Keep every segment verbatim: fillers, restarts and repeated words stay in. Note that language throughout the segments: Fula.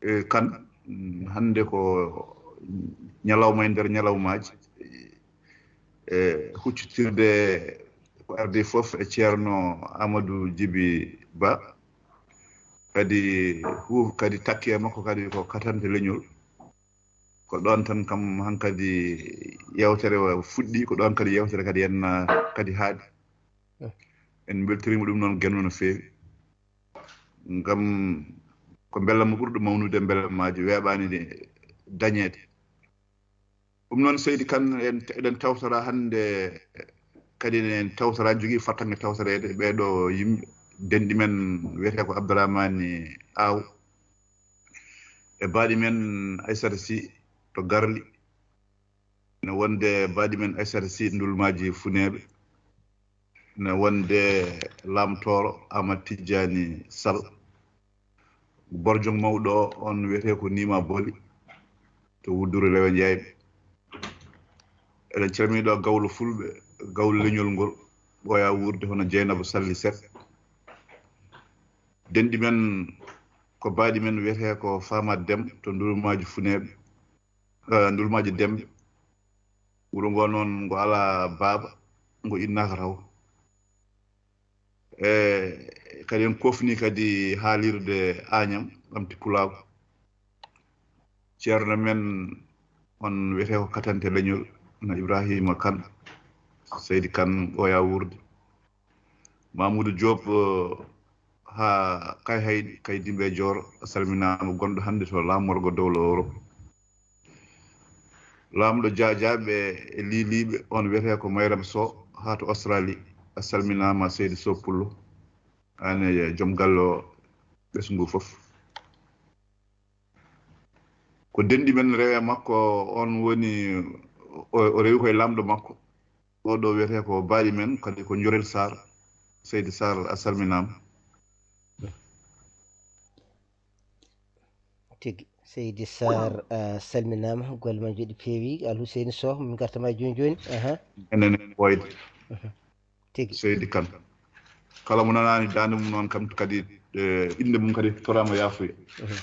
E, kan, mm, hannde ko ñalawma e nder ñalawmaaji, e, huccitirde ko ardi fof e Ceerno Amadou Djiby Ba, kadi hu-, kadi takke e makko kadi ko katante leñol. Ko ɗoon tan kam hankadi yewtere o fuɗɗi, ko ɗoon kadi yewtere kadi en, ah, kadi haaɗi. En mbeltoriima ɗum noon Geno no feewi. Ngam ko mbellamma ɓurɗo mawnude mbellammaji weeɓaani de dañeede. Ɗum noon, Seydi Kan, en, eɗen tawtora hannde, kadi en tawtora, jogii fartaŋŋe tawtoreede ɓeeɗo yimɓe, denɗi men wiyetee ko Abdourahmane Aw, e baaɗi men Aissata Sy to Garli, ne wonde baaɗi men Aissata Sy Ndulmaaji Funeeɓe, ne wonde Laamtooro Amat Tijjaani Sal. Borjo mawɗo o, on wiyetee ko Nima Boli to Wudduru Lewe Njayɓe. Eɗen calmini ɗo gawlo fulɓe, gawlo leñol ngol, ɓooya wuurde hono Jeynaba Salli Seck. Denɗi men ko baaɗi men wiyetee ko Famat Dem to Ndulmaaji Funeeɓe, eh, Ndulmaaji Demɓe. Wuro ngo noon ngo alaa baaba, ngo innaaka taw. E kadi en kofni kadi haalirde Añam, Ɓamti Pulaagu. Ceerno men on wiyetee ko Katante Leñol, no Ibrahima Kan, Seydi Kan, ɓooya wuurde. Mamoudou Diop, eh, haa Kayhayɗi, Kaydimɓe Joor, a salminaama, gonɗo hannde to laamorgo dowla Europe. Laamɗo Jaajaaɓe e Liiliiɓe, on wiyetee ko Mayram Sow, haa to Australie, a salminaama, Seydi Sow Pullo, aan e joom galle o, ɓesngu fof. Ko denɗi men rewi e makko, on woni, o, o rewi koye laamɗo makko. Oɗo wiyetee ko baaɗi men, kadi ko Njorel Sarr, Seydi Sarr, a salminaama. Tigi. Seydi Sarr, a salminaama, golle ma njoɗi peewi. Al Huseyni Sow, min ngarta ma jooni jooni. Aha. Enen e ɓooyde. Mhm. Tigi. Seydi Kan. Kala mo nanaani daande mum noon kam kadi, e, innde mum kadi toraama yaafuya. Mhm.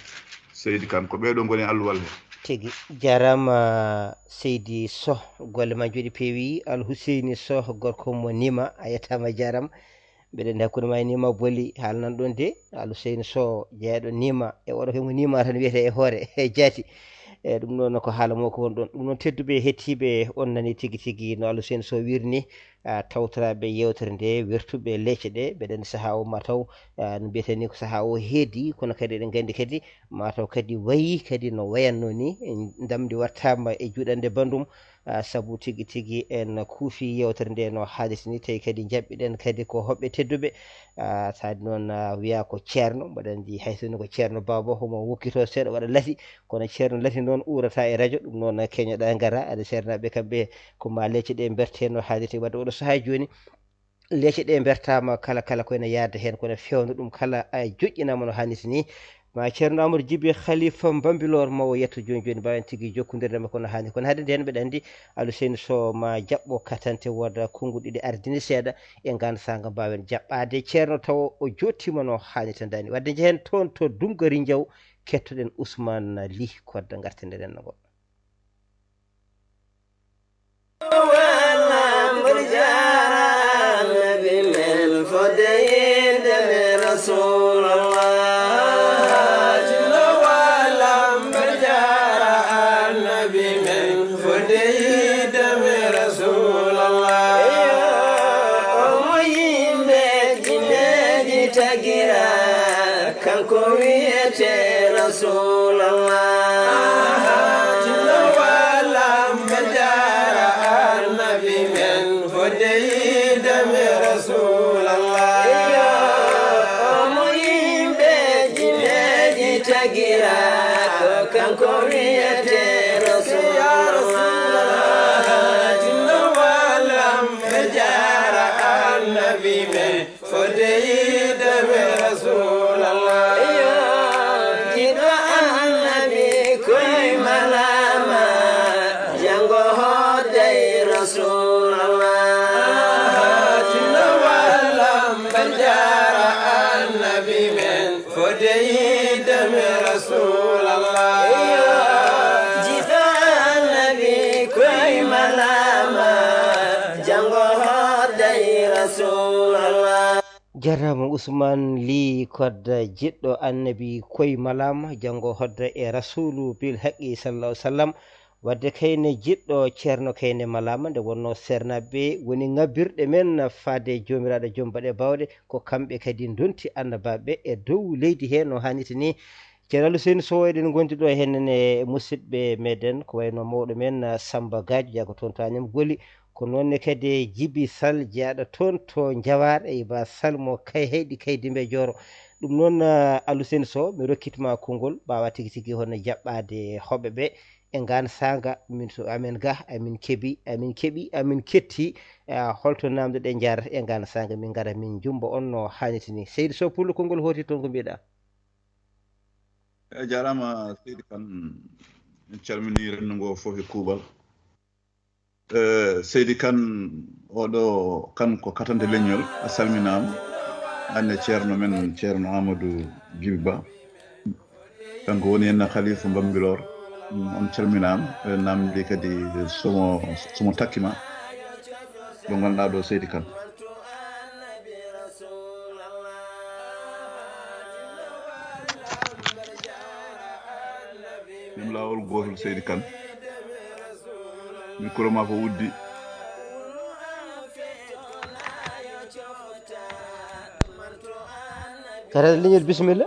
Seydi Kan, ko ɓeeɗo ngoni alluwal he. Tigi. Jaaraama, Seydi Sow, golle ma njoɗi peewi. Al Huseyni Sow, gorko mo Nima, a yettaama, jaaraama. Mbeɗa anndi hakkunde ma e Nima Boli, haala nan ɗon de, Al Huseyni Sow, jeyaaɗo Nima, e oɗo kay mo Nima tan wiyetee e hoore, e jaati. E ɗum noon ko haala mo ko woni ɗon. Ɗum noon, tedduɓe e hettiiɓe, on nani tigi tigi no Al Huseyni Sow wiiri ni, a, tawtoraaɓe yeewtere nde, wertuɓe leece ɗe, mbeɗa anndi sahaa o ma taw, a, no mbiyeten ni ko sahaa o heedi, kono kadi eɗen nganndi kadi ma taw kadi wayi kadi no wayatnoo ni, ndamndi waɗtaama e juuɗannde banndum, a, sabu tigi tigi en kuufi yeewtere nde no haanirta ni, tawi kadi njaɓɓiɗen kadi ko hoɓɓe tedduɓe. A, saadi noon, a, wiyaa ko ceerno, mbaɗa anndi hay so woni ko ceerno baaba, homo wokkitoo seeɗa waɗa lati, kono ceerno lati noon uurata e rajo, ɗum noon keñoɗaa ngara, aɗa ceernaaɓe kamɓe ko ma leece ɗe mbertee no haanirta. Wadde oɗo sahaa jooni, leece ɗe mbertaama kala, kala ko ene yahda heen, kono feewndo ɗum kala a joƴƴinaama no haanirta ni. Ma Ceerno Amadou Djiby Khalifa Bambilor mawo yetto jooni jooni, mbaawen tigi jokkondirde makko no haani. Kono hade ndeen mbeɗa anndi Al Huseyni Sow ma jaɓɓo katante, wooda konnguɗi ɗiɗi ardini seeɗa e ngaan saanga mbaawen jaɓɓaade Ceerno tawa o jooɗtiima no haanirta ni. Wadde njehen toon to Dungari Njaw, kettoɗen Ousmane Ly Kodda, ngarten e renndo ngo. Wala mbar jaara annabi men fodde yiide men Rasulallah. Jinno wala mbar jaara annabi men fodde yiide men Rasulallah. Omo yimɓe jinneeji tagira. Kanko wiyete Rasulallah. Aha, jinno wala mbar jaara annabi men fodde yiide men Rasulallah. Iyo, omo yimɓe jinneeji tagira, ko kanko wiyete Rasulallah. Jinno wala mbar jaara annabi men fodde yiide men Rasulallah. Iyo, jiɗo annabi koy malama, jango hoodey Rasulallah. Tinno wallam ɓe jaara annabi men, fodde yiide men Rasulallah. Jifa annabi koy malama, jango hodday Rasulallah. Jarama Ousmane Ly Kodda, jiɗɗo annabi koy malama, jango hodda e Rasulu bil haqqi sallallahu alaihi wasallam. Wadde kayne jiɗɗo Ceerno Kayne malama, nde wonno seernaaɓe woni ŋabbirɗe men faade Joomiraaɗo Joom Baɗe Baawɗe, ko kamɓe kadi ndonti annabaaɓe e dow leydi he no hanniti ni. Ceerno Aluseyni Sow, eɗen ngondi ɗo henne e musidɓe meɗen, ko wayno mawɗo men, ah, Samba Gadio, jaago toon to Agnam Goli, ko noon ne kadi e Jibi Sall, jeyaaɗo toon to Njawaar, e Iba Sall mo Kay Heyɗi Kay Dimbe Jooro. Ɗum noon, ah, Aluseyni Sow, mi rokkitma konngol, mbaawa tigi tigi hono jaɓɓaade hoɓɓe ɓe. E ngaan saanga, min so amen ga, amin keɓi, amin keɓi, amin ketti, eh, holto namde ɗe njaar e ngaan saanga, min ngara, min njumba on no haaniti ni. Seydi Sow Pullo, konngol hooti toon ko mbiɗa? E jaaraama, Seydi Kan, en calminii renndo ngoo fof e kuuɓal. Eh, Seydi Kan, oɗo kan ko katante leñol, a salminaama. Aan e ceerno men, Ceerno Amadou Jibi Ba. Kanko woni henna Khalifa Bambilor. Mm, on calminaama. Eɗen namndi kadi somo, somo takkima. Mo ngannduɗaa ɗo, Seydi Kan. Ɗum laawol gootol, Seydi Kan. Micro ma ko uddi. Katante leñol, bisimilla.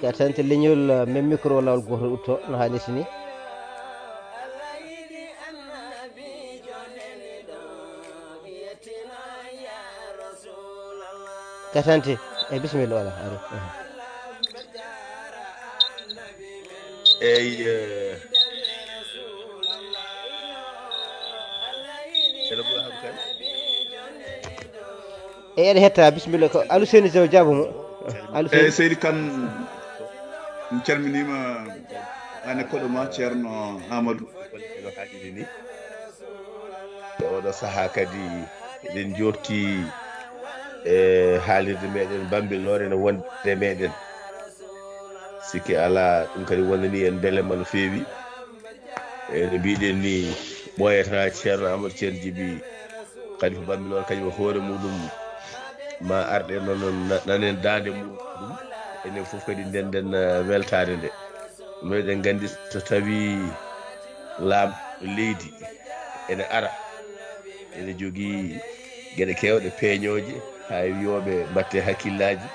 Katante leñol, men micro laawol gootol utto no haanirta ni. Katante, e bisimilla, wala, ari. Eyi, eh, Ceerno Abdoul Wahab Kane. Eyi, eɗen hetta, bisimilla, ko Aluseyni Sow, jaabo mo. Aluseyni. Eyi, Seydi Kan, min calminiima, aan e koɗo ma, Ceerno Amadou. Eno haɗiri ni. E oɗo sahaa kadi, eɗen njooɗti e haalirde meɗen Bambilor ene wonde meɗen. Sikke alaa, ɗum kadi wonani en mbelema no feewi. E no mbiɗen ni, ɓooyata Ceerno Amadou Ceerno Jibi, Khalifa Bambilor, kañum e hoore muɗum ma arɗe noon, na-, nanen daande muɗum. Enen fof kadi ndenden, eh, weltaare nde. Meɗen nganndi so tawi laamu leydi ene ara, ene jogii geɗe keewɗe peeñooje, haa e wiyooɓe mbaɗte hakkillaaji,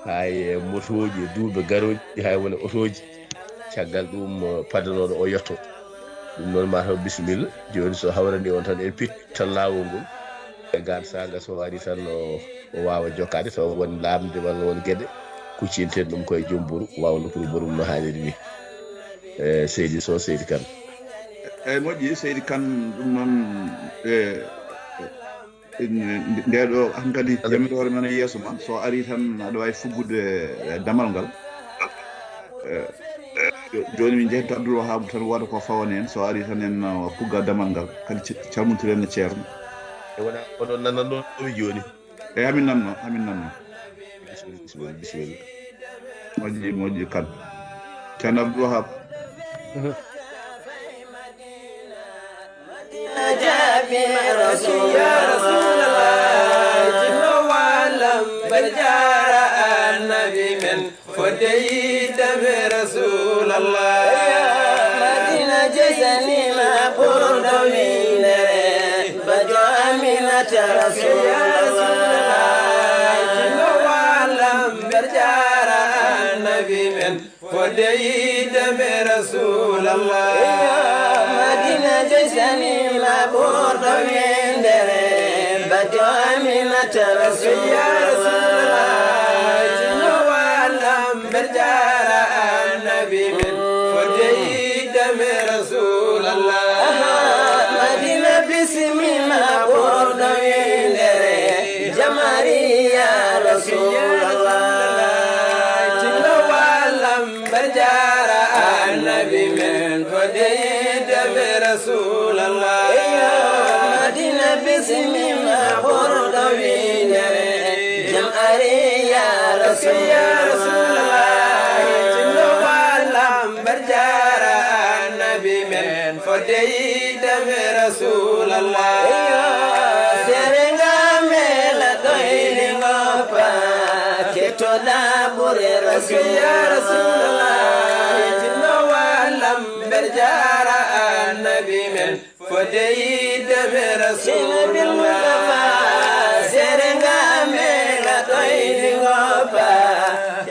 haa e motooji e duuɓe garooji, haa e wone otooji. Caggal ɗum, padanooɗo o yetto. Ɗum noon, mataw bisimilla. Jooni so hawrani on tan, en pittan laawol ngol. E gaan saanga, so ari tan, o, o waawa jokkaade, so won lamnde walla won geɗe, kuccinten ɗum koye joom boru, waawa nofrude boru mum no haaniri ni. E, Seydi Sow, Seydi Kan. Eyi, moƴƴi, Seydi Kan, ɗum noon, e, e, nde ɗo hankadi, jamiroore men e yeeso ma, so ari tan, aɗa waawi fuggude, e, damal ngal. E, jo-, jooni min njehta Abdoul Wahab tan, waɗa ko fawane en, so ari tan en, o, pugga damal ngal, kadi ci-, calmontiren e Ceerno. E wona oɗon nananno mi jooni. Eyi, amin nanno, amin nanno. Bisimilla, bisimilla, bisimilla. Moƴƴi, moƴƴi, Kan. Ceerno Abdoul Wahab. Mhm. Madina jaabi Rasul, ya Rasulallah, jinno wallam, ɓe jaara Annabi men, fodde yiddam Rasulallah. Madina jesanima ɓurɗo windere, bajo Aminata Rasulallah, jinno wallam, ɓe jaara Annabi men. Fodde yiide ɓe Rasulallah. Madina jesanima ɓurɗo windere, bajo Aminata Rasulallah. Jinno wallam, ɓe jaara Annabi men. Fodde yiide ɓe Rasulallah. Madina bisimima ɓurɗo windere, jamari ya Rasulallah. Jinno wallam, ɓe jaara Annabi men, fodde yiide ɓe Rasulallah. Madina bisimima ɓurɗo windere, Ya Rasulallah, tinno wallam ɓer jara annabi men fodde yiidam. Rasulallah, serenga mela ɗoyni ngoppa kettoɗa ɓure. Rasul, ya Rasulallah, tinno wallam ɓer jara annabi men fodde yiidam. Rasulallah, serenga mela ɗoyni ngoppa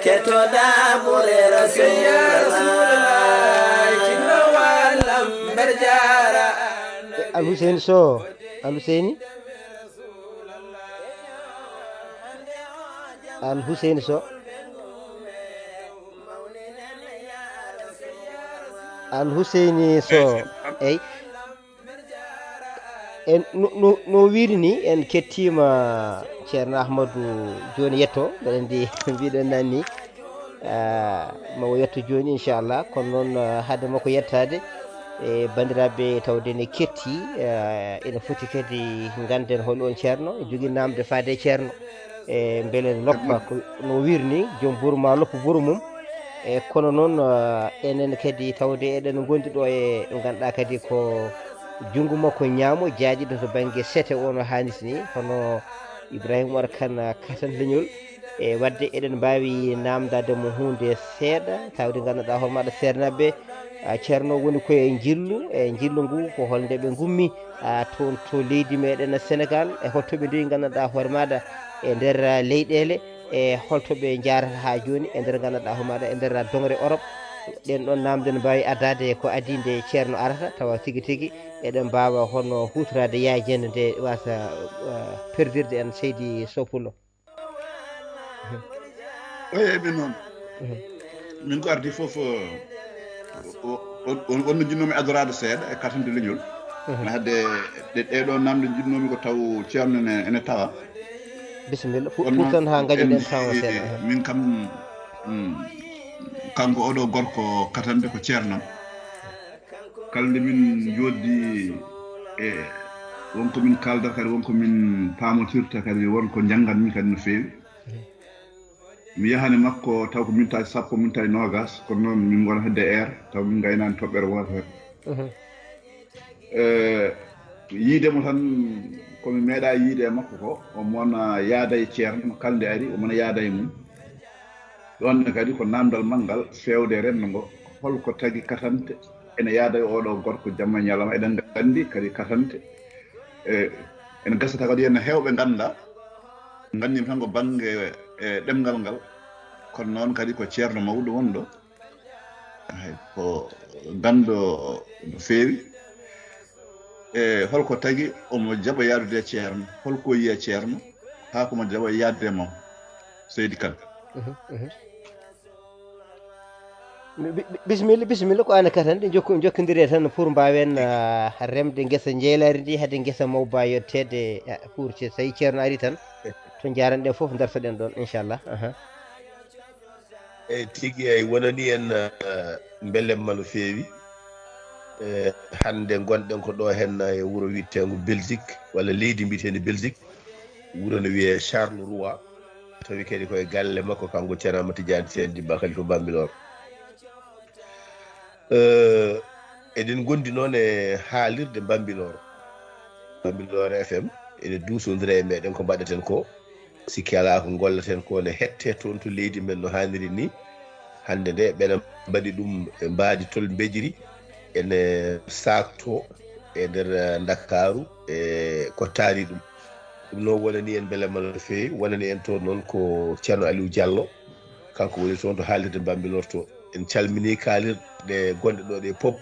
kettoɗa ɓure. Rasul, ya Rasulallah, tinno wallam ɓer jara. Alhuseyni Soh, Alhuseyni, Alhuseyni Soh, Alhuseyni Soh. Eyyi, en no, no, no wiiri ni, en kettima Ceerno Ahmadu joni yetto, mbeɗa andi mbiɗen nani, ah, ma o yetto joni, inchallah. Kono noon, ah, haade makko yettade, e bandiraɓe tawde ne ketti, ah, ene foti kadi ganden hol on ceerno, e jogui namde faade e ceerno. E beele loppa ko no wiiri ni, joom buuru ma loppu buuru mum. E kono noon, ah, enen kadi tawde eɗen gondi ɗo e ɓe ganduɗa kadi ko junngo makko ñaamo jaaƴiɗo to banggue sete o no hanniti ni, hono Ibrahima Oumar Kane, ah, Katan Leñol. E wadde eɗen mbawi namdade mo hunde seeɗa, tawde ganduɗa hoore maɗa seernaaɓe, ah, ceerno woni koye njillu, e njillu ngu ko holnde ɓe gummi, ah, toon to leydi meɗen Sénégal, e holto ɓe ndewi ganduɗa hoore maɗa e nder, ah, leyɗele, e holto ɓe jarata ha joni e nder ganduɗa hoore maɗa e nder dongre Europe. Ɗen ɗon namde ne mbawi addade ko adi nde ceerno arata, tawa tigi tigi eɗen mbawa hono hutorade yaajende nde wasa, ah, perdirde en. Seydi Soh Pullo. Oye, min noon. Min ko ardi fof, o, o, o, on no jinnoomi adoraade seeɗa e katante leñol. Ene hadde ɗe, ɗe ɗo namde jinnoomi ko taw ceerno ene, ene tawa. Bisimilla, fu-, Kono fuɗɗon haa ngañoɗen en temps o seeɗa. Min kam, mm, kanko oɗo gorko katante ko ceernam. Kala nde min njoddi e wonko min kaaldata kadi, wonko min paamotirta kadi, wonko njanngatmi kadi no feewi. Mi yahani makko taw ko mintaaji sappo, mintaaji noogas, kono noon min ngona hedde heure, taw min ngaynaani toɓɓere wootere. Mhm. Eh, yiide mo tan, ko mi meeɗa yiide e makko ko, omo wona yaada e ceerno, kala nde ari, omo wona yaada e mum. Ɗoon ne kadi ko naamndal manngal feewde renndo ngo, holko tagi katante ene yaada e oɗo gorko jamma e ñalawma? Eɗen nganndi kadi katante, e, ene gasa taw kadi ene heewɓe ngannda, nganndimi tan ko bannge, e, ɗemngal ngal, kono noon kadi ko ceerno mawɗo wonɗo, hay ko ganndo no feewi. E holko tagi omo jaɓa yaadude e ceerno? Holko yiya ceerno haa ko omo jaɓa yaadde e mum? Seydi Kane. Mhm, mhm. Bi-, bi-, bisimilla, bisimilla, ko an katante. Jokko-, jokkondire tan pour mbawen, ah, remde ngesa njeylari ndi, hade ngesa mawba yetteede, ah, pour ce-, so tawi ceerno ari tan, to jaranɗe fof dartoɗen ɗon, inchallah. Aha. Eyi, tigi, eyi, wonani en, eh, mbelemma no feewi. Eh, hannde ngonɗen ko ɗo henna e wuro witteengo Belgique, walla leydi mbitendi Belgique. Wuro no wiyee Charleroi. Tawi kadi koye galle makko, kanko Ceerno Ahmad Tidiane Sy Djiba, Khalifa Bambilor. Eh, eɗen ngondi noon e haalirde Bambilor. Bambilor F M, ene duusondira e meɗen ko mbaɗeten ko. Sikki alaa ko ngollaten ko ne hette toon to leydi men no haaniri ni. Hannde nde, ɓena mbaɗi ɗum e mbaadi tol mbejiri, ene saakto e nder, eh, Ndakaaru, e ko taari ɗum. Ɗum noon wonani en mbelamma no feewi, wonani en toon noon ko Ceerno Aliou Diallo, kanko woni toon to haalirde Bambilor to. En calminii kaalirɗe gonɗe ɗo ɗe pop.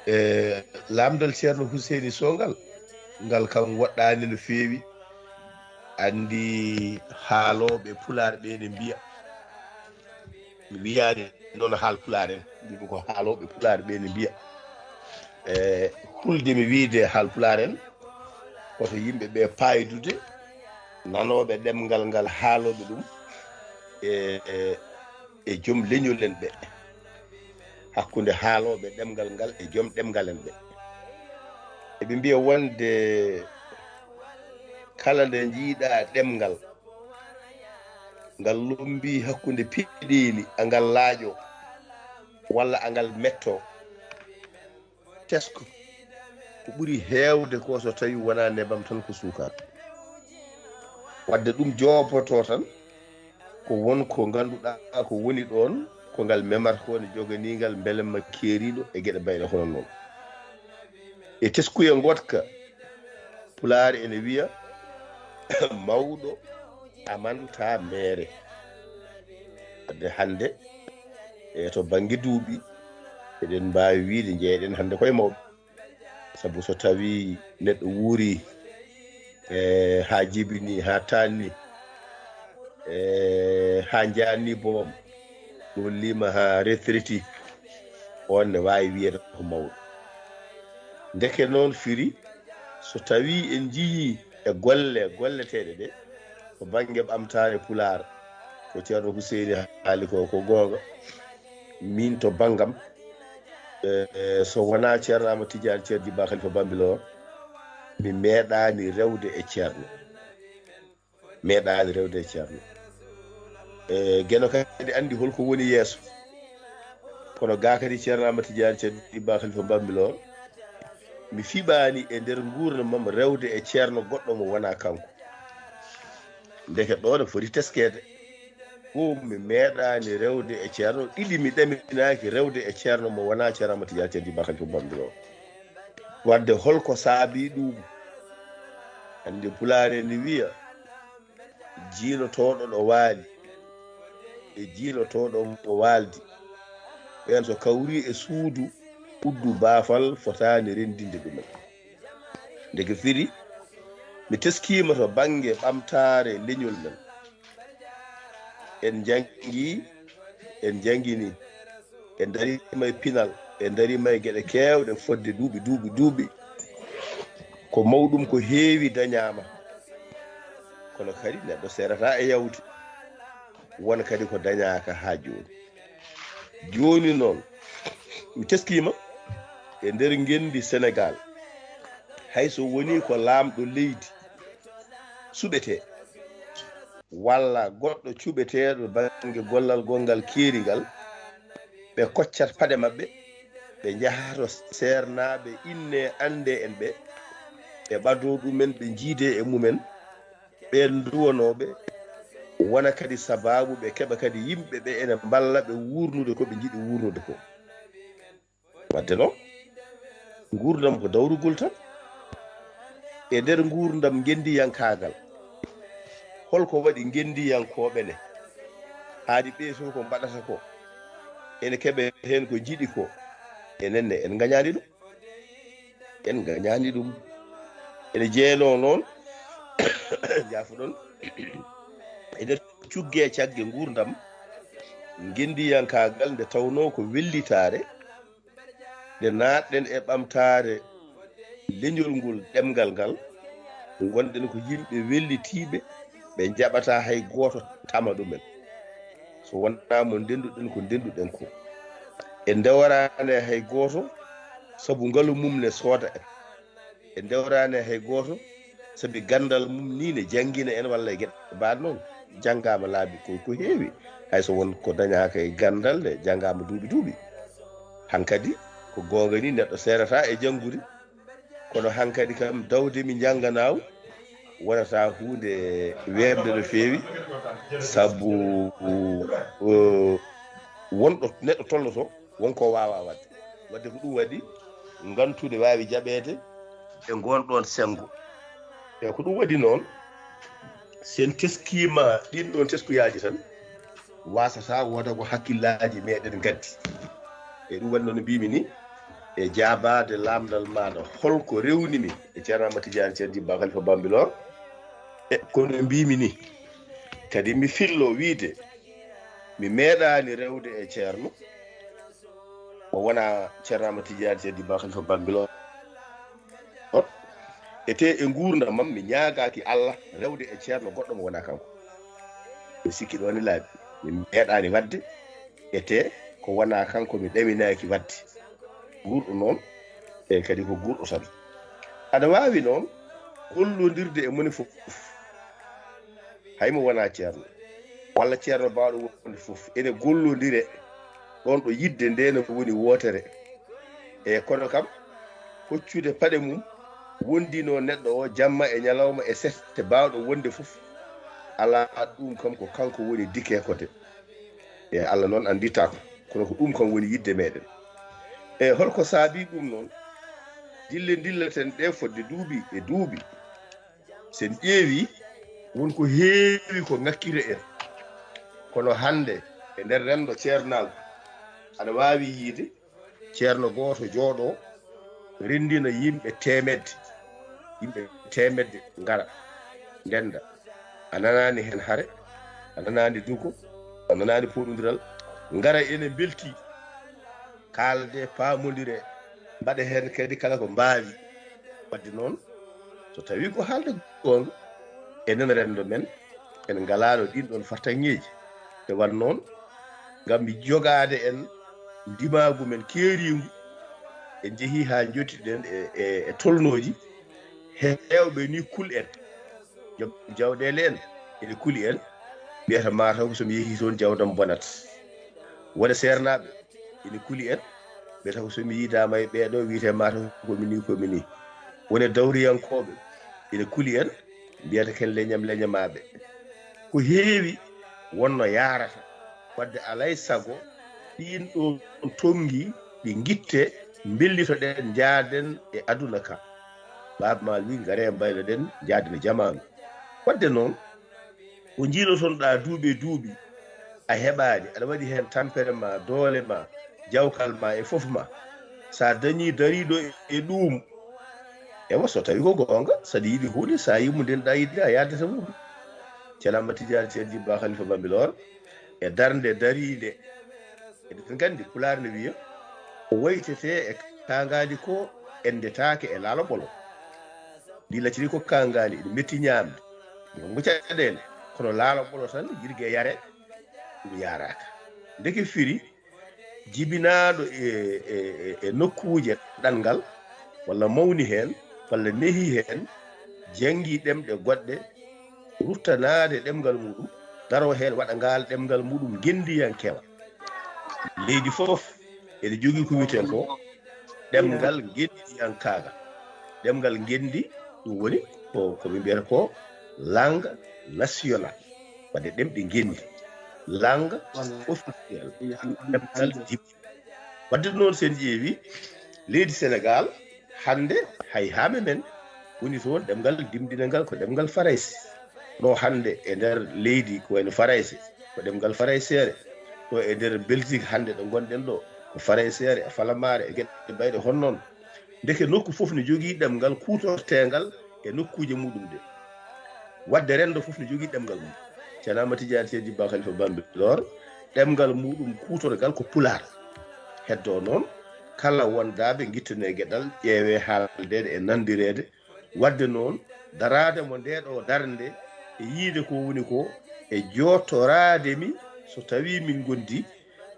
E laamdal Ceerno Huseyni Soh ngal, ngal kam woɗɗaani no feewi. Anndi haalooɓe Pulaar ɓe ne mbiya, mi wiyaani noon haal Pulaar en, mbimi ko haalooɓe Pulaar ɓe ne mbiya. E hulde mi wiyde haal Pulaar en, koto yimɓe ɓe paaydude, nanooɓe ɗemngal ngal, haalooɓe ɗum, e, e, e joom leñol en ɓe. Hakkunde haalooɓe ɗemngal ngal e joom ɗemngal en ɓe. Eɓe mbiya wonde kala nde njiiɗa ɗemngal, ngal lombii hakkunde piɗeeli, angal laaƴoo walla angal mettoo. Tesko ko ɓuri heewde ko so tawii wonaa nebam tan, ko suukar. Wadde ɗum joopotoo tan ko won ko ngannduɗaa ko woni ɗoon, ko ngal memata ko ne joganii ngal mbelemma keeriiɗo e geɗe bayɗe hono noon. E teskuya ngoɗka, Pulaar ene wiya, "Mawɗo amanta meere." Wadde hannde, e to bannge duuɓi, eɗen mbaawi wiyde njeeyɗen hannde koye mawɓe. Sabu so tawii neɗɗo wuuri, e haa jibini, haa taanni, e haa njaanni boom, ɗum liima haa retraiti, on ne waawi wiyeede ko mawɗo. Ndeke noon firi, so tawii en njiyii e golle golleteeɗe ɗe, to bannge ɓamtaare Pulaar, ko Ceerno Huseyni haali ko, ko goonga. Miin to banngam, e, e, so wonaa Ceerno Amadou Tidiane, Ceerno Jibba Khalifa Bambilor, mi meeɗaani rewde e Ceerno. Meeɗaani rewde e Ceerno. E, Geno kadi anndi hol ko woni yeeso. Kono gaa kadi Ceerno Amadou Tidiane, Ceerno Jibba Khalifa Bambilor, mi fiɓaani e nder nguurndam am rewde e Ceerno goɗɗo mo wonaa kanko. Ndeke ɗo ne foti teskeede. Ɗum mi meeɗaani rewde e Ceerno, ɗiɗi mi ɗaminaaki rewde e Ceerno mo wonaa Ceerno Amadou Tidiane, Ceerno Jibba Khalifa Bambilor. Wadde hol ko saabii ɗum? Anndi Pulaar ene wiya, "Jiilotooɗo ɗo waali e jiilotooɗo mo waaldi, ɓeen so kawrii e suudu, uddu baafal fotaani renndinde ɗumen." Ndeke firi, mi teskiima to bannge ɓamtaare leñol men. En njanngi, en njannginii, en ndariima e pinal, en ndariima e geɗe keewɗe fodde duuɓi, duuɓi, duuɓi. Ko mawɗum ko heewi dañaama. Kono kadi neɗɗo seerataa e yawde. Won kadi ko dañaaka haa jooni. Jooni noon, mi teskiima e nder ngenndi Senegaal, hay so wonii ko laamɗo leydi suɓetee, walla goɗɗo cuɓeteeɗo bannge gollal gonngal keeringal, ɓe koccat paɗe maɓɓe, ɓe njaha to seernaaɓe innee anndee en ɓe, ɓe ɓadoo ɗumen, ɓe njiidee e mumen, ɓeen nduwanooɓe, wona kadi sabaabu ɓe keɓa kadi yimɓe ɓe ene mballa ɓe wuurnude ko ɓe njiɗi wuurnude ko. Wadde noon, nguurndam ko dawrugol tan. E nder nguurndam ngenndiyankaagal, hol ko waɗi ngenndiyankooɓe ne? Haadi ɓee fof ko mbaɗata ko, ene keɓa heen ko njiɗi ko, enen ne en ngañaani ɗum? En ngañaani ɗum. Ene jeyanoo noon, njaafoɗon, e nder cugge e cagge nguurndam ngenndiyankaagal, nde tawnoo ko wellitaare, nde naatɗen e ɓamtaare leñol ngol, ɗemngal ngal, ngonɗen ko yimɓe wellitiiɓe, ɓe njaɓataa hay gooto tama ɗumen. So wonaa mo ndennduɗen ko ndennduɗen ko, en ndeworaani hay gooto, sabu ngalu mum ne sooda en. En ndeworaani hay gooto, sabi ganndal mum nii ne janngina en walla e geɗe mbaɗ noon. Janngaama laabi ko, ko heewi, hay so won ko dañaaka e ganndal, nde janngaama duuɓi, duuɓi. Hankadi, ko goonga nii, neɗɗo seerataa e janngude, kono hankadi kam, dawde mi njannganaaw wonata huunde weeɓnde no feewi, sabu, o, wonɗo neɗɗo tolnotoo, won ko waawaa waɗde. Wadde ko ɗum waɗi ngantude waawi jaɓeede e ngoon ɗoon senngo. E ko ɗum waɗi noon, so en teskiima ɗiin ɗoon teskuyaaji tan, waasataa wooda ko hakkillaaji meeɗen ngaddi. E ɗum waɗi noon no mbiimi ni, e jaabaade laamndal maaɗa, hol ko rewni mi e Ceerno Amadou Tidiane, Ceerno Jibba Khalifa Bambilor? E kono mbiimi ni, kadi mi fillo wiyde, mi meeɗaani rewde e Ceerno, o wonaa Ceerno Amadou Tidiane, Ceerno Jibba Khalifa Bambilor. Ete e nguurndam am, mi ñaagaaki Allah rewde e Ceerno goɗɗo mo wonaa kanko. Mi sikki ɗoon ne laaɓi. Mi meeɗaani waɗde, ete ko wonaa kanko mi ɗaminaaki waɗde. Guurɗo noon, e kadi ko guurɗo tan. Aɗa waawi noon gollondirde e moni fof, hay mo wonaa Ceerno. walla ceerno baawɗo wonde fof, ene gollondire ɗoon ɗo yiɗde nde no woni wootere. E kono kam, hoccude paɗe mum wondino neɗɗo o jamma e ñalawma e sette baawɗo wonde fof, alaa, ɗum kam ko kanko woni dikeekode. E Allah noon anndittaako, kono ko ɗum kam woni yiɗde meɗen. E holko saabi ɗum noon? Dille ndilleten ɗe fodde duuɓi e duuɓi, sen ƴeewi, won ko heewi ko ŋakkiri en. Kono hannde, e nder renndo ceernaagu, aɗa waawi yiide ceerno gooto jooɗo, renndina yimɓe teemedde, yimɓe teemedde ngara, ndennda. A nanaani heen hare, a nanaani dugo, a nanaani pooɗondiral. Ngara ene mbeltii, kaalde, paamondiree, mbaɗa heen kadi kala ko mbaawi. Waɗde noon, so tawii ko haalde goonga, enen renndo men, en ngalaano ɗiin ɗoon fartaŋŋeeji. Nde waɗ noon, ngam jogaade en ndimaagu men keeriingu, en njehii haa njottiɗen e, e, e tolnooji, heewɓe ni kul en. Joom jawɗeele en ene kuli en, mbiyata maa taw ko so mi yehii toon jawdam bonat. Wone seernaaɓe ene kuli en, mbiyata ko so mi yiidaama e ɓeeɗo, wiyetee maa taw ko mi nii, ko mi nii. Wone dawriyankooɓe ene kuli en, mbiyata ken leñam leñamaaɓe. Ko heewi wonno yaarata, waɗde alay sago ɗiin ɗoon tonngi ɗi ngitte, mbellitoɗen, njaaden e aduna ka. Baaba Maal wi, ngaree mbayloɗen, njaaden e jamaanu. Waɗde noon, ko njiiloton-ɗaa duuɓi e duuɓi, a heɓaani, aɗa waɗi heen tampere ma, doole ma, jawkal ma e fof ma. So a dañii dariiɗo e ɗuum, ewa, so tawii ko goonga, so aɗa yiɗi huunde, so a yimmodirɗaa yiɗde, a yaadata mum. Ceerno Ahmad Tijaani Seydi Bah Khalifa Bambilor, e darnde dariinde. Eɗen nganndi Pulaar ne wiya, ko waytetee e kaangaali ko enndetaake e laalo ɓolo. Ndi lacciri ko kaangaali, ene metti ñaamde, ene hokka caɗeele, kono laalo ɓolo tan, yirgee yaree, ɗum yaaraaka. Ndeke firi, jibinaaɗo e, e, e, e nokkuuje ɗanngal, walla mawni heen, walla nehii heen, janngii ɗemɗe goɗɗe, ruttanaade ɗemngal muɗum, daroo heen, waɗa ngaal ɗemngal muɗum ngenndiyankewal. Leydi fof ene jogii ko wiyetee ko ɗemngal ngenndiyankaagal. Ɗemngal ngenndi, ɗum woni ko, ko ɓe mbiyata ko langue nationale. Waɗde ɗemɗe ngenndi, langue officielle, ɗemngal diɓɓe. Waɗde noon, so en ƴeewi leydi Senegaal, hannde hay haame men woni toon, ɗemngal dimdinal ngal ko ɗemngal Farayse. Ɗo hannde e nder leydi ko wayno Farayse, ko ɗemngal farayseere. Ɗo e nder Belgique hannde ɗo ngonɗen ɗo, ko farayseere e falamaare e geɗe bayɗe hono noon. Ndeke nokku fof ne jogii ɗemngal kuutorteengal e nokkuuje muɗum ɗe. Waɗde renndo fof ne jogii ɗemngal mum. Ceerno Ahmad Tijaani Seydi Bah Khalifa Bambilor, ɗemngal muɗum kuutorgal ko Pulaar. Heddoo noon, kala wondaaɓe ngittanee geɗal, ƴeewee haaldeede e nanndireede. Waɗde noon, daraade mo ndee ɗoo darnde e yiide ko woni ko, e jooɗtoraade mi, so tawii min ngondi,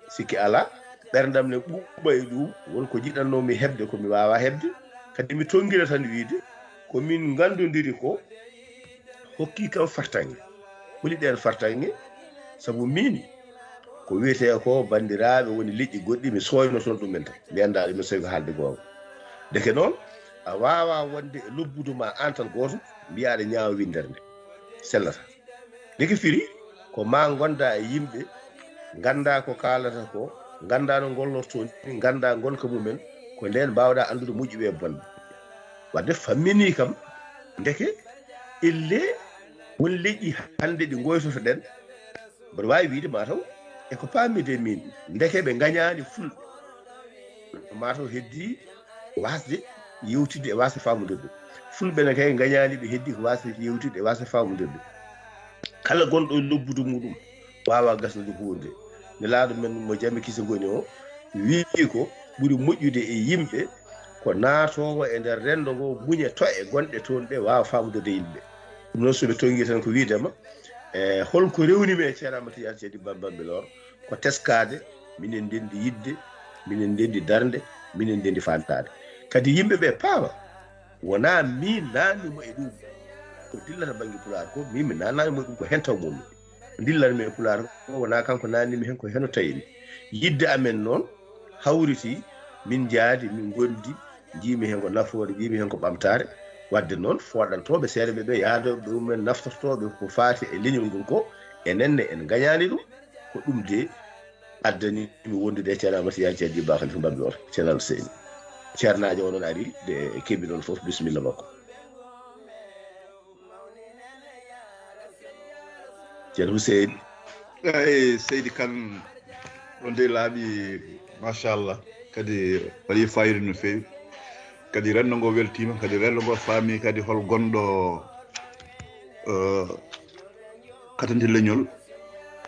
sikki alaa, ɓerndam ne ɓuuɓa e ɗum, won ko njiɗatnoo-mi heɓde ko mi waawaa heɓde, kadi mi tonngira tan wiyde ko min nganndondiri ko, hokkii kam fartaŋŋe. Holi ɗeen fartaŋŋe? Sabu miin, ko wiyetee ko banndiraaɓe woni leƴƴi goɗɗi, mi sooyno toon ɗum en tan, mi anndaa ɗum en, so tawii ko haalde goonga. Ndeke noon, a waawaa wonde e lobbudu ma aan tan gooto, mbiyaa aɗa ñaawa winndere nde, sellataa. Ndeke firi ko maa ngondaa e yimɓe, nganndaa ko kaalata ko, nganndaa no ngollortoo ni, nganndaa ngonka mumen, ko ndeen mbaawɗaa anndude moƴƴuɓe e bonɓe. Waɗde famminii kam, ndeke ellee won leƴƴi hannde ɗi ngoytoto-ɗen, mboɗo waawi wiyde maa taw e ko paamide min, ndeke ɓe ngañaani Fulɓe. Maa taw heddii waasde yewtidde e waasde faamondirde. Fulɓe ne kay ngañaani, ɓe heddii ko waasde yewtidde e waasde faamondirde. Kala gonɗo e lobbudu muɗum waawaa gasnude huunde. Nelaaɗo men mo jame kise ngoni o wiyi ko ɓuri moƴƴude e yimɓe ko naatoowo e nder renndo ngo, muña to'e gonɗe toon ɗe, waawa faamondirde yimɓe. Ɗum noon, so ɓe tonngii tan ko wiydema, e holko rewni mi e Ceerno Ahmad Tijaani Seydi Bah Bambilor? Ko teskaade, minen ndenndi yiɗde, minen ndenndi darnde, minen ndenndi faandaade. Kadi yimɓe ɓe paama, wonaa miin naatni mo e ɗum. Ko dillata bannge Pulaar ko, miin mi naatnaani mo e ɗum, ko heen taw mo mi. dillanmi e Pulaar ko wonaa kanko naatnimi heen, ko heno tawimi. Yidde amen noon hawriti, min njaadi, min ngondi, njiimi heen ko nafoore, njiimi heen ko ɓamtaare. Waɗde noon, fooɗantooɓe seeɗa ɓe, ɓe yahdooɓe, ɓe ummen naftortooɓe ko faati e leñol ngol ko, enen ne en ngañaani ɗum. Ko ɗum de addani mi wondude e Ceerno Amadou Tidiane Thiel Dibba Khalifa Mbambilor, Ceerno Alseyni. Ceernaajo o noon ari de keɓi ɗon fof, bisimilla makko. Ceerno Huseyni. Eyi, seydi Kan, ɗon de laaɓi, machallah, kadi waɗi fayida no feewi. Kadi renndo ngo weltiima, kadi renndo ngo faami kadi hol gonɗo, eh, katante leñol,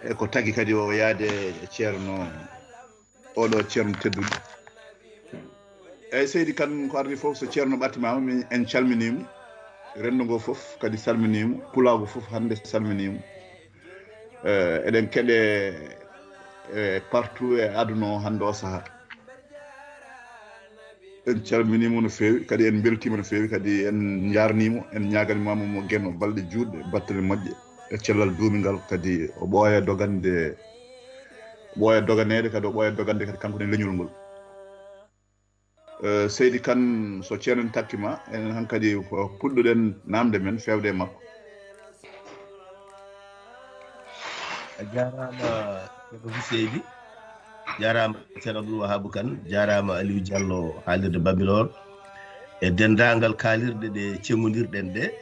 e ko tagi kadi o yaade e Ceerno, oɗo Ceerno tedduɗo. Eyi, seydi Kan, ko ardi fof, so Ceerno ɓattimaama, min en calminiima, renndo ngo fof kadi salminiima, pulaagu fof hannde salminiima. Eh, eɗen keɗe, eh, partout e aduna o hannde o sahaa. En calminiima no feewi, kadi en mbeltiima no feewi, kadi en njaarniima, en ñaaganiima mo geno balɗe juutɗe, battane moƴƴe, e cellal duumingal, kadi o ɓooya dogande, o ɓooya doganeede, kadi o ɓooya dogande kadi kanko ne leñol ngol. Eh, seydi Kan, so ceerno en takkiima, enen hankadi ko puɗɗuɗen naamde men feewde e makko. A jaaraama Ceerno Huseyni, jaaraama Ceerno Abdoul Wahab Kan, jaaraama Aliou Diallo haalirde Bambilor, e denndaangal kaalirɗe ɗe ceŋondirɗen ɗe.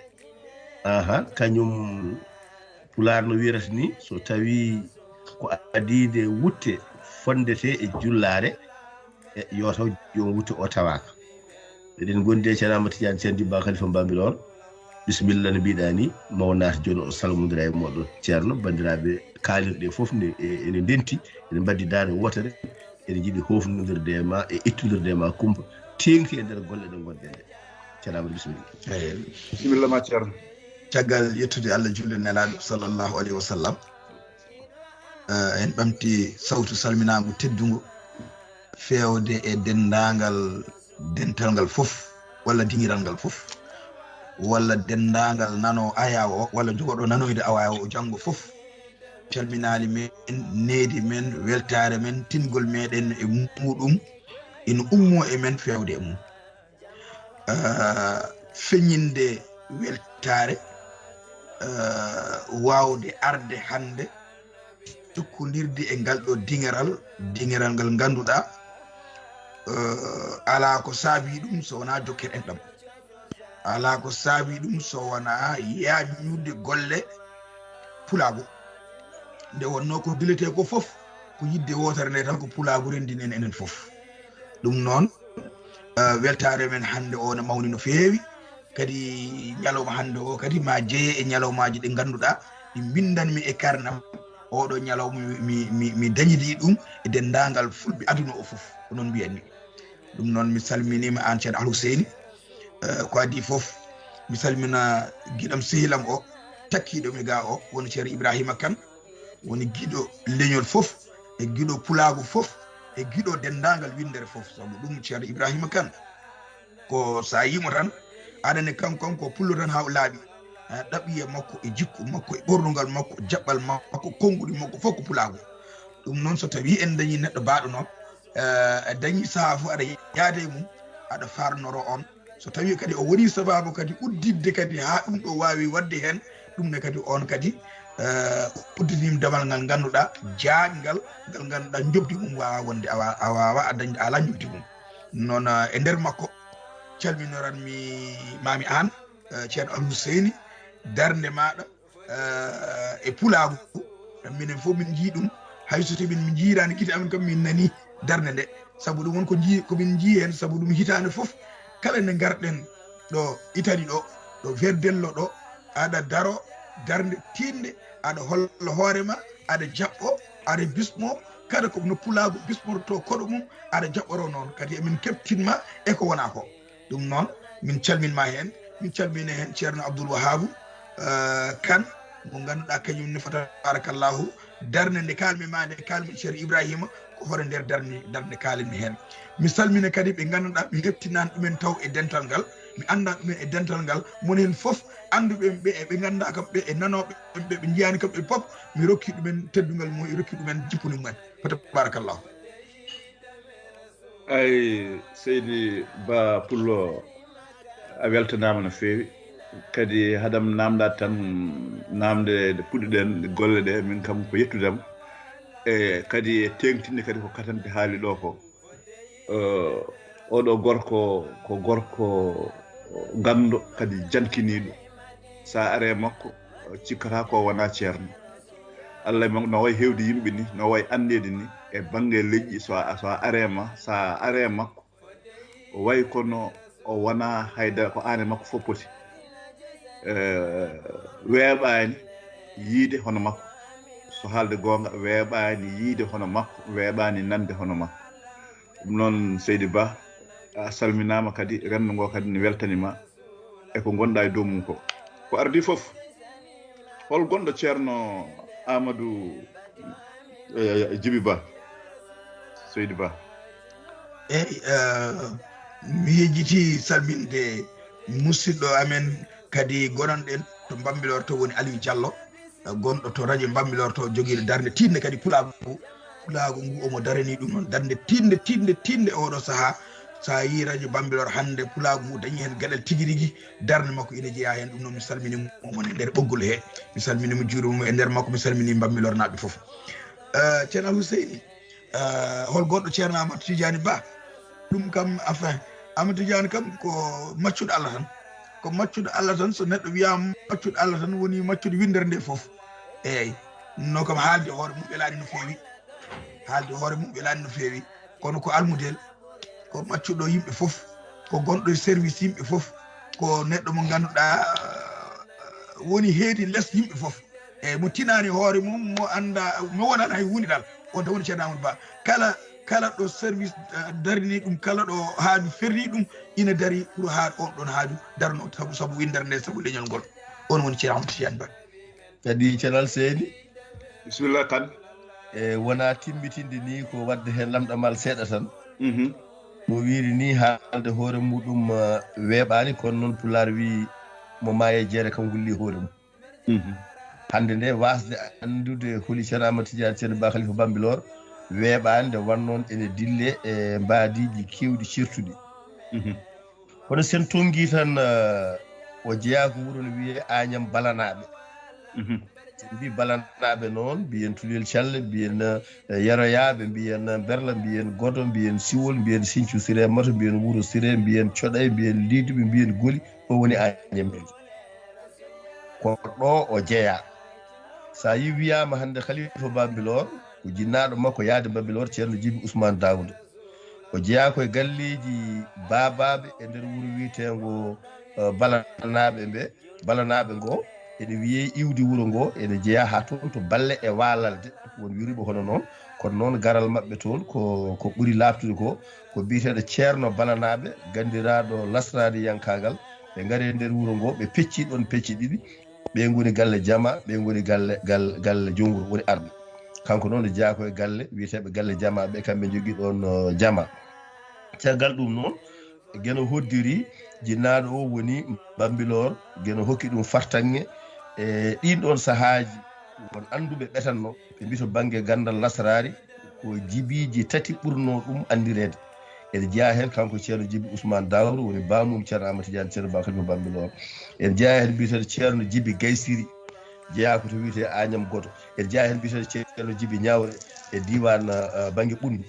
Aha, kañum Pulaar no wiyrata ni, so tawii ko adiinde wutte fonndetee e jullaare, e yo taw joom wutte o tawaaka. Eɗen ngondi e Ceerno Amadou Tidiane Thiel Dibba Khalifa Mbambilor. Bisimilla, no mbiɗa ni, maw naata jooni o salmondira e mooɗon. Ceerno, banndiraaɓe kaalirɗe ɗe fof ne, e, ene ndenti, ene mbaddi daande wootere, ene njiɗi hofnondirde e ma e ittondirde e ma kumpa, teeŋti e nder golle ɗe ngonɗen ɗe. Ceerno Amadou, bisimilla. Eyi, bisimilla ma, Ceerno. Caggal yettude Allah, julde Nelaaɗo sallallahu alayhi wa sallam, eh, en ɓamti sawtu salminaango teddungo feewde e denndaangal dental ngal fof, walla diŋiral ngal fof, walla denndaangal nanoowo ayaawo o, walla jogooɗo nanoyde ayaawo o janngo fof. Calminaali men, needi men, weltaare men, tingol meɗen e muuɗum ina ummoo e men feewde e mum. Eh, feññinde weltaare, eh, waawde arde hannde jokkondirde e ngal ɗo diŋeral, diŋeral ngal ngannduɗaa, eh, alaa ko saabii ɗum so wonaa jokkere enɗam. Alaa ko saabii ɗum so wonaa yaajnude golle pulaagu. Nde wonnoo ko duletee ko fof, ko yiɗde wootere nde tan, ko pulaagu renndini en enen fof. Ɗum noon, eh, weltaare men hannde o ne mawni no feewi. Kadi ñalawma hannde o kadi ma jeye e ñalawmaaji ɗi ngannduɗaa, ɗi mbinndanmi e karnam. Oɗo ñalawma mi, mi, mi, mi dañidi ɗum e denndaangal fulɓe aduna o fof, ko noon mbiyatmi. Ɗum noon, mi salminiima aan, Ceerno Alhuseyni. Eh, ko adii fof, mi salmina giɗam sehilam o, takkiiɗo mi ga o, woni Ceerno Ibrahima Kan, woni giɗo leñol fof, e giɗo pulaagu fof, e giɗo denndaangal winndere fof. Sabu ɗum, Ceerno Ibrahima Kan, ko so a yii mo tan, aɗa anndi kanko, kanko ko pullo tan haa o laaɓi. Eh, ɗaɓɓiye makko, e jikku makko, e ɓornungal makko, jaɓɓal makko, konnguɗi makko fof ko pulaagu. Ɗum noon, so tawii en dañii neɗɗo baaɗo noon, eh, dañii sahaa fof aɗa yaada e mum, aɗa faarnoro on. So tawii kadi o wonii sabaabu kadi udditde kadi haa ɗum ɗo waawi waɗde heen, ɗum ne kadi on kadi, eh, udditiniima damal ngal ngannduɗaa, jaaƴngal, ngal ngannduɗaa njoɓdi mum waawaa wonde, a wa-, a waawaa a dañde, a alaa njoɓdi mum. Noon, eh, e nder makko, calminoran mi maami aan, eh, Ceerno Alhuseyni, darnde maaɗa, eh, e pulaagu. Minen fof min njii ɗum, hay so tawii min njiiraani gite amen kam, min nanii darnde nde. Sabu ɗum won ko njii, ko min njii heen, sabu ɗum hitaande fof, kala nde ngarɗen ɗo Italie ɗo, ɗo Verdello ɗo, aɗa daro darnde tiiɗnde, aɗa holla hoore ma, aɗa jaɓɓo, aɗa bismo, kala ko no pulaagu bismorto koɗo mum, aɗa jaɓɓoro noon. Kadi emin keptinma e ko wonaa ko. Ɗum noon, min calminma heen, min calmina heen Ceerno Abdoul Wahabu, eh, Kan, mo ngannduɗaa kañum ne, fa tabarakallahu, darnde nde kaalmi ma nde, kaalmi Ceerno Ibrahima, ko hoore nder darnde, darnde kaalinmi heen. Mi salmina kadi ɓe ngannduɗaa ɓe heɓtinaani ɗumen taw e dental ngal, mi annda ɗumen e dental ngal, moni heen fof annduɓe ɓe, ɓe ngannda kam ɓe, e nanooɓe ɓe, ɓe njiyaani kam ɓe fof, mi rokki ɗumen teddungal mum, e rokki ɗumen jippuni mumen. Fa tabarakallahu. Ay, Seydi Ba Pullo, a weltanaama no feewi. Kadi haɗam naamndaade tan, naamnde nde puɗɗiɗen golle ɗe, min kam ko yettudam. E kadi e teeŋtinde kadi ko katante haali ɗo ko. Eh, oɗo gorko ko gorko ganndo kadi jankiniiɗo. So a are makko, cikkata ko wona ceerno. Allah e makko no wayi heewde yimɓe ni, no wayi anndeede ni e bannge leƴƴi. So a, so a are ma, so a are makko, o wayi kono o wona haydara, ko aan e makko fof poti. Eh, weeɓaani yiide hono makko. So haalde goonga, weeɓaani yiide hono makko, weeɓaani nande hono makko. Ɗum noon, Seydi Ba, a salminaama kadi, renndo ngo kadi ne weltani ma e ko ngonɗa e dow mum ko. Ko ardi fof, hol gonɗo ceerno Amadou, eh, Djiby Ba, Seydi Ba? Eyi, eh, mi yejjiti salminde musidɗo amen kadi gonanɗen to Bambilor to woni Aliou Diallo, eh, gonɗo to radio Bambilor to, jogiiɗo darnde tiiɗnde kadi pulaagu, pulaagu ngu omo darani ɗum noon darnde tiiɗnde, tiiɗnde, tiiɗnde oɗo sahaa. So a yii radio Bambilor hannde, pulaagu ngu dañi heen geɗal tigi rigi, darnde makko ina jeyaa heen. Ɗum noon mi salmini mo e nder ɓoggol he, mi salmini mo, juurima mo e nder makko, mi salmini Bambilor naaɓe fof. Eh, Ceerno Huseyni, eh, hol gonɗo Ceerno Amadou Tidiani Ba? Ɗum kam, enfin, Amadou Tidiani kam ko maccuɗo Allah tan. Ko maccuɗo Allah tan, so neɗɗo wiyaama maccuɗo Allah tan, woni maccuɗo winndere nde fof. Eeyi, no kam haalde hoore mum welaani no feewi. Haalde hoore mum welaani no feewi. Kono ko almudel, ko maccuɗo yimɓe fof, ko gonɗo e service yimɓe fof, ko neɗɗo mo ngannduɗaa, eh, woni heedi les yimɓe fof. Eeyi, mo tinaani hoore mum, mo annda, mo wonani hay woni dal. On tan woni Ceerno Amadou Ba. Kala, kala ɗo service, eh, darini ɗum, kala ɗo haaju ferri ɗum, ina dari pour haa on ɗon haaju darno, sabu, sabu winndere nde, sabu leñol ngol. On woni Ceerno Amadou Tidiani Ba. Kadi Ceerno Seydi. Bisimilla kan. E wona timmitinde ni, ko waɗde heen lamɗamal seeɗa tan. Mhm. Mo wiiri ni, haalde hoore muɗum, eh, weeɓaani, kono noon Pulaar wii, mo maayi e jeere kam wulli hoore mum. Mhm. Hannde nde, waasde anndude holi Ceerno Amadou Tidiani, Ceerno Ba Khalifa Bambilor, weeɓaani nde wannoon ene dille e mbaadiiji keewɗi ceertuɗi. Mhm. Kono sen tonngi tan, eh, o jeyaa ko wuro no wiyee Añam Balanaaɓe. Mhm. So en mbii Balanaaɓe noon, mbiyen Tulel Calle, mbiyen, eh, Yeroyaaɓe, mbiyen Berla, mbiyen Godo, mbiyen Siwol, mbiyen Siñcu Siree Mato, mbiyen Wuro Siree, mbiyen Coɗay, mbiyen Liiduɓe, mbiyen Goli, ɗo woni Añam en. Ko ɗo o jeyaa. So a yii wiyaama hannde Khalifa Bambilor, ko jinnaaɗo makko yahde Bambilor, Ceerno Jibi Ousmane Daouda. O jeyaa ko e galleeji baabaaɓe e nder wuro wiyeteengo, eh, Balanaaɓe ɓe. Balanaaɓe ngo, ene wiyee iwdi wuro ngo, ene jeyaa haa toon to Balle e Waalalde, won wiruɓe hono noon. Kono noon, garal maɓɓe toon ko, ko ɓuri laaɓtude ko, ko biyeteeɗo Ceerno Balanaaɓe, ganndiraaɗo lasraariyankaagal. Ɓe ngari e nder wuro ngo, ɓe pecci ɗoon pecce ɗiɗi. Ɓe ngoni galle Jama, ɓe ngoni galle, galle, galle Jowngol, woni arɓe. Kanko noon, o jeyaa ko e galle wiyeteeɓe galle Jama ɓe, kamɓe njogii ɗoon, eh, Jama. Caggal ɗum noon, Geno hoddiri, jinnaaɗo o woni Bambilor, Geno hokki ɗum fartaŋŋe e ɗiin ɗoon sahaaji. Won annduɓe ɓetanno, ɓe mbii to bannge ganndal lasraari, ko jibiiji tati ɓurnoo ɗum anndireede. Ene jeyaa heen kanko Ceerno Jibi Ousmane Daouda, woni baamum Ceerno Amadou Tidiane, Ceerno Ba Khalifa Bambilor. Ene jeyaa heen biyeteeɗo Ceerno Jibi Gaysiri, jeyaa ko to wiyetee Añam Godo. Ene jeyaa heen biyeteeɗo Ceerno Jibi Ñawre e diiwaan, eh, bannge Ɓunndu.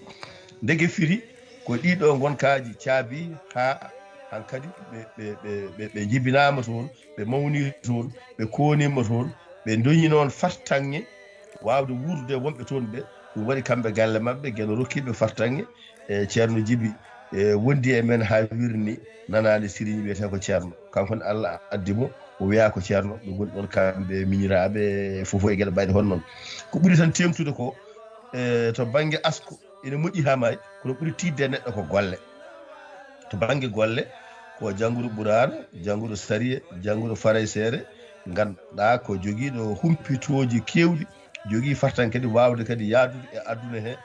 Ndeke firi ko ɗii ɗoo ngonkaaji caabii haa hankadi ɓe, ɓe, ɓe, ɓe, ɓe njibinaama toon, ɓe mawnii toon, ɓe kooniima toon, ɓe ndoñi noon fartaŋŋe waawde wuurdude e wonɓe toon ɓe. Ɗum waɗi kamɓe galle maɓɓe, Geno rokki ɓe fartaŋŋe. E Ceerno Jibi, e, wondi e men haa wirni, nanaani siriñ wiyetee ko Ceerno. Kanko ne, Allah addi mo, o wiyaa ko Ceerno. Ɓe ngoni ɗoon kamɓe miñiraaɓe, fof e geɗe mbayɗe hono noon. Ko ɓuri tan teeŋtude ko, e, to bannge asko, ene moƴƴi haa maayi, kono ɓuri tiiɗde e neɗɗo ko golle. To bannge golle, ko jannguɗo Quraana, jannguɗo sariya, jannguɗo farayseere, ngannduɗaa ko jogiiɗo humpitooji keewɗi, jogii fartaŋŋe kadi waawde kadi yahdude e aduna he,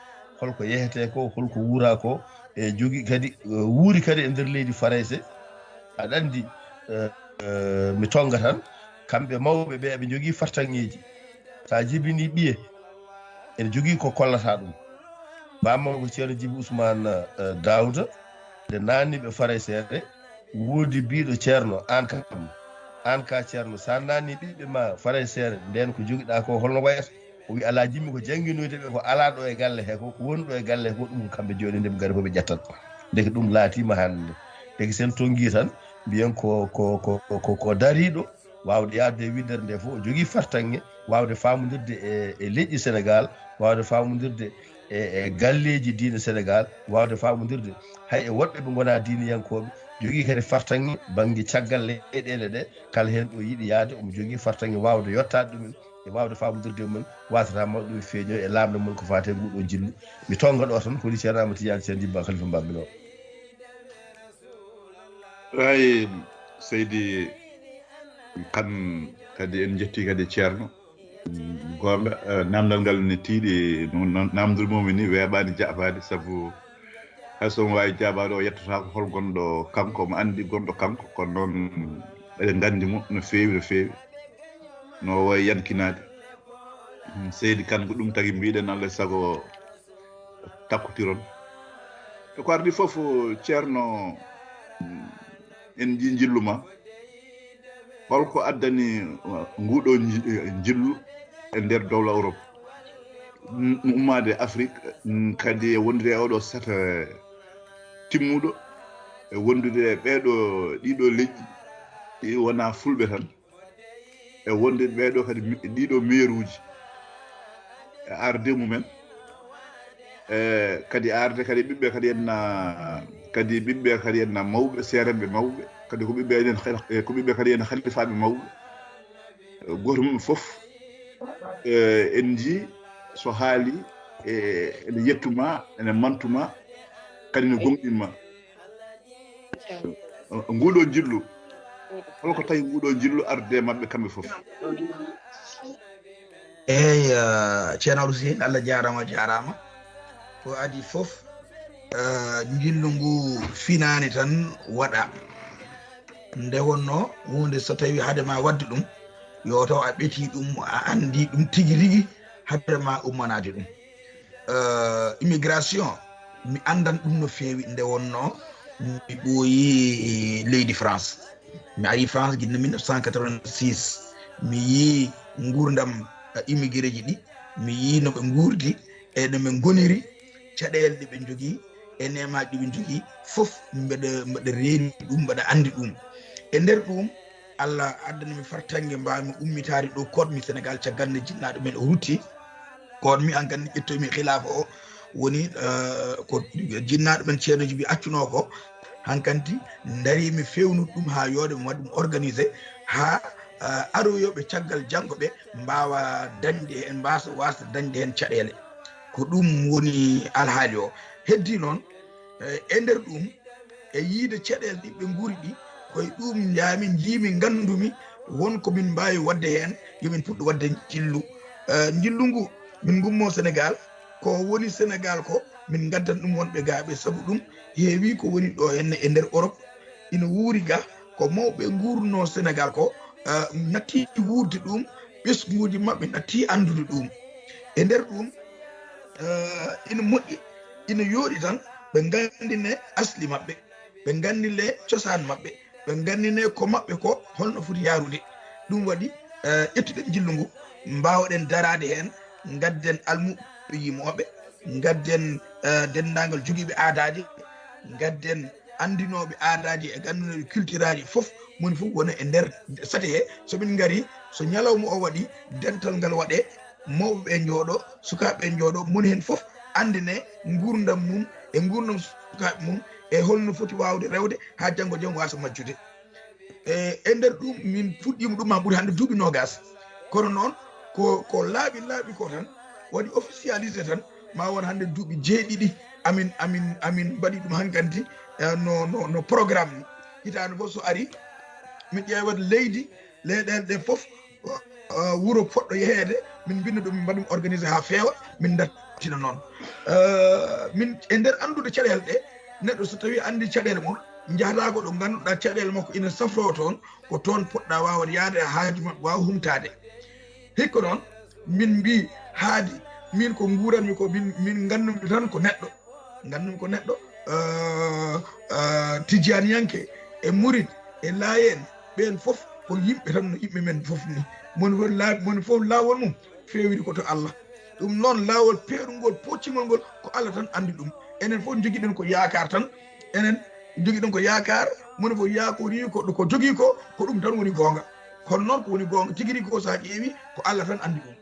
holko yehetee ko, holko wuuraa ko, e jogii kadi, e wuuri kadi e nder leydi Farayse, Aɗa anndi, eh, eh, mi tonnga tan, kamɓe mawɓe ɓe, eɓe njogii fartaŋŋeeji. So a jibinii ɓiye, ene jogii ko kollata ɗum. Bammakko Ceerno Jibi Usmaan, eh, Daawda, nde naanni ɓe Farayseere, woodi biiɗo Ceerno, aan kam, aan ka Ceerno, so a naanni ɓiɓɓe ma Farayseere, ndeen ko jogiɗaa ko holno wayata? O wi alaa, jimmi ko jannginoyde ɓe ko alaa ɗo e galle he, ko ko woni ɗo e galle he, ko ɗum ko kamɓe jooni nde ɓe ngari ko ɓe ƴettat. Ndeke ɗum laatiima hannde. Ndeke sen tonngi tan, mbiyen ko, ko, ko, ko, ko dariiɗo waawde yaade e winndere nde fof, o jogii fartaŋŋe waawde faamondirde e, e leƴƴi Senegaal, waawde faamondirde e, e galleeji diine Senegaal, waawde faamondirde hay e woɗɓe ɓe ngonaa diiniyankooɓe, jogii kadi fartaŋŋe bannge caggal leyɗeele ɗe, kala heen ɗo yiɗi yahde, omo jogii fartaŋŋe waawde yottaade ɗumen e waawde faamondirde e mum, wasata mawɗo ɗum feeño e laamɗo mum ko faati e nguɗo njillu. Mi tonnga ɗo tan, ko woni Ceerno Amadou Tidiane Sy Djiba Khalifa Bambino. Eey, seydi Kan, kadi en njetti kadi Ceerno. Goonga, eh, naamndal ngal ne tiiɗi, no, no naamndirmomi ni, weeɓaani jaabaade, sabu hay so omo waawi jaabaade, o yettotaako hol gonɗo kanko, omo anndi gonɗo kanko, kono noon eɗen nganndi mo no feewi, no feewi, no waawi yankinaade. Hmm, seydi Kan, ko ɗum tagi mbiɗen, Allah sago takkotiron. E ko ardi fof, Ceerno, en njii njillu ma. Holko addani, uh, nguɗo nji-, njillu e nder dowla Europe? M-, ummaade Afrik, mm, kadi e wondude e oɗo sata timmuɗo, e wondude e ɓeeɗo, ɗiɗo leƴƴi, ɗi wona fulɓe tan. E wonde ɓeeɗo kadi mi-, ɗiɗo meeruuji e arde mumen, e kadi arde kadi ɓiɓɓe kadi en na, kadi ɓiɓɓe kadi en na mawɓe, seerenɓe mawɓe, kadi ko ɓiɓɓe en, ko ɓiɓɓe kadi en halifaaɓe mawɓe. Gooto mum fof, e, en njii so haali, e, ene yettuma, ene mantuma, kadi ne gomɗinma. Nguɗo njillu, holko tawi nguɗo njillu arde maɓɓe kamɓe fof? Eey, eh, Ceerno Abdou Seydi, Allah jaaraama, jaaraama. Ko adii fof, eh, njillu ngu finaani tan waɗa. Nde wonnoo huunde so tawi hade ma waɗde ɗum, yo taw a ɓetii ɗum, a anndi ɗum tigi rigi, hade ma ummanaade ɗum. Eh, immigration, mi anndan ɗum no feewi nde wonnoo mi ɓooyi leydi France. Mi ari France gila mille neuf cent quatre-vingt-six. Mi yii nguurndam, eh, immigré ji ɗi, mi yii no ɓe nguurdi e no ɓe ngoniri, caɗeele ɗe ɓe njogii e neemaaji ɗi ɓe njogii fof, mbeɗa, mbeɗa reeni ɗum, mbeɗa anndi ɗum. E nder ɗum, Allah addani mi fartaŋŋe mbaawmi ummitaade ɗo koɗmi Senegaal caggal nde jinnaaɗo men o rutti. Koɗmi hankadi ƴettoymi khilaafa o woni, eh, ko jinnaaɗo men Ceerno Jibi accunoo ko. Hankadi ndariimi feewnude ɗum haa yooɗa mi waɗa ɗum organisé haa, eh, aroyooɓe caggal janngo ɓe mbaawa dañde heen, mbaasa, waasde dañde heen caɗeele. Ko ɗum woni alhaali o. Heddii noon, eh, e nder ɗum, e yiide caɗeele ɗi ɓe nguuri ɗi, ko e ɗum njaami, njiimi, nganndumi won ko min mbaawi waɗde heen, yo min puɗɗo waɗde njillu. Eh, njillu ngu, min ngummoo Senegaal, ko woni Senegaal ko, min ngaddan ɗum wonɓe gaa ɓe, sabu ɗum heewi ko woni ɗo henne e nder Europe, ina wuuri ga, ko mawɓe nguurnoo Senegaal ko, eh, natti wuurde ɗum, ɓesnguuji maɓɓe natti anndude ɗum. E nder ɗum, eh, ina moƴƴi, ina yooɗi tan ɓe nganndine asli maɓɓe, ɓe nganndine cosaan maɓɓe, ɓe nganndine ko maɓɓe ko holno foti yaarude. Ɗum waɗi, eh, ƴettuɗen njillu ngu, mbaawɗen daraade heen, ngadden almuɓɓe yimooɓe, ngadden, eh, denndaangal jogiiɓe aadaaji, ngadden anndinooɓe aadaaji e ganndunooɓe culture aji fof, moni fof wona e nder sate he. So min ngari, so ñalawma o waɗi, dental ngal waɗe, mawɓe ɓe njooɗo, sukaaɓe ɓe njooɗo, moni heen fof anndine nguurndam mum e nguurndam sukaaɓe mum e holno foti waawde rewde haa janngo jam waasa majjude. E, e nder ɗum, min puɗɗiima ɗum maa ɓuri hannde duuɓi noogaas. Kono noon, ko, ko laaɓi laaɓi ko tan, waɗi officialisé tan, ma won hannde duuɓi jeeɗiɗi amin, amin, amin mbaɗi ɗum hankadi, eh, no, no, no programme ni. Hitaande fof so ari, min ƴeewat leydi, leyɗeele ɗe fof, eh, wuro poɗɗo yeheede, min mbinna ɗum, min mbaɗa ɗum organisé haa feewa, min ndartina noon. Eh, min e nder anndude caɗeele ɗe, neɗɗo so tawii anndi caɗeele mum, Njahata ko ɗo ngannduɗaa caɗeele makko ina safroo toon, ko toon poɗɗaa waawde yahde, haaju maɓɓe waawa humtaade. Hikka noon, min mbii haadi, min ko nguuranmi ko, min, min nganndumi tan ko neɗɗo. Nganndumi ko neɗɗo, eh, eh, tijjaaniyanke e murid e laayeen, ɓeen fof ko yimɓe tan no yimɓe men fof ni. Moni fof laa-, moni fof laawol mum feewiri ko to Allah. Ɗum noon, laawol peerungol, poccingol ngol, ko Allah tan anndi ɗum. Enen fof njogiɗen ko yaakaar tan. Enen njogiɗen ko yaakaar, moni fof yaakorii ko, ko jogii ko, ko ɗum tan woni goonga. Kono noon ko woni goonga tigi rigi ko, so a ƴeewi, ko Allah tan anndi ɗum.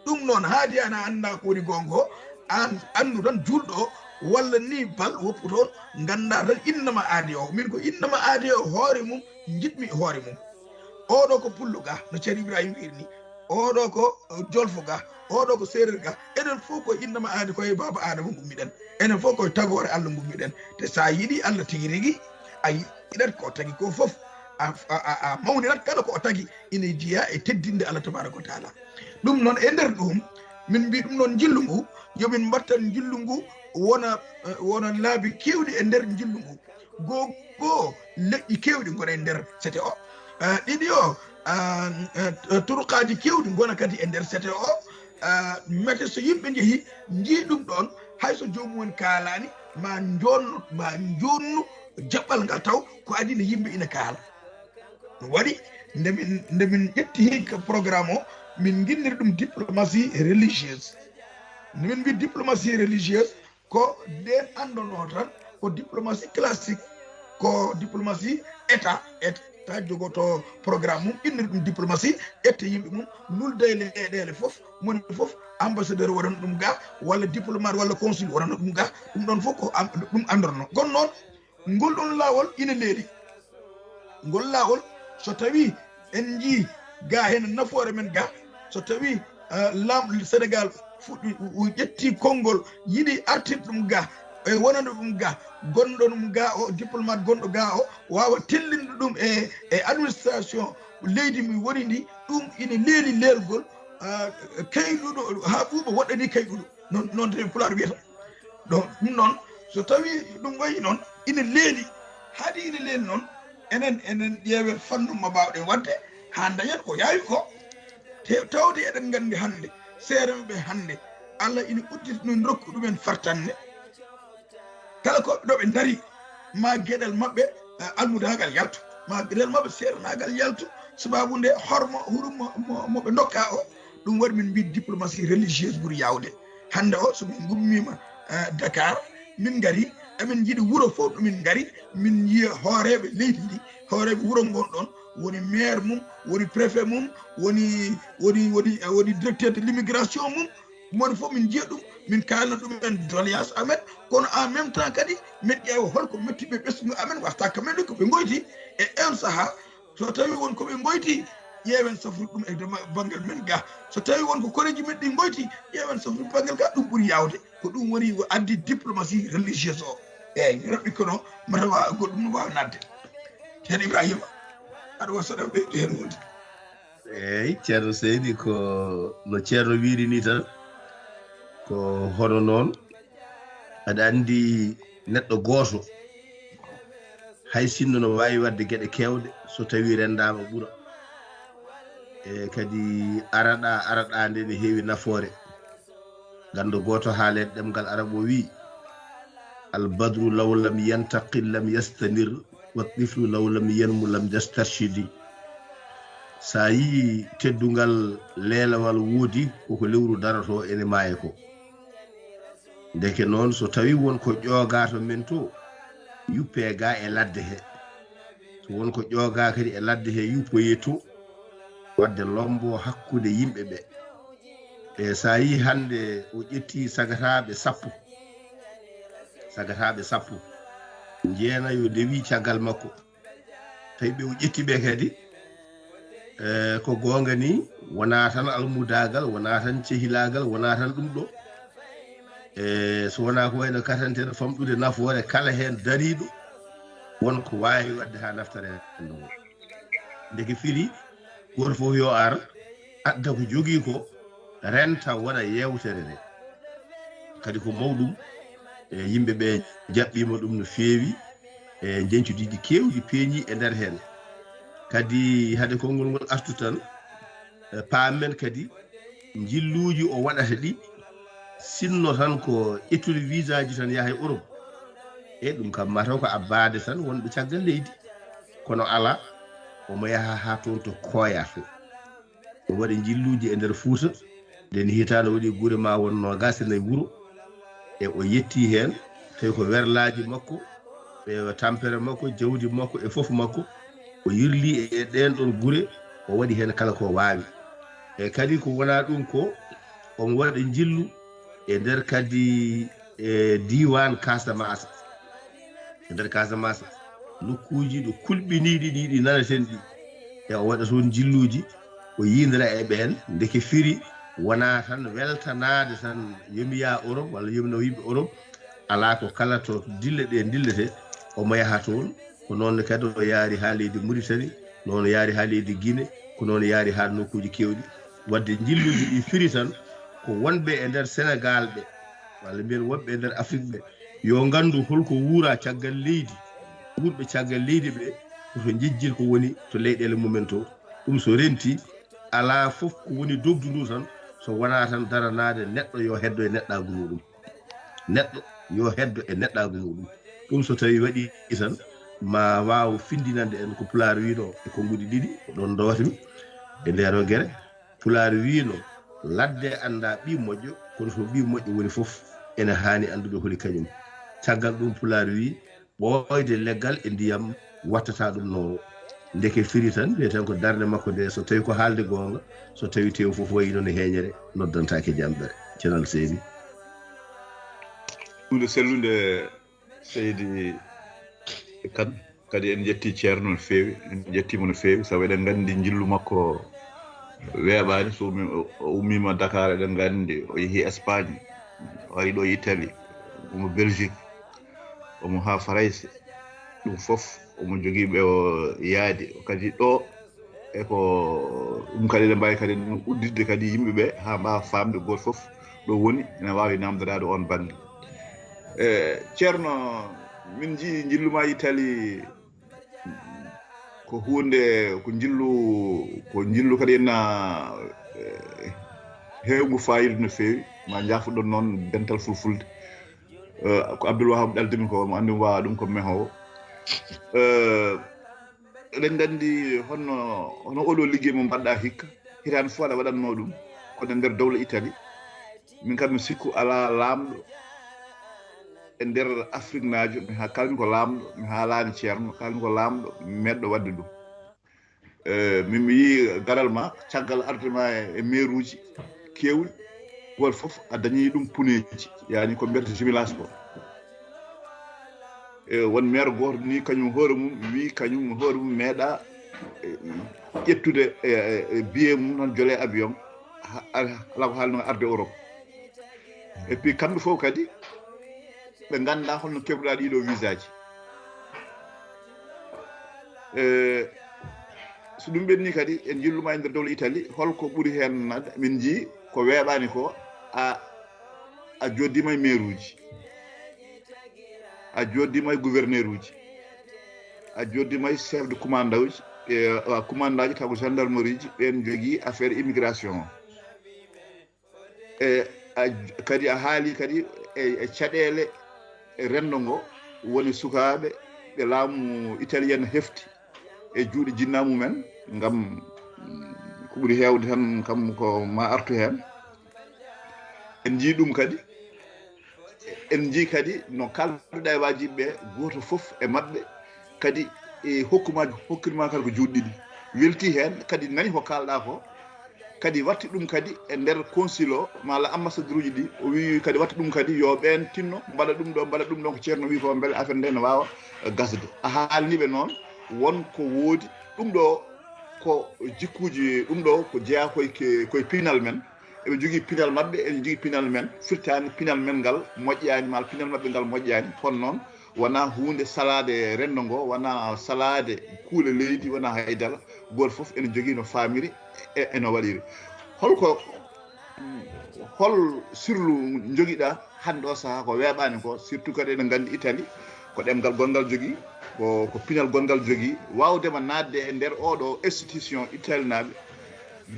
Ɗum noon, haadi an a anndaa ko woni goonga ko, aan anndu tan juulɗo o, walla ni bal woppu toon, nganndaa tan innama aadi o. Min ko innama aadi o hoore mum, njiɗmi e hoore mum. Oɗo ko pullo ga, no Ceerno Ibrahima wiiri ni. Oɗo ko, eh, jolfo ga, oɗo ko seereer ga. Enen fof ko innama aadi, ko e baaba Aadama ngummiɗen. Enen fof ko e tagoore Allah ngummiɗen. Te so a yiɗi Allah tigi rigi, a yiɗat ko o tagi ko fof. A, a, a, a mawninat kala ko o tagi, ina jeyaa e teddinde Allah tabaaraka wa taala. Ɗum noon, e nder ɗum, min mbii ɗum noon, njillu ngu, yo min mbattan njillu ngu wona, eh, wona laabi keewɗi e nder njillu ngu. Goo, goo, leƴƴi keewɗi ngona e nder sete o. Eh, ɗiɗi o, ah, eh, turuqaaji keewɗi ngona kadi e nder sete o. Ah, mete so yimɓe njehi, njii ɗum ɗoon, hay so joomum en kaalaani, ma njoonnu, ma njoonnu jaɓɓal ngal taw ko adii nde yimɓe ina kaala. Ɗum waɗi, nde min, nde min ƴetti hikka programme o, min nginniri ɗum diplomatie religieuse. Nde min mbii diplomatie religieuse, ko ndeen anndonoo tan ko diplomatie classique, ko diplomatie État, État jogoto programme mum, inniri ɗum diplomatie, ƴetta yimɓe mum, nulda e leyɗeele fof, moni fof ambassadeur waɗana ɗum ga, walla diplomate, walla consul waɗana ɗum ga, ɗum ɗoon fof ko am-, ɗum anndonoo. Kono noon, ngol ɗoon laawol ina leeli. Ngol laawol, so tawii en njii ga heen nafoore men ga, so tawii, eh, laamɗo Sénégal fuɗɗi, u-, u-, ƴetti konngol, yiɗi artirde ɗum ga, e wonande ɗum ga, gonɗo ɗum ga o, diplomate gonɗo ga o, waawa tellinde ɗum e, e administration leydi mi woni ndi, ɗum ina leeli leelgol, eh, kayɗuɗo, haa ɓuuɓa woɗɗanii kayɗuɗo. Noon, noon tawi Pulaar wiyata. Donc, ɗum noon, so tawii ɗum wayi noon, ina leeli, haadi ina leeli noon, enen, enen ƴeewen fannu mo mbaawɗen waɗde haa ndañen ko yaawi ko. Te-, tawde eɗen nganndi hannde, seerenɓe hannde, Allah ina udditi ɗum, rokku ɗumen fartaŋŋe. Kala ko ɗo ɓe ndarii, ma geɗel maɓɓe, eh, almudaagal yaltu, ma geɗel maɓɓe seernaagal yaltu, sabaabu nde horma hurum mo, mo, mo ɓe ndokka o. Ɗum waɗi min mbii diplomatie religieuse ɓuri yaawde. Hannde o, so min ngummiima, eh, Dakar, min ngari, emin njiɗi wuro fof ɗo min ngari, min njiya hooreeɓe leydi ndi, hooreeɓe wuro ngon ɗon, woni maire mum, woni préfet mum, woni, woni, woni, eh, woni directeur de l'immigration mum, moni fof min njiya ɗum, min kaalna ɗumen doléance amen, kono en même temps kadi min ƴeewa holko mettiɓe ɓesngu amen, wasta ka men ko ɓe ngoyti e on sahaa. So tawii won ko ɓe ngoyti, ƴeewen safrude ɗum e dema-, banngal men ga. So tawii won ko koreeji men ɗi ngoyti, ƴeewen safrude banngal ga, ɗum ɓuri yaawde. Ko ɗum woni ko addi diplomatie religieuse o. Eeyi, mi raɓɓi kono mata wa-, goɗɗum no waawi naatde. Ceerno Ibrahima, aɗa waɗa saɗa ɓeydu heen wonde. Eeyi, Ceerno Seydi, ko no Ceerno wiiri ni tan, ko hono noon. Aɗa anndi neɗɗo gooto, hay sinno no waawi waɗde geɗe keewɗe, so tawii renndaama ɓura. E kadi araɗa, araɗa nde ne heewi nafoore. Ganndo gooto haaleede ɗemngal Arab o wii, "Al badru law lam yantaqil lam yastanir, wa tiflu law lam yanmu lam yastarshidi." So a yii teddungal leelawal woodi, koko lewru darotoo ene maaya ko. Ndeke noon, so tawii won ko ƴoogaa to men to, yuppee ga e ladde he. So won ko ƴoogaa kadi e ladde he, yuppoyee to, waɗde lombo hakkunde yimɓe ɓe. E so a yii hannde o ƴetti sagataaɓe sappo, sagataaɓe sappo, jeenayo ndewi caggal makko. Tawi ɓe o ƴetti ɓe kadi, eh, ko goonga ni, wonaa tan almudaagal, wonaa tan cehilaagal, wonaa tan ɗum ɗo. Eh, so wonaa ko wayno katanteeɗo famɗude nafoore kala heen dariiɗo, won ko waawi waɗde haa naftara heen ɗum. Ndeke firi, gooto fof yo ar, adda ko jogii ko, renta, waɗa yeewtere nde. Kadi ko mawɗum, e yimɓe ɓe jaɓɓiima ɗum no feewi. E njeñcudiiji keewɗi peeñi e nder heen. Kadi hade konngol ngol artu tan, e paamen kadi njilluuji o waɗata ɗi, sinno tan ko ƴettude visaaji tan yaha e Europe. E ɗum kam mataw ko abbaade tan wonɓe caggal leydi. Kono alaa, omo yaha haa toon to Koya to. O waɗi njilluuji e nder Fuuta. Nden hitaande waɗi gure ma won noogaas e nayi wuro. E o yetti heen, tawi ko werlaaji makko, e tampere makko, jawdi makko, e fof makko. O yirli e ɗeen ɗoon gure, o waɗi heen kala ko waawi. E kadi ko wonaa ɗum ko, omo waɗa njillu e nder kadi e diiwaan Casamance. E nder Casamance, nokkuuji ɗo kulɓiniiɗi ɗi, ɗi nanaten ɗi. E o waɗa toon njilluuji, o yiyndira e ɓeen, ndeke firi wonaa tan weltanaade tan yo mi yaha Europe walla yo mi naw yimɓe Europe. Alaa, ko kala to dille ɗe ndillete, omo yaha toon. Ko noon ne kadi o yaari haa leydi Mauritanie, noon o yaari haa leydi Guinée, ko noon o yaari haa nokkuuji keewɗi. Waɗde njilluuji ɗi firi tan ko wonɓe e nder Sénégal ɓe, walla mbiyen wonɓe e nder Afrique ɓe, yo nganndu holko wuura caggal leydi. Wuurɓe caggal leydi ɓe, koto njejjir ko woni to leyɗeele mumen to. Ɗum so renti, alaa fof ko woni dogdu ndu tan, so wonaa tan daranaade neɗɗo yo heddo e neɗɗaagu muɗum. Neɗɗo yo heddo e neɗɗaagu muɗum. Ɗum so tawi waɗi tan, ma waaw findinande en ko Pulaar wiino e konnguɗi ɗiɗi, ko ɗoon ndowatmi e ndee ɗoo gere. Pulaar wiino, ladde annda ɓii moƴƴo, kono so ɓii moƴƴo woni fof, ene haani anndude holi kañum. Caggal ɗum Pulaar wii, ɓooyde leggal e ndiyam wattata ɗum noowo. Ndeke firi tan, wiyeten ko darnde makko nde, so tawi ko haalde goonga, so tawi tew fof wayi noon e heeñere, noddantaake jamɓere. Cenal Seydi. Ɗum nde sellunde Seydi Kan, kadi en njetti Ceerno no feewi, en njettiima no feewi, sabu eɗen nganndi njillu makko weeɓaani, so ummi-, o ummiima Dakar, eɗen nganndi o yehi Espagne, o ari ɗo Italie, omo Belgique, omo haa Farayse, ɗum fof omo jogii ɓe o yaadi, kadi ɗo e ko ɗum kadi eɗen mbaawi kadi ɗum udditde kadi yimɓe ɓe haa mbaawa faamde gooto fof ɗo woni, ene waawi naamndoraade oon bannge. E, Ceerno, min njii njillu ma Italie ko huunde, ko njillu, ko njillu kadi ena, e, heewngu faayiida no feewi, ma njaafoɗon noon dental fulfulde. E, ko Abdoul Wahab ɗaldini ko, mo anndi mo waawa ɗum ko mehoowo. E, eɗen nganndi hono, hono oɗo liggey mo mbaɗɗa hikka, hitaande fof aɗa waɗatnoo ɗum, kono e nder dowla Italie. Min kam mi sikku alaa laamɗo e nder Afriknaajo, mi ha-, kalmi ko laamɗo, mi haalaani ceerno, kalmi ko laamɗo meeɗɗo waɗde ɗum. E, min mi yii garal ma, caggal arde ma e, e meeruuji keewɗi, gooto fof a dañii ɗum puneeji, yaani ko mbiyata jumelage ko. E, won meer gooto ni, kañum hoore mum, wii kañum hoore mum meeɗa, e, ƴettude, e, e, e billet mum tan jole avion, ha-, ala ko haalno arde Europe. Et puis kamɓe fof kadi, ɓe nganndaa holno keɓruɗaa ɗiɗo visaaji. E, so ɗum ɓenni kadi, en njilluma e nder dowla Italie, holko ɓuri heen naatde? Min njii ko weeɓaani ko, a, a jooɗdiima e meeruuji, a jooɗdiima e gouverneur uji, a jooɗdiima e chef de commandant uji, e, a commandant ji, taw ko gendarmerie ji, ɓeen njogii affaire immigration o. E, a, kadi a haali kadi e, e caɗeele e renndo ngo, woni sukaaɓe ɓe laamu italien hefti e juuɗe jinnaa mumen, ngam, mm, ko ɓuri heewde tan kam ko ma artu heen. En njii ɗum kadi, en njii kadi no kaalduɗaa e waajiɓe ɓe, gooto fof e maɓɓe kadi e hokku ma, hokkiri ma kadi ko juuɗe ɗiɗi. Weltii heen, kadi nani ko kaalɗaa ko, kadi watti ɗum kadi e nder consul o, maa la ambassadeur uji ɗi, o wii kadi watti ɗum kadi yo ɓeen tinno, mbaɗa ɗum ɗo, mbaɗa ɗum ɗon, ko ceerno wii ko mbele affaire nde no waawa gasde. A haalni ɓe noon, won ko woodi, ɗum ɗo ko jikkuuji, ɗum ɗo ko jeyaa koye ke-, koye pinal men. Eɓe njogii pinal maɓɓe, eɓe njogii pinal men, firtaani pinal men ngal moƴƴaani, maa pinal maɓɓe ngal moƴƴaani. Kono noon, wonaa huunde salaade renndo ngo, wonaa salaade kuule leydi, wonaa hay dara. Gooto fof ene jogii no faamiri e, e no waɗiri. Holko, hol sirlu njogiɗaa hannde o sahaa ko weeɓaani ko, surtout kadi eɗen nganndi Italie ko ɗemngal gonngal jogii, Ko, ko pinal gonngal jogii, waawdema naatde e nder ooɗo institution Italie naaɓe,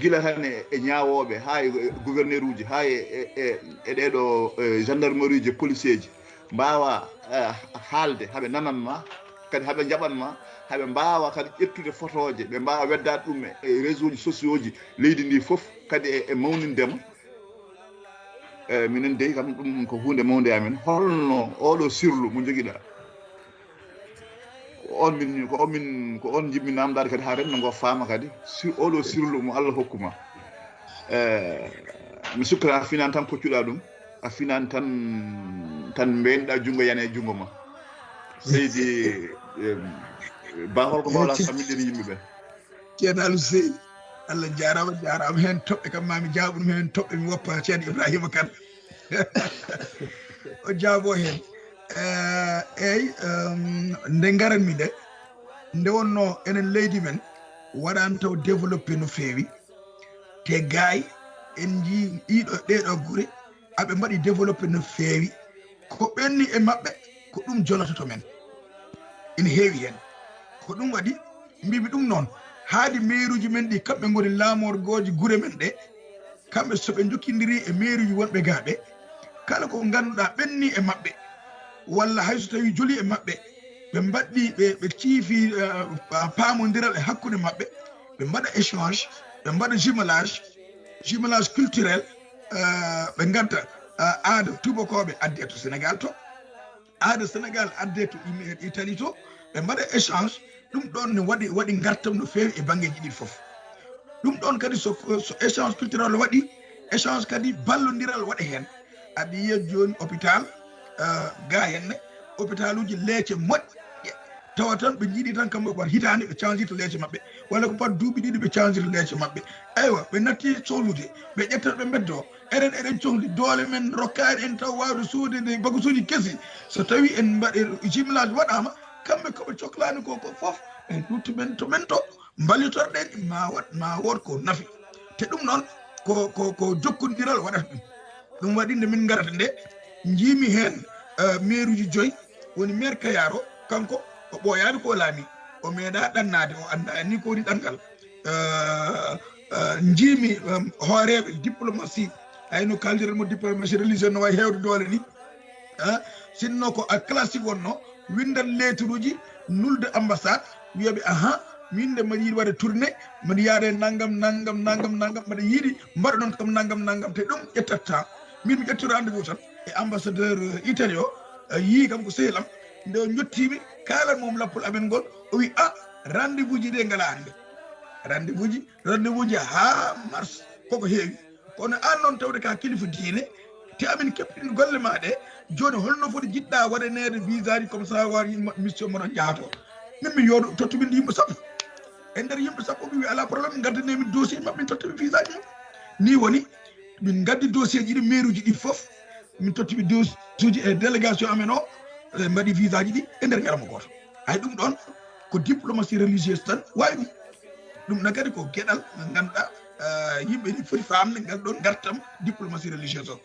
gila tan e, e ñaawooɓe, haa e gouverneur uji, haa e, e, e, e ɗeeɗo, e, gendarmerie ji, policier ji, mbaawa, e, haalde, haɓe nanan ma, kadi haɓe njaɓan ma, haɓe mbaawa kadi ƴettude fotooje, ɓe mbaawa weddaade ɗum e, e réseau ji sociaux ji leydi ndi fof, kadi e, e mawninde ma. E, minen dey kam, ɗum ko huunde mawnde e amen. Holno ooɗo sirlu mo njogiɗaa? Ko on min, ko on min, ko on njiɗmi naamndaade kadi haa renndo ngo faama kadi. Si ooɗo sirlu mo Allah hokku ma. E, mi sikku a finan tan koccuɗaa ɗum. A finan tan, tan mbeenɗaa junngo yana e junngo ma. Seydi, em, Ba, holko mbawɗaa faaminde yimɓe ɓe? Ceerno Aliou Seydi, Allah jaaraama, jaaraama heen toɓɓe kam, maa mi jaaɓo ɗum heen toɓɓe, mi woppa Ceerno Ibrahima Kane. O jaabo heen. Eh, eey, em, nde ngaranmi nde, nde wonnoo enen leydi men waɗaani taw développé no feewi. Te gaay en njii ɗiɗo, ɗeeɗo gure, aɓe mbaɗi développé no feewi. Ko ɓenni e maɓɓe, ko ɗum jolototo men. Ina heewi heen. Ko ɗum waɗi, mbimi ɗum noon, haadi meeruuji men ɗi, kamɓe ngoni laamorgooji gure men ɗe, kamɓe so ɓe njokkindiri e meeruuji wonɓe gaa ɓe, kala ko ngannduɗaa ɓenni e maɓɓe, walla hay so tawii joli e maɓɓe, ɓe mbaɗɗi, ɓe, ɓe ciifi, eh, pa-, paamondiral e hakkunde maɓɓe, ɓe mbaɗa échange, ɓe mbaɗa jumelage, jumelage culturel, eh, ɓe ngadda, eh, aada tubakooɓe addee to Sénégal to, aada Sénégal addee to Im-, Italie to, ɓe mbaɗa échange. Ɗum ɗoon ne waɗi, waɗi ngartam no feewi e banngeeji ɗiɗi fof. Ɗum ɗoon kadi so, so échange culturel waɗi, échange kadi ballondiral waɗa heen. Aɗa yiya jooni hôpital, eh, gaa henne, hôpitaluuji leece moƴƴe, tawa tan ɓe njiɗi tan kamɓe ko par hitaande ɓe changirta leece maɓɓe, walla ko par duuɓi ɗiɗi ɓe changirta leece maɓɓe. Aywa, ɓe natti sohlude, ɓe ƴetta ɓe mbeddo. Eɗen, eɗen cohli doole men, rokkaani en taw waawde soodde bagusuuji kesi. So tawii en mbaɗi jumelage waɗaama, kamɓe ko ɓe coklaani ko, ko fof, en ɗuttu men to men to, mballitorɗen, ma waɗ, ma wood ko nafi. Te ɗum noon ko, ko, ko jokkondiral waɗata ɗum. Ɗum waɗi nde min ngarata nde, njiimi heen, eh, meeruuji joyi, woni maire Kayar o, kanko o ɓooyaani ko o laami, o meeɗaa ɗannaade, o anndaa ni ko woni ɗanngal. Eh, eh, njiimi, em, hooreeɓe diplomatie, ay no kaaldiren mo diplomatie religieuse no wayi heewde doole ni. Eh, sinno ko a classique wonno, winndan lettre uji, nulde ambassade, wiyaɓe, aha, min de mbaɗi yiɗi waɗde tournée, mbaɗi yaade nanngam, nanngam, nanngam, nanngam, mbaɗa yiɗi mbaɗa noon kam nanngam, nanngam, te ɗum ƴettat temps. Min mi ƴetti rendez-vous tan e ambassadeur, eh, Italie o, eh, yii kam ko sehil am, nde o jottiimi, kaalan mo lappol amen ngol, o wi, a, rendez-vous ji ɗe ngalaa hannde. Rendez-vous ji, rendez-vous ji haa mars, koko heewi. Kono aan noon tawde ka kilifa diine, te amin keɓtin golle ma ɗe, jooni holno foti jiɗɗa waɗaneede visa ji comme ça waɗi ma-, mission mo ɗon jahato? Min mi yoodo tottu min yimɓe sappo. E nder yimɓe sappo mi wi ala problème, ngaddanee min dossier maɓɓe, min totta ɓe visa ji maɓɓe. Ni woni min ngaddi dossier ji ɗi mairie uji ɗi fof, min totti ɓe dossier uji e délégation amen o, ɓe mbaɗi visa ji ɗi e nder ñalawma gooto. Hay ɗum ɗon ko diplomatie religieuse tan wawi ɗum. Ɗum na kadi ko geɗal ngal ngannduɗaa, eh, yimɓe ni foti faamde ngal ɗon ngartam diplomatie religieuse o.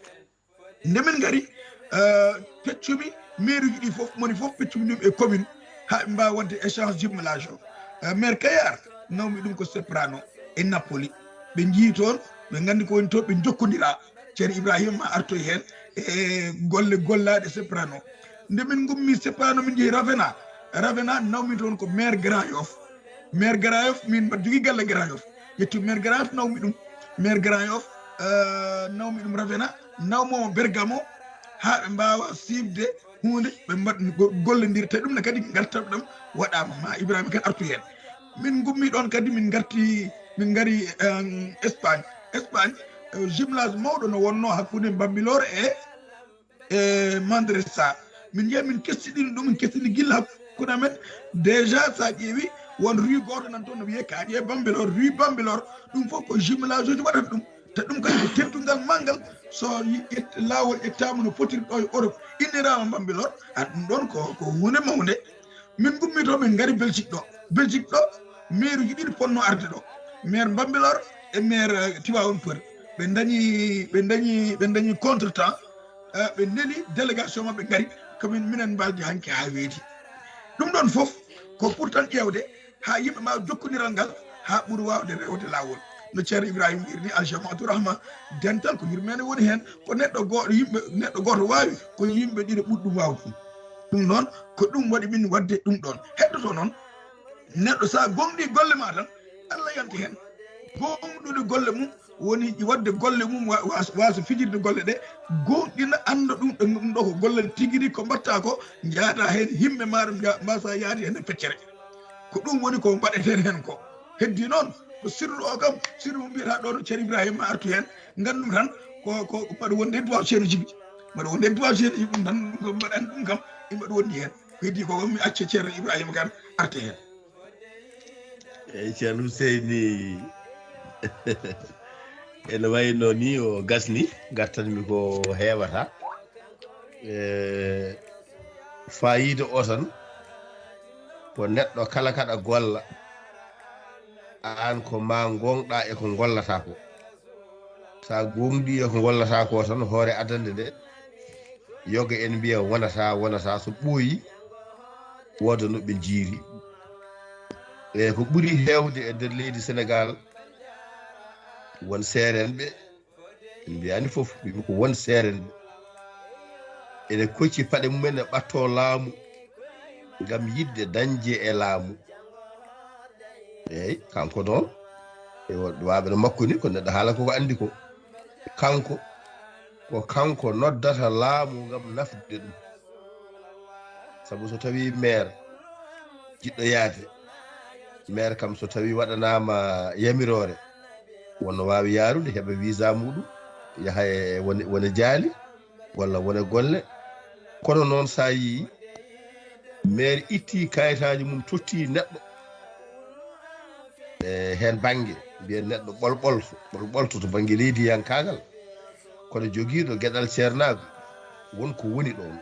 Nde min ngari, eh, peccumi maire uji ɗi fof, moni fof peccumi ɗum e commune, haa ɓe mbaawa waɗde échange jumelage o. Eh, maire Kayar nawmi ɗum ko Soprano e Napoli. Ɓe njii toon, ɓe nganndi ko woni toon, ɓe njokkondira. Ceerno Ibrahima ma artoy heen e golle gollaaɗe Soprano. Nde min ngummi Soprano, min njehi Ravenna. Ravenna nawmi toon ko maire Grand Yoff. Maire Grand Yoff, min mbaɗa jogii galle Grand Yoff. Ƴettu maire Grand Yoff, nawmi ɗum. Maire Grand Yoff, eh, nawmi ɗum Ravenna, nawmo Bergamo, haa ɓe mbaawa siifde huunde, ɓe mbaɗ-, go-, gollondirta ɗum ne kadi, ngartam ɗam waɗaama, ma Ibrahima kadi artu heen. Min ngummi ɗoon kadi, min ngarti, min ngari, em, Espagne. Espagne, eh, jumelage mawɗo no wonnoo hakkunde Bambilor e, e Manresa. Min njehi, min kestiɗini ɗum, min kestiɗini gilla hakkunde amen. Déjà, so a ƴeewi, won rue gooto nan toon no wiyee Kaaƴe Bambilor, rue Bambilor. Ɗum fof ko jumelage uji waɗata ɗum. Te ɗum kadi ko teddungal manngal, so yi-, ƴett-, laawol ƴettaama no fotiri ɗo e Europe, inniraama Bambilor, a, ɗum ɗoon ko, ko huunde mawnde. Min ngummi to, min ngari Belgique ɗo. Belgique ɗo, maire uji ɗiɗi ponno arde ɗo. Maire Bambilor e maire, eh, Tivaouane Peulh. Ɓe dañi, ɓe dañi, ɓe dañi contretemps, eh, ɓe neli délégation maɓɓe ngari, ko min, minen mbaldi hanki haa weeti. Ɗum ɗoon fof, Ko pour tan ƴeewde haa yimɓe mbaawa jokkodiral ngal haa ɓuri waawde rewde laawol. No Ceerno Ibrahima wiiri ni, Al Jamaatu Rahma, dental ko yurmeende woni heen, ko neɗɗo gooto, yimɓe, neɗɗo gooto waawi, ko yimɓe ɗiɗo ɓuri ɗum waawde ɗum. Ɗum noon, ko ɗum waɗi min waɗde ɗum ɗoon. Heddoto noon, neɗɗo so a gomɗii golle maa tan, Allah yanti heen. Gomɗude golle mum, woni waɗde golle mum, wa-, wa-, waaso fijirde golle ɗe, gooŋɗina, annda ɗum, ɗum ɗo ko golle tigi rigi, ko mbaɗta ko, njaada heen yimɓe maaɗa, mbiya, mbasa yaade heen e feccere. Ko ɗum woni ko mbaɗeten heen ko. Heddi noon, ko sirru o kam, sirru mo mbiyata ɗo no Ceerno Ibrahima artu heen, nganndu tan ko, ko mbaɗa wonde duwaw Ceerno Jibi. Mbaɗa wonde duwaw Ceerno Jibi, ɗum tan, ɗum kam mbaɗan ɗum kam, e mbaɗa wondi heen. Ko heddi ko mi acca Ceerno Ibrahima kan arte heen. Eyyi, Ceerno Huseyni, ene wayno ni o gasni, gartanmi ko heewata. E faayiida o tan, ko neɗɗo kala kaɗa golla, aan ko ma gooŋɗa e ko ngollata ko. Sa gooŋɗi e ko ngollata ko tan, hoore adannde nde, yoga en mbiya wonata, wonata, so ɓooyi, wooda no ɓe jiiri. E ko ɓuri heewde e nder leydi Senegaal, won seerenɓe, en mbiyaani fof, mbiimi ko won seerenɓe, ene kocci paɗe mumen e ɓatto laamu ngam yiɗde dañde e laamu. Eeyi, kanko noon, e waɓe no makko ni, ko neɗɗo haala koko anndi ko. Kanko, ko kanko noddata laamu ngam nafde ɗum. Sabu so tawii meer jiɗɗo yaade, meer kam so tawii waɗanaama yamiroore, wonno waawi yaarude, heɓa visa muɗum, yaha e wone, wone jaali, walla wone golle. Kono noon, so a yii meer itti kayitaaji mum, totti neɗɗo e heen bannge, mbiyen neɗɗo ɓolɓolto, ɓolɓolto to bannge leydiyankaagal, kono jogiiɗo geɗal ceernaagu, won ko woni ɗoon.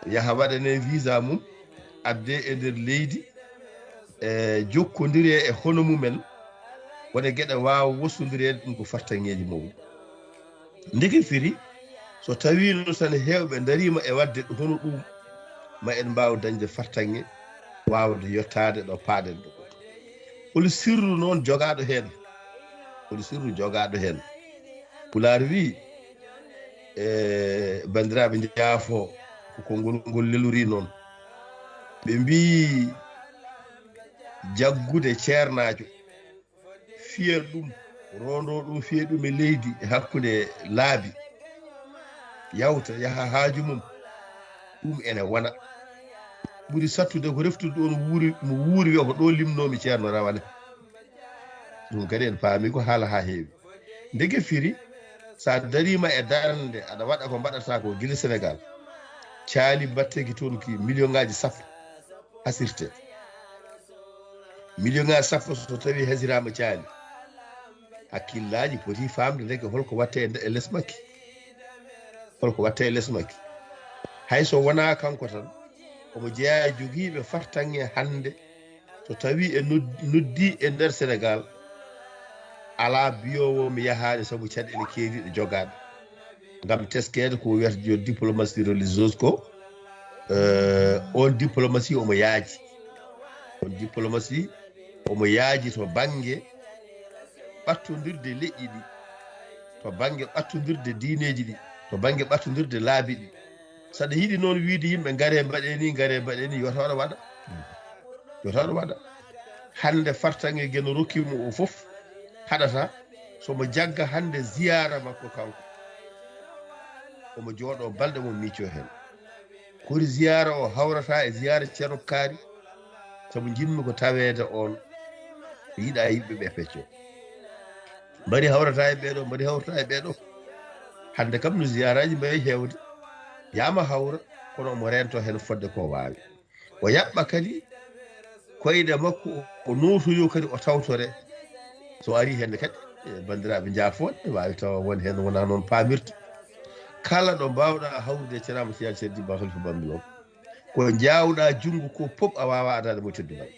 Yaha waɗane visa mum, adde e nder leydi, e jokkondiree e hono mumen, wone geɗe waawa wostondireede, ɗum ko fartaŋŋeeji mawɗi. Ndeke firi, so tawiino tan heewɓe ndariima e waɗde hono ɗuum, ma en mbaaw dañde fartaŋŋe waawde yottaade ɗo paaɗen ɗo. Holi sirru noon jogaaɗo heen? Holi sirru jogaaɗo heen? Pulaar wii, e banndiraaɓe njaafo, ko konngol ngol lelori noon. Ɓe mbii, jaggude ceernaajo, fiya ɗum, rondo ɗum, fiya ɗum e leydi, e hakkunde laabi, yawta, yaha haaju mum, ɗum ene wona. Ɓuri sattude ko reftude ɗoon wuuri, mo wuuri, wiya ko ɗo limnoomi ceerno rawane. Ɗum kadi en paami ko haala haa heewi. Ndeke firi, so a dariima e darnde, aɗa waɗa ko mbaɗata ko gila Senegaal, caali mbaɗteeki toon ki million ngaaji sappo hasirte. Million ngaaji sappo so tawi hasiraama caali, hakkillaaji poti faamde ndeke holko watte e nde-, e les makki. Holko watte e les makki. Hay so wonaa kanko tan, omo jeyaa e jogiiɓe fartaŋŋe hannde, so tawi e nod-, noddi e nder Senegaal, alaa biyoowo mi yahaani sabu caɗeele keeriiɗe jogaaɗe. Ngam teskeede ko wiyata yo diplomatie religieuse ko, eh, on diplomatie omo yaaji. On diplomatie omo yaaji to bannge ɓattondirde leƴƴi ɗi, to bannge ɓattondirde diineeji ɗi, to bannge ɓattondirde laabi ɗi. So aɗa yiɗi noon wiide yimɓe, "Ngaree mbaɗee nii, ngaree mbaɗee nii," yo taw aɗa waɗa. Yo taw aɗa waɗa. Hannde fartaŋŋe Geno rokki mo o fof haɗata, so mo jagga hannde ziyaara makko kanko. Omo jooɗoo balɗe mum miccoo heen. Kori ziyaara o hawrata e ziyaara Ceerno Kaari, sabu njiɗmi ko taweede oon yiɗa yimɓe ɓe peccoo. Mbaɗi hawrata e ɓee ɗo, mbaɗi hawrata e ɓee ɗo. Hannde kam no ziyaaraaji mbayi heewde. Yaama hawra, kono omo reentoo heen fodde ko waawi. O yaɓɓa kadi koyɗe makko, o nootoyoo kadi o tawtoree. So arii heen kadi, e banndiraaɓe njaafooɓe, waawi tawa won heen wonaa noon paamirta. Kala ɗo mbaawɗaa hawrude e Ceerno Amadou Tidiane Chérif Ba Khalifa Bambilor, ko njaawɗaa junngo ko pop a waawaa adaade mo teddungal.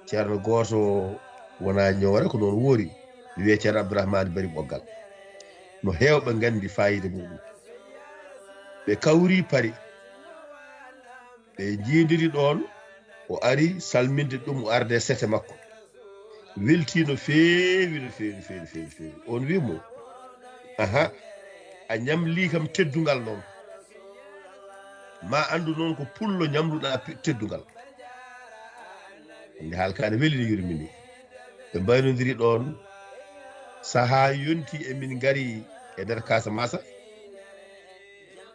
Ceerno gooto wonaa ñoore, ko noon woori, mi wiyee Ceerno Abdourahmane Bari Ɓoggal. No heewɓe nganndi faayiida muɗum. Ɓe kawri Pari, Ɓe njiidiri ɗoon, o ari salminde ɗum, o arde sete makko. Weltii no feewi, no feewi, no feewi, no feewi, no feewi. On wii mo, "Aha, a ñamlii kam teddungal noon. Ma anndu noon ko pullo ñamluɗaa pe-, teddungal." Nde haala kaa ne weli, ne yurmini. Ɓe mbaynondiri ɗoon. Sahaa yonti e min ngari e nder Kasamasa.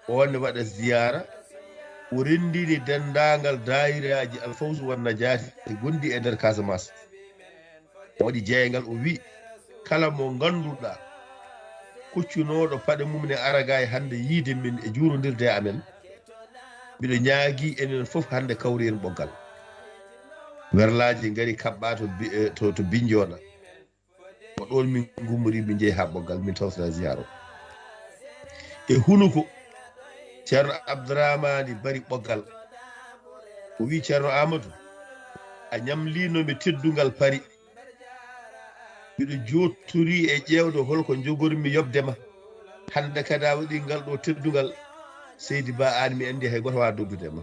Oon ne waɗa ziyaara. O renndini denndaangal daayiraaji Alfawzu wan Najaati e gonɗi e nder Kasamasa. O waɗi jeeyngal, o wi', "Kala mo ngannduɗaa kuccunooɗo paɗe mum ne aragaay hannde yiide min e juurondirde e amen, mbiɗo ñaagii enen fof hannde kawren ɓoggal." Werlaaji ngari kaɓɓaa to Bi-, eh, to, to Binnjoona. Ko ɗoon min ngummorii, min njehi haa ɓoggal, min tawtora ziyaara o. E hunuko, Ceerno Abdurahmaani Bari ɓoggal. O wii, "Ceerno Aamadu, a ñamliino mi teddungal pari. Miɗo jooɗtorii e ƴeewde hol ko njogormi yoɓde ma. Hannde kadi a waɗii ngal ɗo teddungal. Seydi Ba, aan mi anndi hay gooto waawaa dogdude e ma."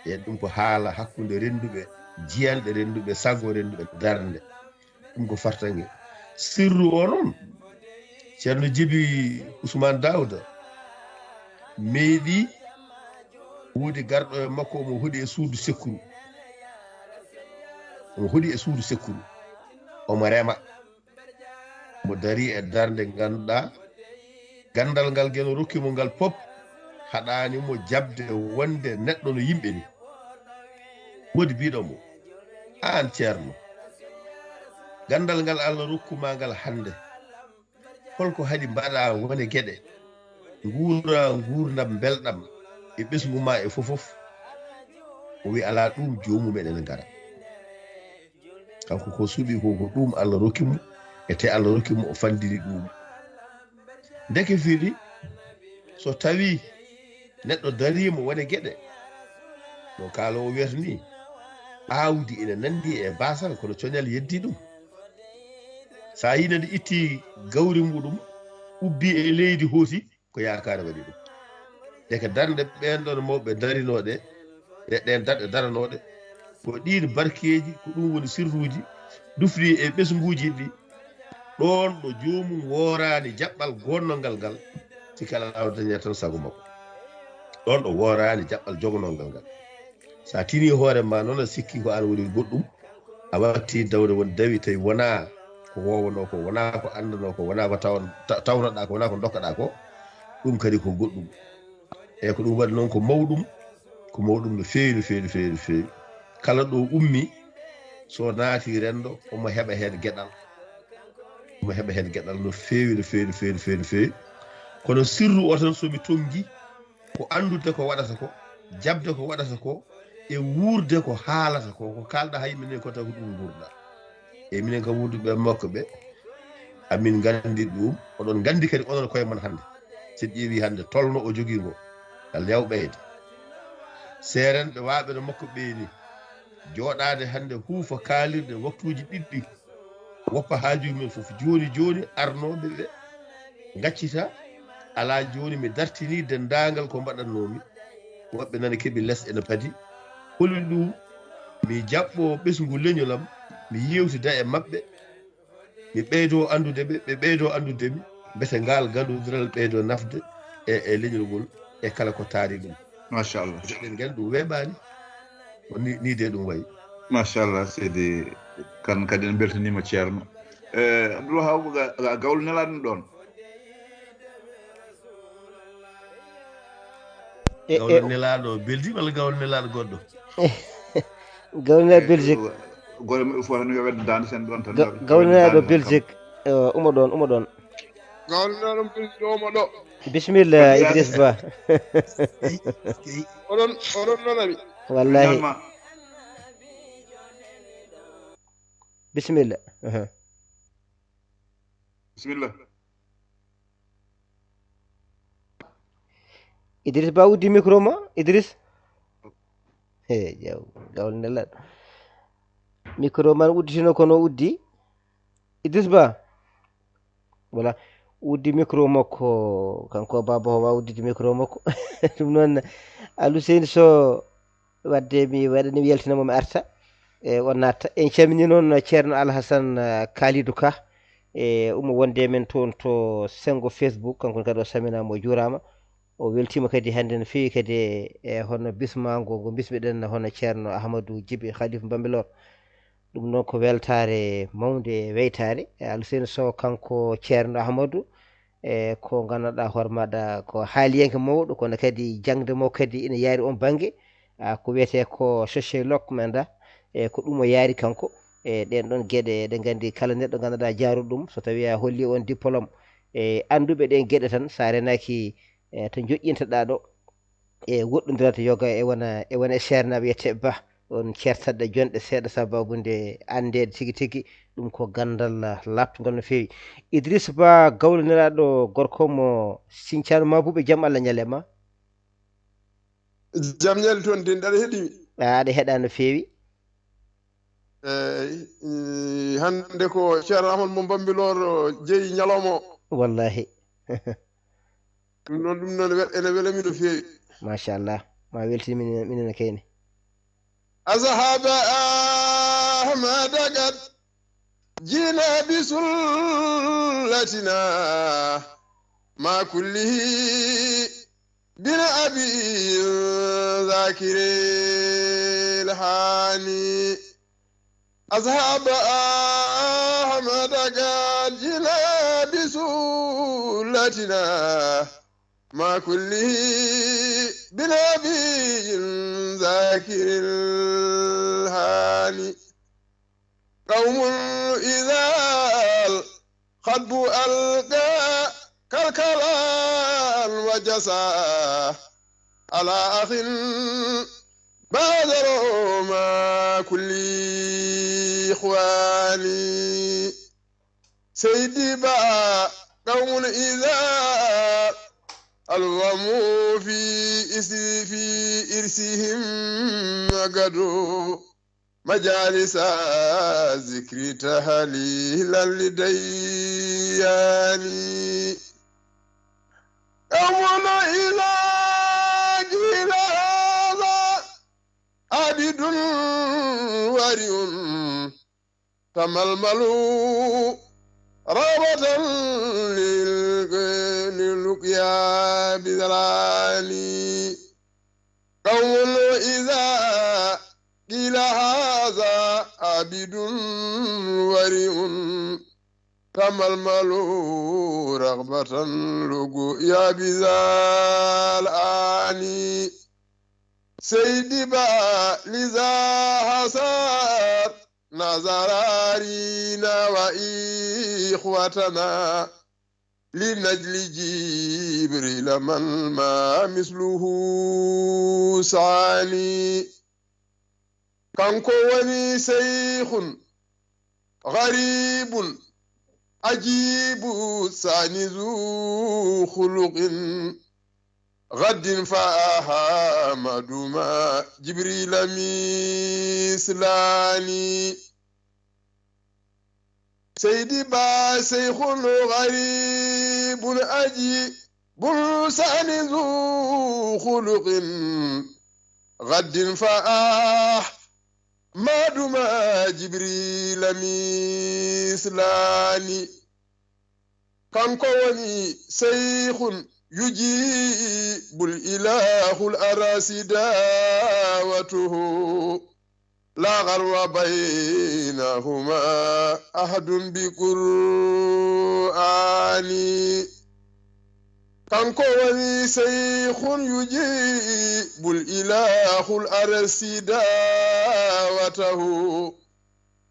E ɗum ko haala hakkunde rennduɓe, jiyanɗe rennduɓe, sago rennduɓe, darnde. Ɗum ko fartaŋŋe. Sirru o noon, Ceerno Jibi Usmaan Daawda meeɗi woodi garɗo e makko, omo hoɗi e suudu sekkuru. Omo hoɗi e suudu sekkuru. Omo rema. Omo darii e darnde ngannduɗaa, ganndal ngal Geno rokki mo ngal pop, haɗaani mo jaɓde wonde neɗɗo no yimɓe ni. Woodi biiɗo mo, "Aan Ceerno, ganndal ngal Allah rokku ma ngal hannde, hol ko haɗi mbaɗaa wone geɗe, nguura nguurndam mbelɗam e ɓesngu ma e fof fof?" O wi, "Alaa ɗum, joomum eɗen ngara." Kanko ko suɓi ko, ko ɗum Allah rokki mo, e te Allah rokki mo, o fandini ɗum. Ndeke firi, so tawi neɗɗo dariima wone geɗe, no kaala o wiyata ni, aawdi ina nanndi e baasal, kono coñal yeddi ɗum. So a yii nde itti gawri muɗum, ubbi e leydi, hoosi, ko yaakaare waɗi ɗum. Ndeke darnde ɓeen ɗoon mawɓe darinooɗe, ɗe-, ɗeen darɗe daranooɗe, ko ɗiin barkeeji, ko ɗum woni sirruuji dufɗi e ɓesnguuji ɗi. Ɗoon ɗo joomum wooraani jaɓɓal goonnongal ngal, sikke alaa o dañat tan sago makko. Ɗoon ɗo wooraani jaɓɓal jogonongal ngal. So a tinii hoore ma noon, a sikki ko aan woni goɗɗum, a watti dawde won dawi tawi wonaa ko wowanoo ko, wonaa ko anndanoo ko, wonaa ko taw-, ta-, tawnoɗaa ko, wonaa ko ndokkaɗaa ko, ɗum kadi ko goɗɗum. Eeyi, ko ɗum waɗi noon ko mawɗum, ko mawɗum no feewi, no feewi, no feewi, no feewi. Kala ɗo ummi, so naati renndo, omo heɓa heen geɗal. Omo heɓa heen geɗal no feewi, no feewi, no feewi, no feewi, no feewi. Kono sirru o tan, so mi tonngi, ko anndude ko waɗata ko, jaɓde ko waɗata ko, e wuurde ko haalata ko, ko kaalɗa hay minen ko taw ko ɗum nguurɗa. E minen kam wonduɓe e makko ɓe, amin nganndi ɗum, oɗon nganndi kadi onon koye mon hannde. Si ƴeewi hannde tolno o jogii ngo, Allah yaw ɓeyda. Seerenɓe waaɓe no makko ɓe ni, jooɗaade hannde huufa kaalirɗe waktuuji ɗiɗɗi, woppa haaju men fof. Jooni jooni arnooɓe ɓe ngaccita, alaa jooni mi dartinii denndaangal ko mbaɗatnoomi. Woɓɓe nana keɓi les ene padi. Holi ɗum, mi jaɓɓo ɓesngu leñol am, mi yeewtida e maɓɓe, mi ɓeydoo anndude ɓe, ɓe ɓeydoo anndude mi, mbete ngaal ganndondiral ɓeydoo nafde e, e leñol ngol e kala ko taari ɗum. Machallah. Eɗen nganndi ɗum weeɓaani. Ko ni, ni de ɗum wayi. Machallah, seydi Kan kadi en mbeltaniima ceerno. Eh, Abdoul Wahab, ga, ga, gawlo nelaaɗo ɗoon. E, gawlo e, nelaaɗo Belgique walla gawlo nelaaɗo goɗɗo? Gawlo nelaaɗo Belgique. Gore maɓɓe fof tan yo ɓe daande sen ɗoon tan. Ga-, gawlo nelaaɗo Belgique. Eh, umo ɗoon, umo ɗoon. Gawlo nelaaɗo Belgique, umo ɗo. Bisimilla, Idriss Ba. Oɗon, oɗon nana mi. Wallahi. Bisimilla. Aha. Bisimilla. Idriss Ba, uddi micro ma, Idriss. He, jaw, gawlo nelaaɗo. Micro man udditino kono uddi. Idriss Ba. Voilà. uddi micro makko, kanko Baba o wawa uddude micro makko. Ɗum noon, Aluseyni Sow, wadde mi waɗa ni, mi yaltina mo, mi arta. E, o natta. En calmini noon Ceerno Alhasan, eh, Kalidou Ka. E, omo wonde e men toon to senngo Facebook, kanko kadi o salminaama, o juuraama. O weltiima kadi hannde no feewi kadi e hono bismaango ngo bismiɗen hono Ceerno Ahmadou Djiby Khalif Bambilor. Ɗum noon ko weltaare mawnde e weytaare. E, Aluseyni Sow, kanko Ceerno Ahmadou, e, ko ngannduɗaa hoore maaɗa ko haaliyanke mawɗo, kono kadi jaŋde mo kadi ina yaari on bannge. A, ko wiyetee ko sociologue men da, e, ko ɗum o yaari kanko. E, ɗeen ɗoon geɗe, eɗen nganndi kala neɗɗo ngannduɗaa jaaruɗo ɗum, so tawii a holli on diplôme, e, annduɓe ɗeen geɗe tan, so a renaaki, e, to njoƴƴintoɗaa ɗo, e, woɗɗondirata yoga e wona, e wona e seernaaɓe wiyetee Ba, on ceertatɗe jonɗe seeɗa sababu nde anndeede tigi tigi, ɗum ko ganndal laaɓtungal no feewi. Idriss Ba, gawlaniraaɗo gorko mo Sinthiane Mabouba, jam Allah ñalle ma. Jam ñalle toon, den aɗa heɗi mi? A, aɗa heɗa no feewi. Eyi, i, hannde ko Ceerno Ahmad mo Bambilor jeyi ñalawma o. Wallahi. Ɗum noon, ɗum noon wel-, ene welami no feewi. Machallah. Ma weltin minen, minen kayne. أصحاب أحمد قد جئنا بسلتنا مع كله بن أبي ذاكر الهاني. أصحاب أحمد قد جئنا بسلتنا مع كله بن أبي ذاكر الهاني. قوم إذا الخطب ألقى كلكلا وجسا على أخ بادروا مع كل إخواني. سيدي با قوم إذا ألغموا في إس-، في إرسهم وقدوا مجالس ذكر تهليلا لدياني. قوم إذا قيل هذا عابد ورع تململوا رغبة لل-، للقيا بذلال. قوم إذا قيل هذا عابد ورع تململوا رغبة للقيا بذلال. سيدي با لذا حسر نزرارينا وإخوتنا لنجل جبريل من ما مثله سعاني. Kanko woni شيخ غريب عجيب ثاني ذو خلق غد فأحمد ما جبريل مثلاني. سيدي با شيخ غريب عجيب ثاني ذو خلق غد فأحمد ما جبريل مثلاني. Kanko woni شيخ يجيب الإله الأرس دعوته لا غرو بينهما أحد بقرآن. Kanko woni شيخ يجيب الإله الأرس دعوته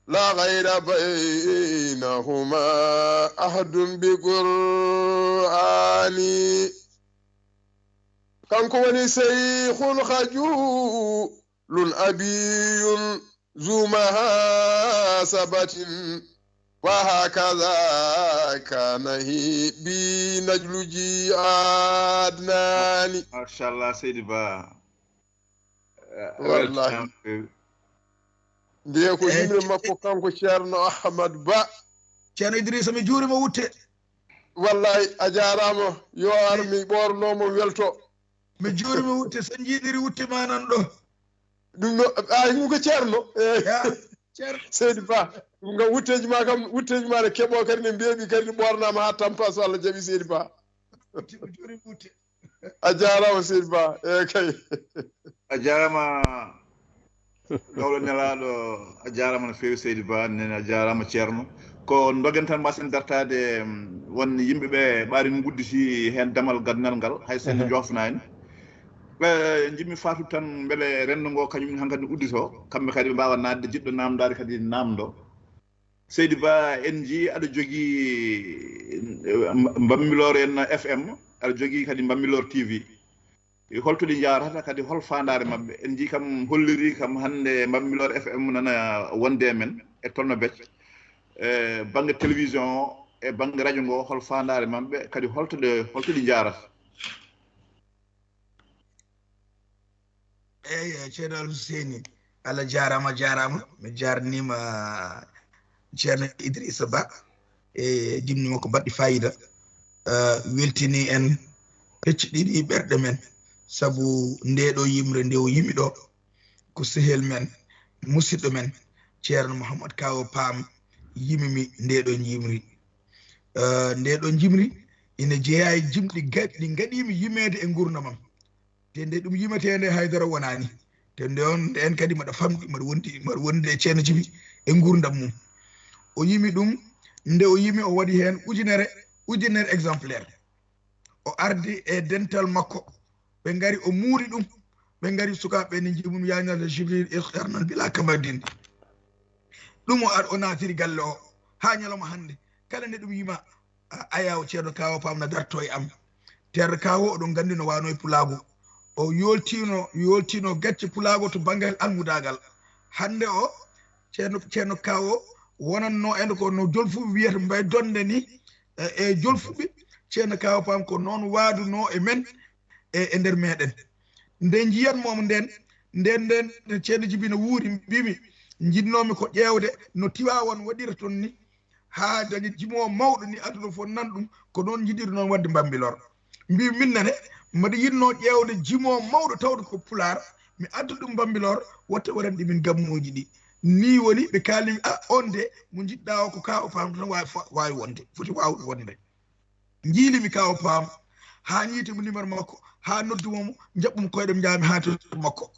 لا غير بينهما أحد بقرآن. Kanko woni شيخ خجول أبي ذو محاسبة وهكذا كان بي نجل جي عدنان. Machallah, Seydi Ba. Eh, wallahi. Welcome. Nde ko yimre makko kanko Ceerno Ahmad Ba. Ceerno Idrissa, mi juurima wutte. Wallahi, a jaaraama. Yo ar mi ɓoornoo mo welto. Mi juurima wutte, so njiiɗiri wutte ma nan ɗo. Ɗum no, ay, ɗum ko ceerno. Eh, Ya, ceerno. Seydi Ba, ɗum kam wutteeji ma kam, wutteeji ma ne keɓoo kadi ne mbeeɓi kadi ne ɓoornaama haa tampa so Allah jaɓi Seydi Ba. Wutte, mi juurima wutte. A jaaraama Seydi Ba. Eh, kay. A jaaraama gawlo nelaaɗo, a jaaraama no feewi Seydi Ba, nene a jaaraama ceerno. Ko ndogen tan mbasen dartaade, mm, won yimɓe ɓe ɓaari ngudditi heen damal gannal ngal, hay so en Ehe. Joofnaani. Ɓe njiɗmi faatude tan mbele renndo ngo kañum hankadi udditoo, kamɓe kadi ɓe mbaawa naatde, jiɗɗo naamndaade kadi naamndo. Seydi Ba, en njii aɗa jogii, eh, Mbambilor en F M, aɗa jogii kadi Mbambilor T V. E holto ɗi njaarata, kadi hol faandaare maɓɓe? En njii kam, holliri kam hannde Mbambilor F M nana wonde e men e Tolno Becce. E bannge télévision o, e bannge radio ngo, hol faandaare maɓɓe, kadi holto ɗe, holto ɗi njaarata? Eyi, ceerno Alhuseyni, Allah jaaraama, jaaraama. Mi jaarniima ceerno Idrissa Ba e jimɗi makko baɗɗi faayiida. Eh, weltini en, pecciɗini ɓerɗe men, sabu nde ɗo yimre nde o yimi ɗo, ko sehel men, musidɗo men, ceerno Mouhammad Kawo Pam yimi mi nde ɗo jimri. Eh, nde ɗo jimri ina jeyaa e jimɗi gaɗ-, ɗi ngaɗimi yimeede e nguurndam am. Te nde ɗum yimeteende haydara wonaani. Te nde on, ndeen kadi mbaɗa famɗi, mbaɗa wondi, mbaɗa wondi e ceerno Jibi e nguurndam mum. O yimi ɗum, nde o yimi o waɗi heen ujunere, ujunere exemplaire. O ardi e dental makko. Ɓe ngari o muuri ɗum. Ɓe ngari sukaaɓe ne njiɗi mum yaynata Jibril Ikhtar nan bila kamardin. Ɗum o ar-, o naatiri galle o haa ñalawma hannde. Kala nde ɗum yima, a-, ayaw ceerno Kawo Pam na darto e am. Ceerno Kawo oɗon nganndi no waano e pulaagu. O yooltiino, yooltiino gacce pulaagu to banngal almudaagal. Hannde o, ceerno, ceerno Kawo wonanno en ko no jolfuɓe wiyata mbay donde ni, e, e jolfuɓe. Ceerno Kawo Pam ko noon waadunoo e men e, e nder meɗen. Nde njiyanmomo nden, nden, nden ceerno Jibi no wuuri, mbimi, njinnoomi ko ƴeewde no Tiwaawan waɗira toon ni, haa dañi jimo mawɗo ni, aduna fof nan ɗum, ko noon njiɗiri noon waɗde Mbambilor. Mbi min nane, mbaɗa yiɗnoo ƴeewde jimo mawɗo tawde ko pulaar, mi adda ɗum Mbambilor, watta waɗanɗe min gammuuji ɗi. Ni woni ɓe kaali, a, on de, mo njiɗɗaa o ko Kawo Pam tan waawi fa-, waawi wonde, foti waawde wonde. Njiilimi Kawo Pam, haa ñiitimi numéro makko, haa noddumi mo, njaɓɓumi koyɗam, njaami haa to makko.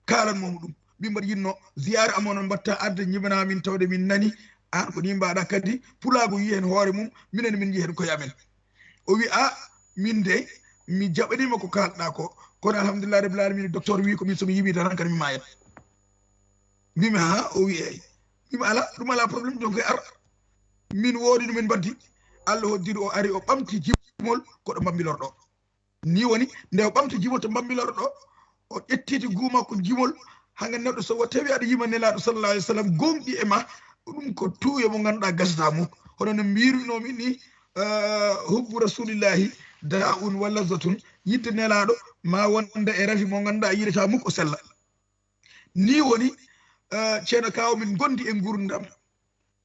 Kaalanmi mo ɗum. Mbi mbaɗa yiɗnoo ziyaara am o no mbaɗta arde ñimanaa min tawde min nani, aan ko nii mbaɗa kadi, pulaagu yii heen hoore mum, minen min njii heen koye amen. O wi, a, min de, mi jaɓaniima ko kaalɗaa ko, kono alhamdulillahi rabbil alamina, docteur wi ko min so mi yimii tan hankadi mi maayat. Mbimi, ha? O wi, eyi. Mbimi, ala, ɗum ala problème, donc e ar. Min woodi no min mbaddi. Allah hoddiri o ari, o ɓamti jimol, ko ɗo Mbambilor ɗo. Ni woni, nde o ɓamti jimol to Mbambilor ɗo, o ƴettiti guuma ko jimol, hanga neɗɗo so tawi aɗa yima Nelaaɗo sallallahu alaihi wasallam, gomɗi e ma, ɗum ko tuuyo mo ngannduɗaa gasata mum. Hono no mbirunoomi ni, eh, hubbu rasulillahi da'un wa lazzatun, yidde Nelaaɗo ma wonde e rafi mo ngannduɗaa yiɗata mum ko sella. Ni woni, eh, ceerno Kawo min ngondi e ngurdam.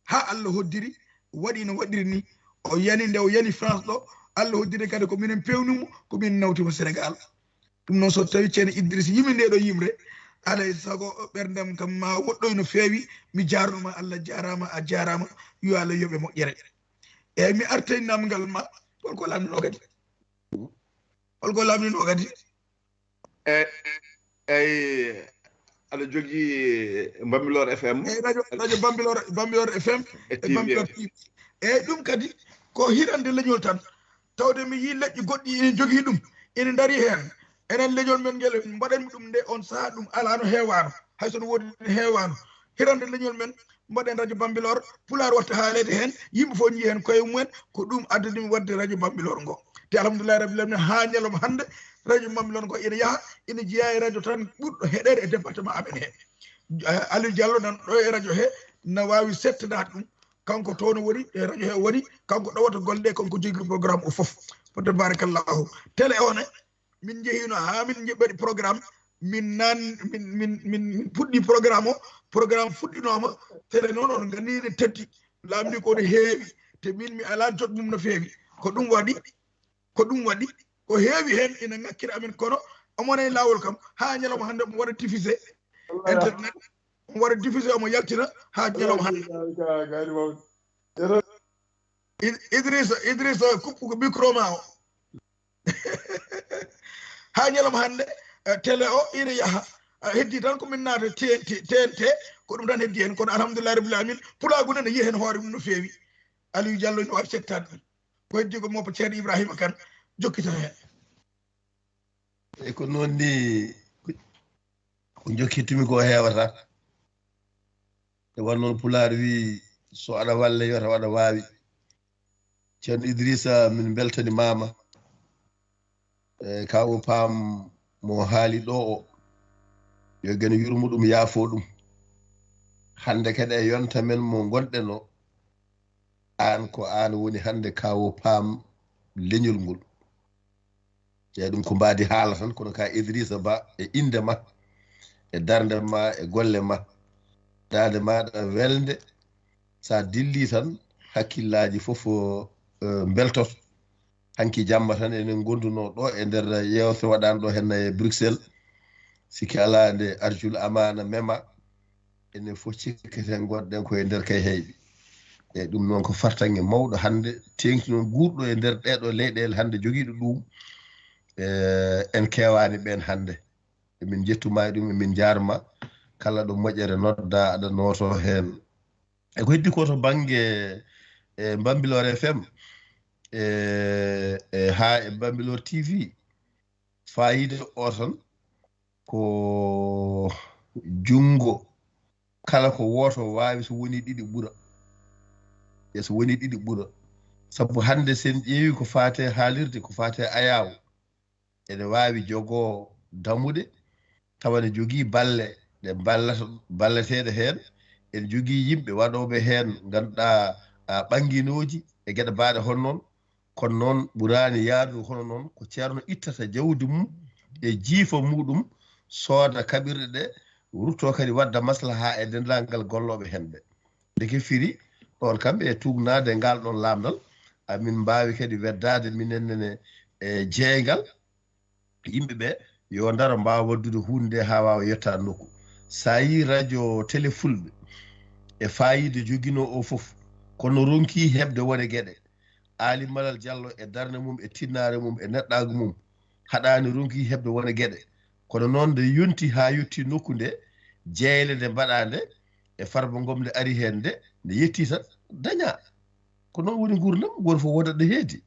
Ha Allah hoddiri, waɗi no waɗiri ni. O yani nde o yani France ɗo, Allah hoddiri kadi ko minen pewnimo, ko min nawtimo Sénégal. Ɗum noon so tawi ceerno Idriss yimi nde ɗo yimre, alay sago ɓerndam kam ma woɗɗoy no feewi. Mi jaarnoma, Allah jaarama, a jaarama, yo Allah yoɓe moƴƴere. Eyyi, mi artay namgal ma, holko lamndino kadi? Holko lamndino kadi? E, eyi, aɗa jogii Mbambilor F M? Eyyi, radio, radio Bambilor, Bambilor F M E e Bambilor T V. T V. Eyyi, ɗum kadi ko hirande leñol tan. Tawde mi yii leƴƴi goɗɗi ene jogii ɗum, ene ndarii heen. Enen leñol men ngel, mbaɗen ɗum nde on sahaa ɗum alaa no heewaano. Hay so no woodi no heewaano. Hirande leñol men, mbaɗen radio Bambilor, Pulaar watta haaleede heen, yimɓe fof njii heen koye mumen, ko ɗum addani mi waɗde radio Bambilor ngo. Te alhamdulillahi rabbil alamina, haa ñalawma hannde, radio Bambilor ngo ina yaha, ina jeyaa e radio tan ɓurɗo heɗeede e département amen he. Eh, Aliou Diallo nan ɗo e radio he, na waawi settanaade ɗum. Kanko toon woni, e radio he woni, kanko ɗowata golle ɗe, kanko jogii programme o fof. Fa tabarakallahu. Télé o ne, min njehino haa min nje-, mbaɗi programme, min nan, min, min, min, min puɗɗi programme o, programme fuɗɗinooma, télé noon on nganndi ne teddi, laamɗi ko no heewi, te min mi alaa jot mum no feewi. Ko ɗum waɗi, ko ɗum waɗi, ko heewi heen ina ŋakkira amen, kono omo wona e laawol kam, haa ñalawma hannde omo waɗa diffusé internet, omo waɗa diffusé, omo yaltina haa ñalawma hannde. Id-, Idrissa, Idrissa, kuppu ko micro ma o. Haa ñalawma hannde, eh, télé o ina yaha. Eh, heddi tan ko min naata T N T, T N T, ko ɗum tan heddi heen. Kono alhamdulillahi rabbil alamin, pulaagu ne, ne yiya heen hoore mum no feewi. Aliou Diallo ina waawi settaade ɗum. Ko heddi ko Moppa Ceerno Ibrahima Kane jokkita heen. E ko noon ni, ko, ko jokkitumi ko heewata. E wano noon Pulaar wi, "So aɗa walle, yo taw aɗa waawi." Ceerno Idrissa, min mbeltanimaama. E, kaw Paam mo haali ɗo o, yo geno yurmo ɗum, yaafo ɗum. Hannde kadi e yonta men mo ngonɗen o, aan ko aan woni hannde kaw Paam leñol ngol. Eyi, ɗum ko mbaadi haala tan, kono ka Idrissa Ba, e innde ma, e darnde ma, e golle ma, daande maaɗa welnde, so a dilli tan, hakkillaaji fof, eh, mbeltoto. Hanki jamma tan enen ngondunoo ɗo e nder yeewtere waɗaande ɗo heen e Bruxelles. Sikke alaa nde arjul amaana mema, enen fof cikketen ngonɗen ko e nder kay heyɓe. E ɗum noon ko fartaŋŋe mawɗo hannde, teeŋti noon guurɗo e nder ɗeeɗo leyɗeele hannde jogiiɗo ɗum. E, en keewaani ɓeen hannde. Emin njettumaa e ɗum, emin njaarma. Kala ɗo moƴƴere nodda, aɗa nooto heen. E ko heddi ko to bannge, e, Bambilor F M, e, e, haa e Bambilor T V. Faayiida o tan ko junngo kala ko wooto waawi, so woni ɗiɗi ɓura. E so woni ɗiɗi ɓura. Sabu hannde, so en ƴeewi ko faati e haalirde, ko faati e ayaawo, ene waawi jogoo damuɗe, tawa ene jogii balle ɗe ballata, balleteeɗe heen. Ene jogii yimɓe waɗooɓe heen, ngannduɗaa, a, ɓannginooji e geɗe baaɗe hono noon. Kono noon, ɓuraani yaadude hono noon ko ceerno ittata jawdi mum e jiifa muɗum, sooda kaɓirɗe ɗe, ruttoo kadi wadda maslaha e denndaangal gollooɓe heen ɓe. Ndeke firi, ɗoon kam e tuugnaade e ngaal ɗoon laamndal, amin mbaawi kadi weddaade minen nene e jeeyngal yimɓe ɓe, yo ndaro mbaawa waɗdude huunde nde haa waawa yettaade nokku. So a yii rajo tele fulɓe e faayiida joginoo o fof, kono ronki heɓde wone geɗe. Aali Malal Jallo e darnde mum, e tinnaare mum, e neɗɗaagu mum, haɗaani ronki heɓde wone geɗe. Kono noon nde yonti haa yotti nokku nde, jeeyle nde mbaɗaa nde, e Farba Ngom nde ari heen nde, nde yetti tan dañaa. Ko noon woni nguurndam, gooto fof wodat ɗo heedi.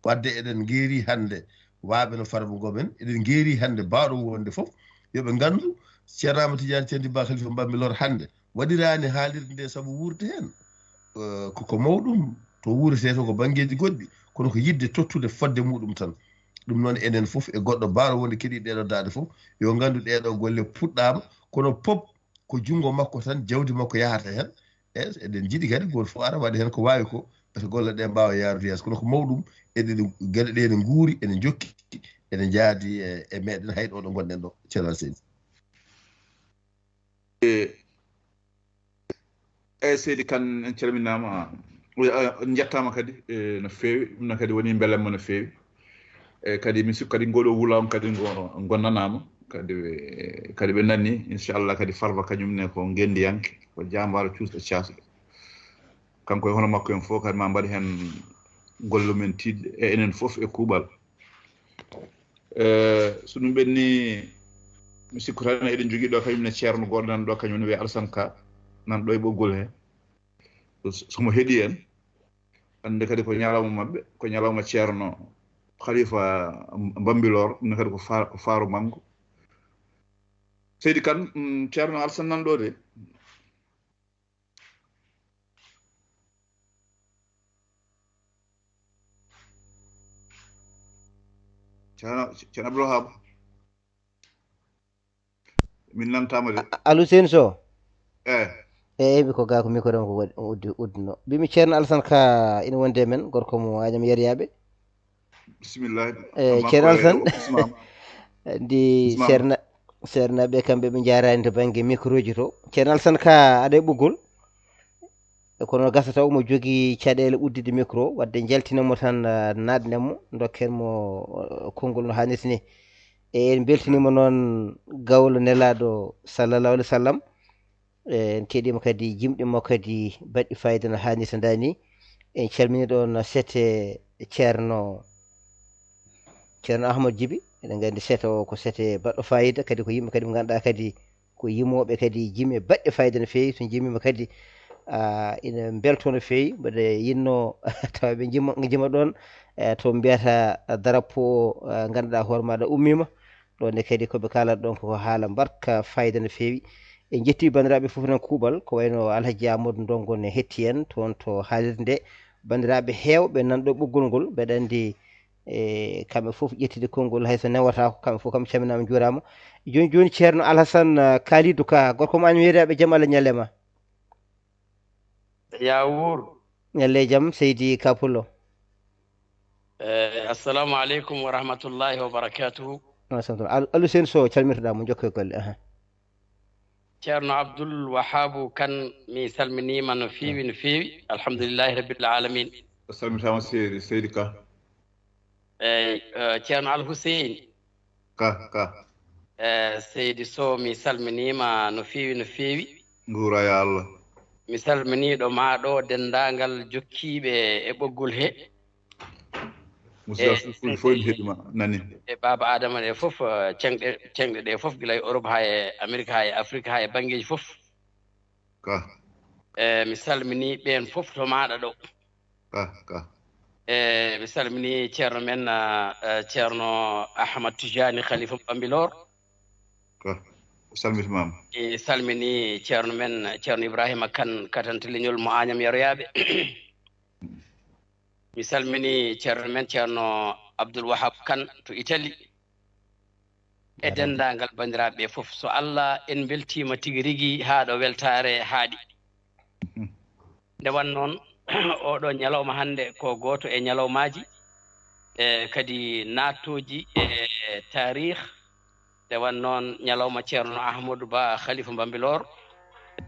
Wadde eɗen ngeeri hannde waaɓe no Farba Ngom en, eɗen ngeeri hannde baawɗo wonde fof, yo ɓe nganndu Ceerno Amadou Tidiane Thiendouba Khalifa Bambilor hannde waɗiraani haalirde nde sabu wuurde heen. Eh, ko, ko mawɗum to wuuretee to ko banngeeji goɗɗi, kono ko yiɗde tottude fodde muɗum tan. Ɗum noon enen fof e goɗɗo baawɗo wonde keɗii ɗeeɗo daaɗe fof, yo nganndu ɗeeɗo golle puɗɗaama, kono pop ko junngo makko tan, jawdi makko yahata heen. E eɗen njiɗi kadi gooto fof ara waɗa heen ko waawi ko, ɓe golle ɗe mbaawa yaarude yeeso. Kono ko mawɗum, eɗen, geɗe ɗe ene nguuri, ene njokki, ene njaadi e, e meɗen hay ɗo ɗo ngonɗen ɗo, Ceerno Seydi. E, eyi, Seydi Kan, en calminaama, e, en njettaama kadi, e, no feewi, ɗum noon kadi woni mbelamma no feewi. E, kadi mi sikku kadi ngol ɗo wulaango kadi ngo, ngo nanaama, kadi ɓe, kadi ɓe nani, inchallah, kadi Farba kañum ne ko ngenndiyanke, ko jaambaaro cuusɗo caasɗo. Kanko e hono makko en fof kadi ma mbaɗ heen golle men tiiɗɗe, e enen fof e kuuɓal. E, so ɗum ɓenni, mi sikku tan eɗen jogii ɗo kañum ne ceerno goɗɗo nan ɗo, kañum ne wiyee Alasan Ka, nan ɗo e ɓoggol he. So, so mo heɗii en, annde kadi ko ñalawma maɓɓe, ko ñalawma ceerno Khalifa Bambilor, ɗum ne kadi ko fa-, ko faaru manngo. Seydi Kan, mm, ceerno Alasan nan ɗo de. Ceerno, Ceerno Abdoul Wahab. Min nantaama de. A-, Alou Seyni Sow? Eh. Eeyi, mi ko gaa ko micro am ko waɗi, o uddi, udduno. Mbimi Ceerno Alasan Ka ina wondi e men, gorko mo Agnam Yeryaaɓe. Bismillah. Eh, Ceerno Alasan. Ndi Ceerno, Ceerno ɓe kamɓe ɓe njaaraani to bannge micro ji to. Ceerno Alasan Ka aɗa e ɓoggol? Kono gasa taw omo jogii caɗeele udditde micro, wadde njaltinen mo tan, ah, naatnen mo, ndokken mo, ah, konngol no haanirta ni. E en mbeltiniima noon gawlo nelaaɗo sallallahu alaihi wasallam. E en keɗiima kadi jimɗi mo kadi baɗɗi fayida no haanirta ndaa ni. En calminii ɗoon sete Ceerno, Ceerno Ahmad Jibi. Eɗen nganndi sete o ko sete baɗɗo fayida, kadi ko yimɓe kadi ɓe ngannduɗaa kadi ko yimooɓe kadi jime baɗɗe fayida no feewi. So njimiima kadi, ah, ina mbeltoo no feewi. Mbeɗa yinnoo tawa ɓe njima, njima ɗoon, eh, to mbiyata drapeau, eh, ngannduɗaa hoore maaɗa ummiima. Ɗoon ne kadi ko ɓe kaalata ɗoon ko haala mbarka fayida no feewi. En njettii banndiraaɓe fof noon kuuɓal, ko wayno Alhaji Amadou Ndongo ne hetti en toon to haalirde nde. Banndiraaɓe heewɓe nanɗo ɓoggol ngol, mbeɗa anndi, e, kamɓe fof ƴettide konngol, hay so newataako, kamɓe fof kam calminaama, njuuraama. Jooni jooni, Ceerno Alhasan, ah, Kalidou Ka, gorko mo Agnam yeeyaaɓe, jam Allah ñalle ma. Yaa wuur. Ñalle jam, Seydi Ka Pullo. Eh, assalamu aleykum wa rahmatullahi wa barakatuhu. Wa salaam. Al-, Aluseen Sow, calmirtoɗaa mo, jokkee golle. Aha. Ceerno Abdul Wahabu Kan, mi salminiima no feewi, no feewi. Alhamdulillahi Rabbil Alamin. A salmitaama, Seydi, Seydi Ka. Eey, eh, Ceerno Al Hussein. Ka, ka. Eh, Seydi Sow, mi salminiima no feewi, no feewi. Nguura ya Allah. Mi salminiiɗo maa ɗo, denndaangal jokkiiɓe e ɓoggol he. Musidɗo e fof, fof ene heɗii ma, nani. E Baaba Adama ɗe fof, eh, ceŋɗe, ceŋɗe ɗe fof, gila e Europe haa e Amerique, haa e Afrique, haa e banngeeji fof. Ka. E mi salminii ɓeen fof to maaɗa ɗo. Ka, ka. E mi salminii ceerno men, ah, eh, Ceerno Ahmad Tijani, Khalifa Bambilor. Ka. O salmitimaama. Mi salminii ceerno men, Ceerno Ibrahima Kan, katante leñol mo Añam Yaroyaaɓe. Mi salminii ceerno men, Ceerno Abdul Wahab Kan to Italie. E denndaangal banndiraaɓe ɓe fof, so Allah, en mbeltiima tigi rigi haa ɗo weltaare haaɗi. Nde wano noon, oo ɗoo ñalawma hannde ko gooto e ñalawmaaji, e kadi naattooji e taarih. Nde wano noon, ñalawma Ceerno Ahmadou Ba, Khalifa Bambilor,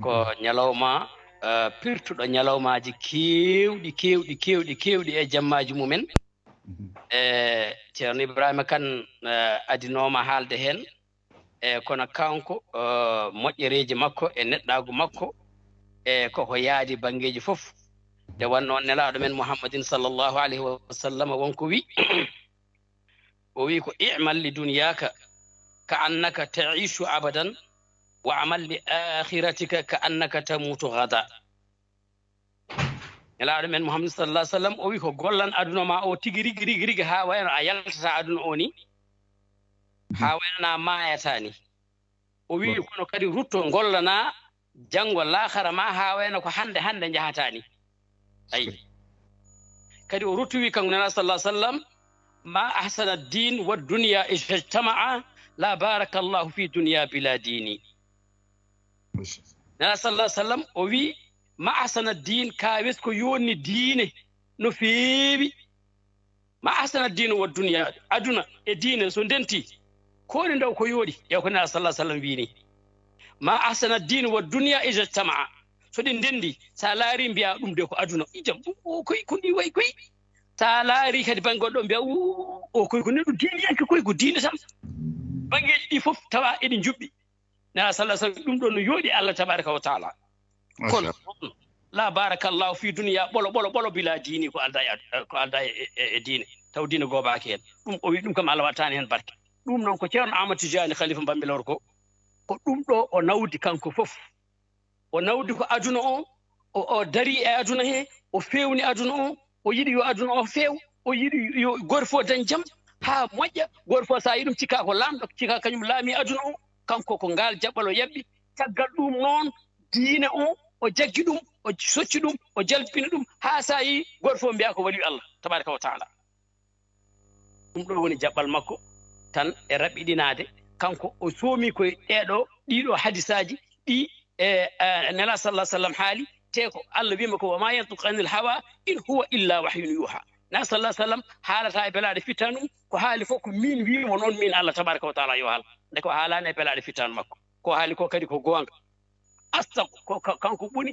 ko ñalawma, eh, pirtuɗo ñalawmaaji keewɗi, keewɗi, keewɗi, keewɗi e jammaaji mumen. Mhm. E Ceerno Ibrahima Kan, eh, adinooma haalde heen, e kono kanko, eh, moƴƴereeji makko e neɗɗaagu makko, e koko yaadi banngeeji fof. Nde wano noon, Nelaaɗo men Muhammadin sallallahu alayhi wa sallam won ko wi, o wi ko: "I'mal li dunyaaka ka annaka ta'ishu abadan, wa amal li akhiratika ka annaka tamutu gada." Nelaaɗo men Muhammad sallallahu alaihi wasallam o wi ko: "Gollan aduna ma o tigi rigi, rigi, rigi, haa wayno a yaltata aduna o ni, haa wayno na maayata ni." O wi kono kadi rutto gollana janngo laakhara ma, haa wayno ko hannde, hannde njahata ni. Ayi. Kadi o rutti wi kanko Nelaaɗo sallallahu alaihi wasallam: "Ma ahsana ad-din wa dunya ijtama'a, la barakallahu fi dunya bila dini." Nelaaɗo sallallahu alaihi wasallam o wi: "Ma ahsana ad-din, kawees ko yonni diine no feewi. Ma ahsana ad-din wa dunya, aduna e diine so ndenti, ko woni ndaw ko yooɗi?" Ƴeew ko Nelaaɗo sallallahu alaihi wasallam wi ni. "Ma ahsana ad-din wa dunya ijtama'a." So ɗi ndendi, sa laari mbiya ɗum de ko aduna. Ijam, o koy ko ni way koy. Sa laari kadi bannge goɗɗo mbiya, "O, o koy ko neɗɗo diiniyanke koy, ko diine tan." Banngeeji ɗi fof tawa eɗi njuɓɓi. Nelaaɗo sallallahu alaihi wasallam ɗum ɗon no yooɗi Allah tabaraka wa taala. Kono, la barakallahu fi dunya, ɓolo, ɓolo, ɓolo bila dini, ko alda e ad-, ko alda e, e, e diine. Taw diine goobaaki heen. Ɗum o wi ɗum kam Allah wattaani heen barke. Ɗum noon ko Ceerno Ahmad Tijani, Khalifa Bambilor ko, ko ɗum ɗo o nawdi kanko fof. O nawdi ko aduna o, o, o dari e aduna he, o fewni aduna o, o yiɗi yo aduna o few, o yiɗi yo gooto fof dañ jam, haa moƴƴa, gooto fof sa yi ɗum cikka ko laamɗo, cikka kañum laami aduna o, kanko ko ngaal jaɓɓal o yaɓɓi. Caggal ɗum noon, diine o, o jaggi ɗum, o socci ɗum, o jalbini ɗum, haa sa yi gooto fof mbiya ko waliyu Allah, tabaraka wa taala. Ɗum ɗo woni jaɓɓal makko tan e raɓɓiɗinaade. Kanko o soomi koye ɗeeɗo, ɗiɗo hadisaaji ɗi, e, e, Nela sallallahu alaihi wasallam haali, te ko Allah wiima ko: "Wa ma yantiqu anil hawa in huwa illa wahyun yuha." Nela sallallahu alaihi wasallam haalata e belaaɗe fittaandu mum, ko haali fof ko min wiimo noon, min Allah tabaraka wa taala yo haal. Nde ko haalaani e belaaɗe fittaandu makko. Ko haali ko kadi ko goonga. Asdaq, ko ka-, kanko ɓuri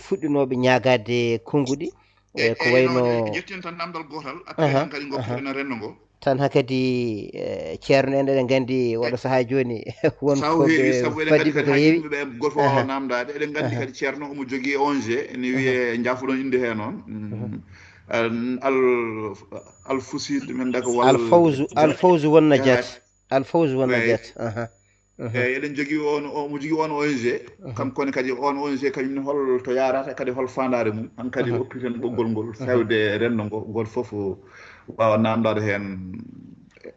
fuɗɗinooɓe ñaagaade konnguɗi. E ko wayno ƴetten tan namdal gootal, après tan kadi ngoppoɗen renndo ngo. Tan hakadi, eh, ceerno en, eɗen nganndi oɗo sahaa jooni won ko ɓe fadi ko heewi. Gooto fof waawa namdaade. Eɗen nganndi kadi ceerno omo jogii O N G, ene wiyee, njaafoɗon innde hee noon. Mm. Al, al, Al Fusid, men daka walla Al Fawzu, Al Fawzu won Najat. Al Fawzu won Najat. Aha. Eyi, eɗen jogii on, omo jogii on O N G. Kanko ne kadi on O N G kañum ne hol to yaarata, kadi hol faandaare mum. Han kadi okkiten ɓoggol ngol fewde renndo ngo, ngol fof waawa namdaade heen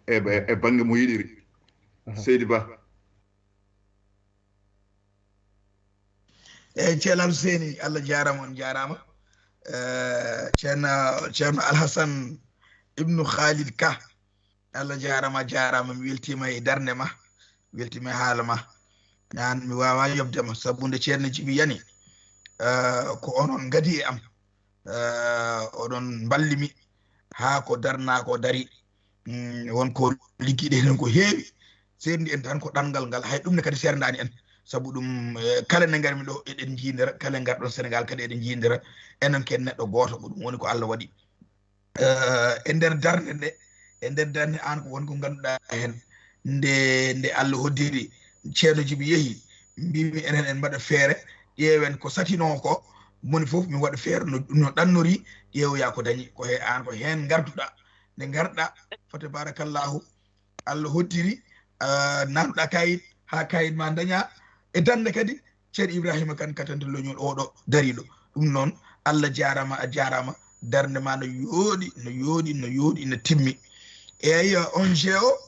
e, e, e bannge mo yiɗiri. Seydi Ba. Eyi, Ceerno Alseyni, Allah jaaraama, on jaaraama. Eh, Ceerno, Ceerno Alhasan Ibnu Khalid Ka, Allah jaaraama, a jaaraama. Mi weltiima e darnde ma, weltiima e haala ma. Aan mi waawaa yoɓde ma, sabu nde Ceerno Jibi yani, eh, ko onon ngadi e am. Eh, oɗon mballi mi haa ko darnaa ko dari. Mm, won ko liggiɗe heen ko heewi. Seerndi en tan ko ɗanngal ngal, hay ɗum ne kadi seerndaani en. Sabu ɗum, eh, kala nde ngarmi ɗo, eɗen njiidira, kala ngarɗon Senegaal kadi eɗen njiidira. Enen ko en neɗɗo gooto, ko ɗum woni ko Allah waɗi. Eh, e nder darnde nde, e nder darnde aan ko won ko ngannduɗaa heen. Nde, nde Allah hoddiri, Ceerno Jibi yehi, mbimi enen en mbaɗa feere, ƴeewen ko satinoo ko, moni fof mi waɗa feere no, no ɗannori, ƴeewoya ko dañi, ko he aan ko heen ngarduɗaa. Nde ngarɗaa, fa tabarakallahu, Allah hoddiri, ah, nannuɗaa kayit, haa kayit ma dañaa. E darnde kadi, Ceerno Ibrahima Kan katante leñol oɗo dariɗo. Ɗum noon, Allah jaaraama, a jaaraama. Darnde ma no yooɗi, no yooɗi, no yooɗi, no timmi. Eyi, O N G o,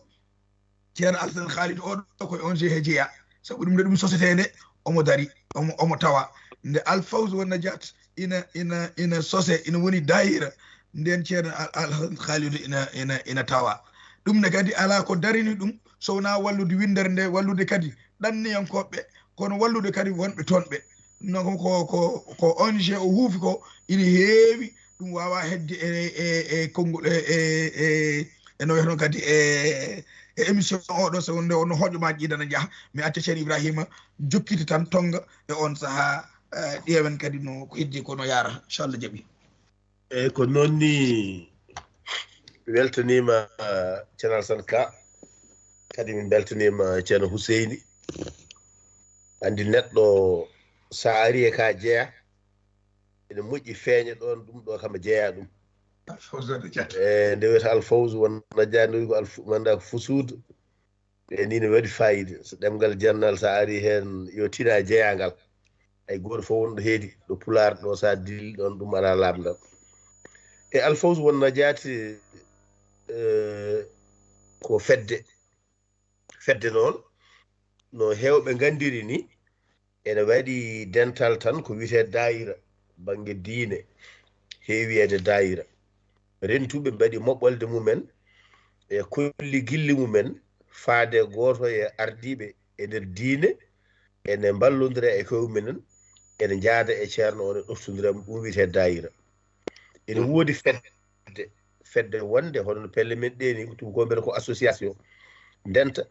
Ceerno Alsan Khalid oɗo ko O N G he jeyaa. Sabu ɗum nde ɗum sosetee nde, omo dari, omo, omo tawa. Nde Al Fawz wa Najat ina, ina, ina sose, ina woni daayira, nden Ceerno Al-, Alhasan Khalid ina, ina, ina tawa. Ɗum ne kadi alaa ko darini ɗum, so wonaa wallude winndere nde, wallude kadi ɗanniyankooɓe, kono wallude kadi wonɓe toon ɓe. Ɗum noon ko, ko, ko O N G o huufi ko ina heewi, Ɗum waawaa heɓde e e e konngol e e e e no wiyetee noon kadi e e émission oo ɗoo, so wonde on hoƴo ma ƴiidana njaha. Mi acca Ceerno Ibrahima jokkita tan tonnga e oon sahaa, ƴeewen kadi no ko heddii ko no yaara, inchallah jaɓi. Eeyi, ko noon ni. Weltaniima Ceerno Alsan Ka, kadi min mbeltaniima Ceerno Huseyni. Anndi neɗɗo so a arii e ka jeyaa, ene moƴƴi feeña ɗoon, ɗum ɗo kam jeyaa ɗum. E nde wiyata alfawzu won najaa, nde ko alfu manda ko fusuudu. Ɓe ni ne waɗi fayida. So ɗemngal jannal so a arii heen, yo tina jeyaangal. Hay gooto fof wonɗo heedi ɗo pulaar ɗo, so a dilli ɗoon, ɗum alaa laaɓndal. E alfawzu won najaati, eh, ko fedde. Fedde noon, no heewɓe nganndiri ni, ene waɗi dental tan ko wiyetee daayira, bannge diine, heewi wiyeede daayira. Rentuɓe mbaɗi moɓɓolde mumen, e kolli gilli mumen, faade gooto e ardiiɓe e nder diine, ene mballondira e koye mumen, ene njaada e ceerno o, ene ɗoftondira, ɗum wiyetee daayira. Ene woodi fedde, fedde wonde, hono no pelle men ɗe ni, ko tubakoɓe mbiyata ko association, ndenta,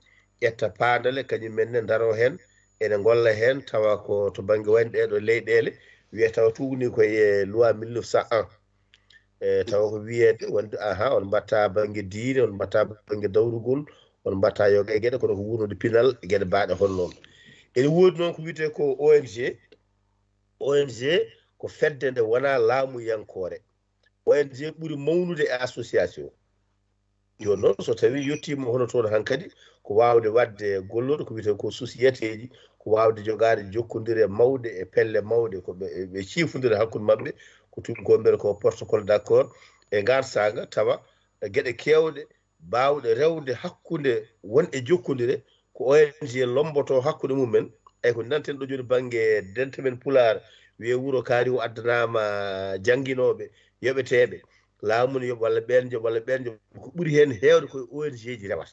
ƴetta paandale, kañum men ne ndaro heen, ene ngolla heen, tawa ko to bannge wayno ɗee ɗo leyɗeele, wiya tawa tuugni ko e loi mille neuf cent un. E tawa ko wiyeede wonde, aha, on mbatta bannge diine, on mbatta bannge dawrugol, on mbatta yoga e geɗe, kono ko wuurnude pinal e geɗe baaɗe hono noon. Ene woodi noon ko wiyetee ko O N G. O N G ko fedde nde wonaa laamuyankoore. O N G ɓuri mawnude e association. Jooni noon, so tawii yettiima hono toon hankadi, ko waawde waɗde gollorɗe, ko wiyetee ko sociétéji, ko waawde jogaade jokkondire mawɗe e pelle mawɗe, ko ɓe, ɓe ciifondira hakkunde maɓɓe, ko tubakoɓe mbiyata ko protocole d'accord, e ngaan saanga tawa geɗe keewɗe baawɗe rewde hakkunde won e jokkondire, ko O N G lombotoo hakkunde mumen. Eyi, ko ndanten ɗo jooni bannge dente men pulaar, wiyee wuro kaari o addanaama jannginooɓe, yoɓeteeɓe, laamu ne yoɓa walla ɓeen njoɓa walla ɓeen njoɓa, ko ɓuri heen heewde koye O N G ji rewata.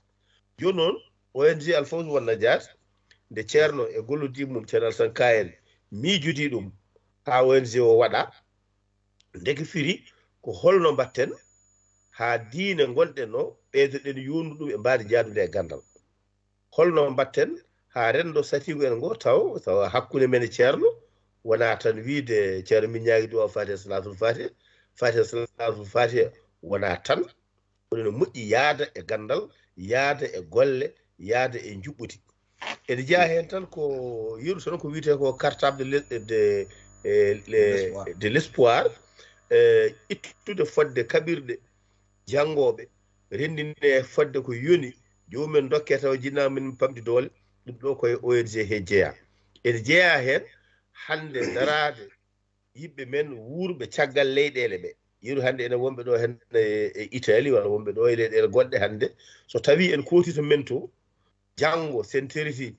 Jooni noon, O N G Alfawzu won najaat, nde ceerno e gollodiiɓe mum, Ceerno Alsan Ka en, miijodii ɗum haa O N G o waɗa, ndeke firi ko holno mbaɗten haa diine ngonɗen o, ɓeydoɗen yooɗnu ɗum e mbaadi jaadude e ganndal. Holno mbaɗten haa renndo satiigu en ngo taw, tawa hakkunde men e ceerno wonaa tan wiyde ceerno min ñaagi duwaaw Faatiha Salaatul Faatiha, Faatiha Salaatul Faatiha wonaa tan, kono ene moƴƴi yaada e ganndal, yaada e golle, yaada e njuɓɓudi. Ene jeyaa heen tan ko yeru tan ko wiyetee ko cartable de le- de eh, le- de l'espoir, eh, ittude fodde kaɓirɗe janngooɓe, renndinde fodde ko yoni, jomumen dokke tawa jinnaama min pamɗi doole, ɗum ɗo koye O N G he jeyaa. Ene jeyaa heen hannde daraade yiɓɓe men wuurɓe caggal leyɗeele ɓe. Yeru hannde ene wonɓe ɗo heen e e Italie walla wonɓe ɗo e leyɗeele goɗɗe hannde. So tawii en kootito men to, janngo sen teriti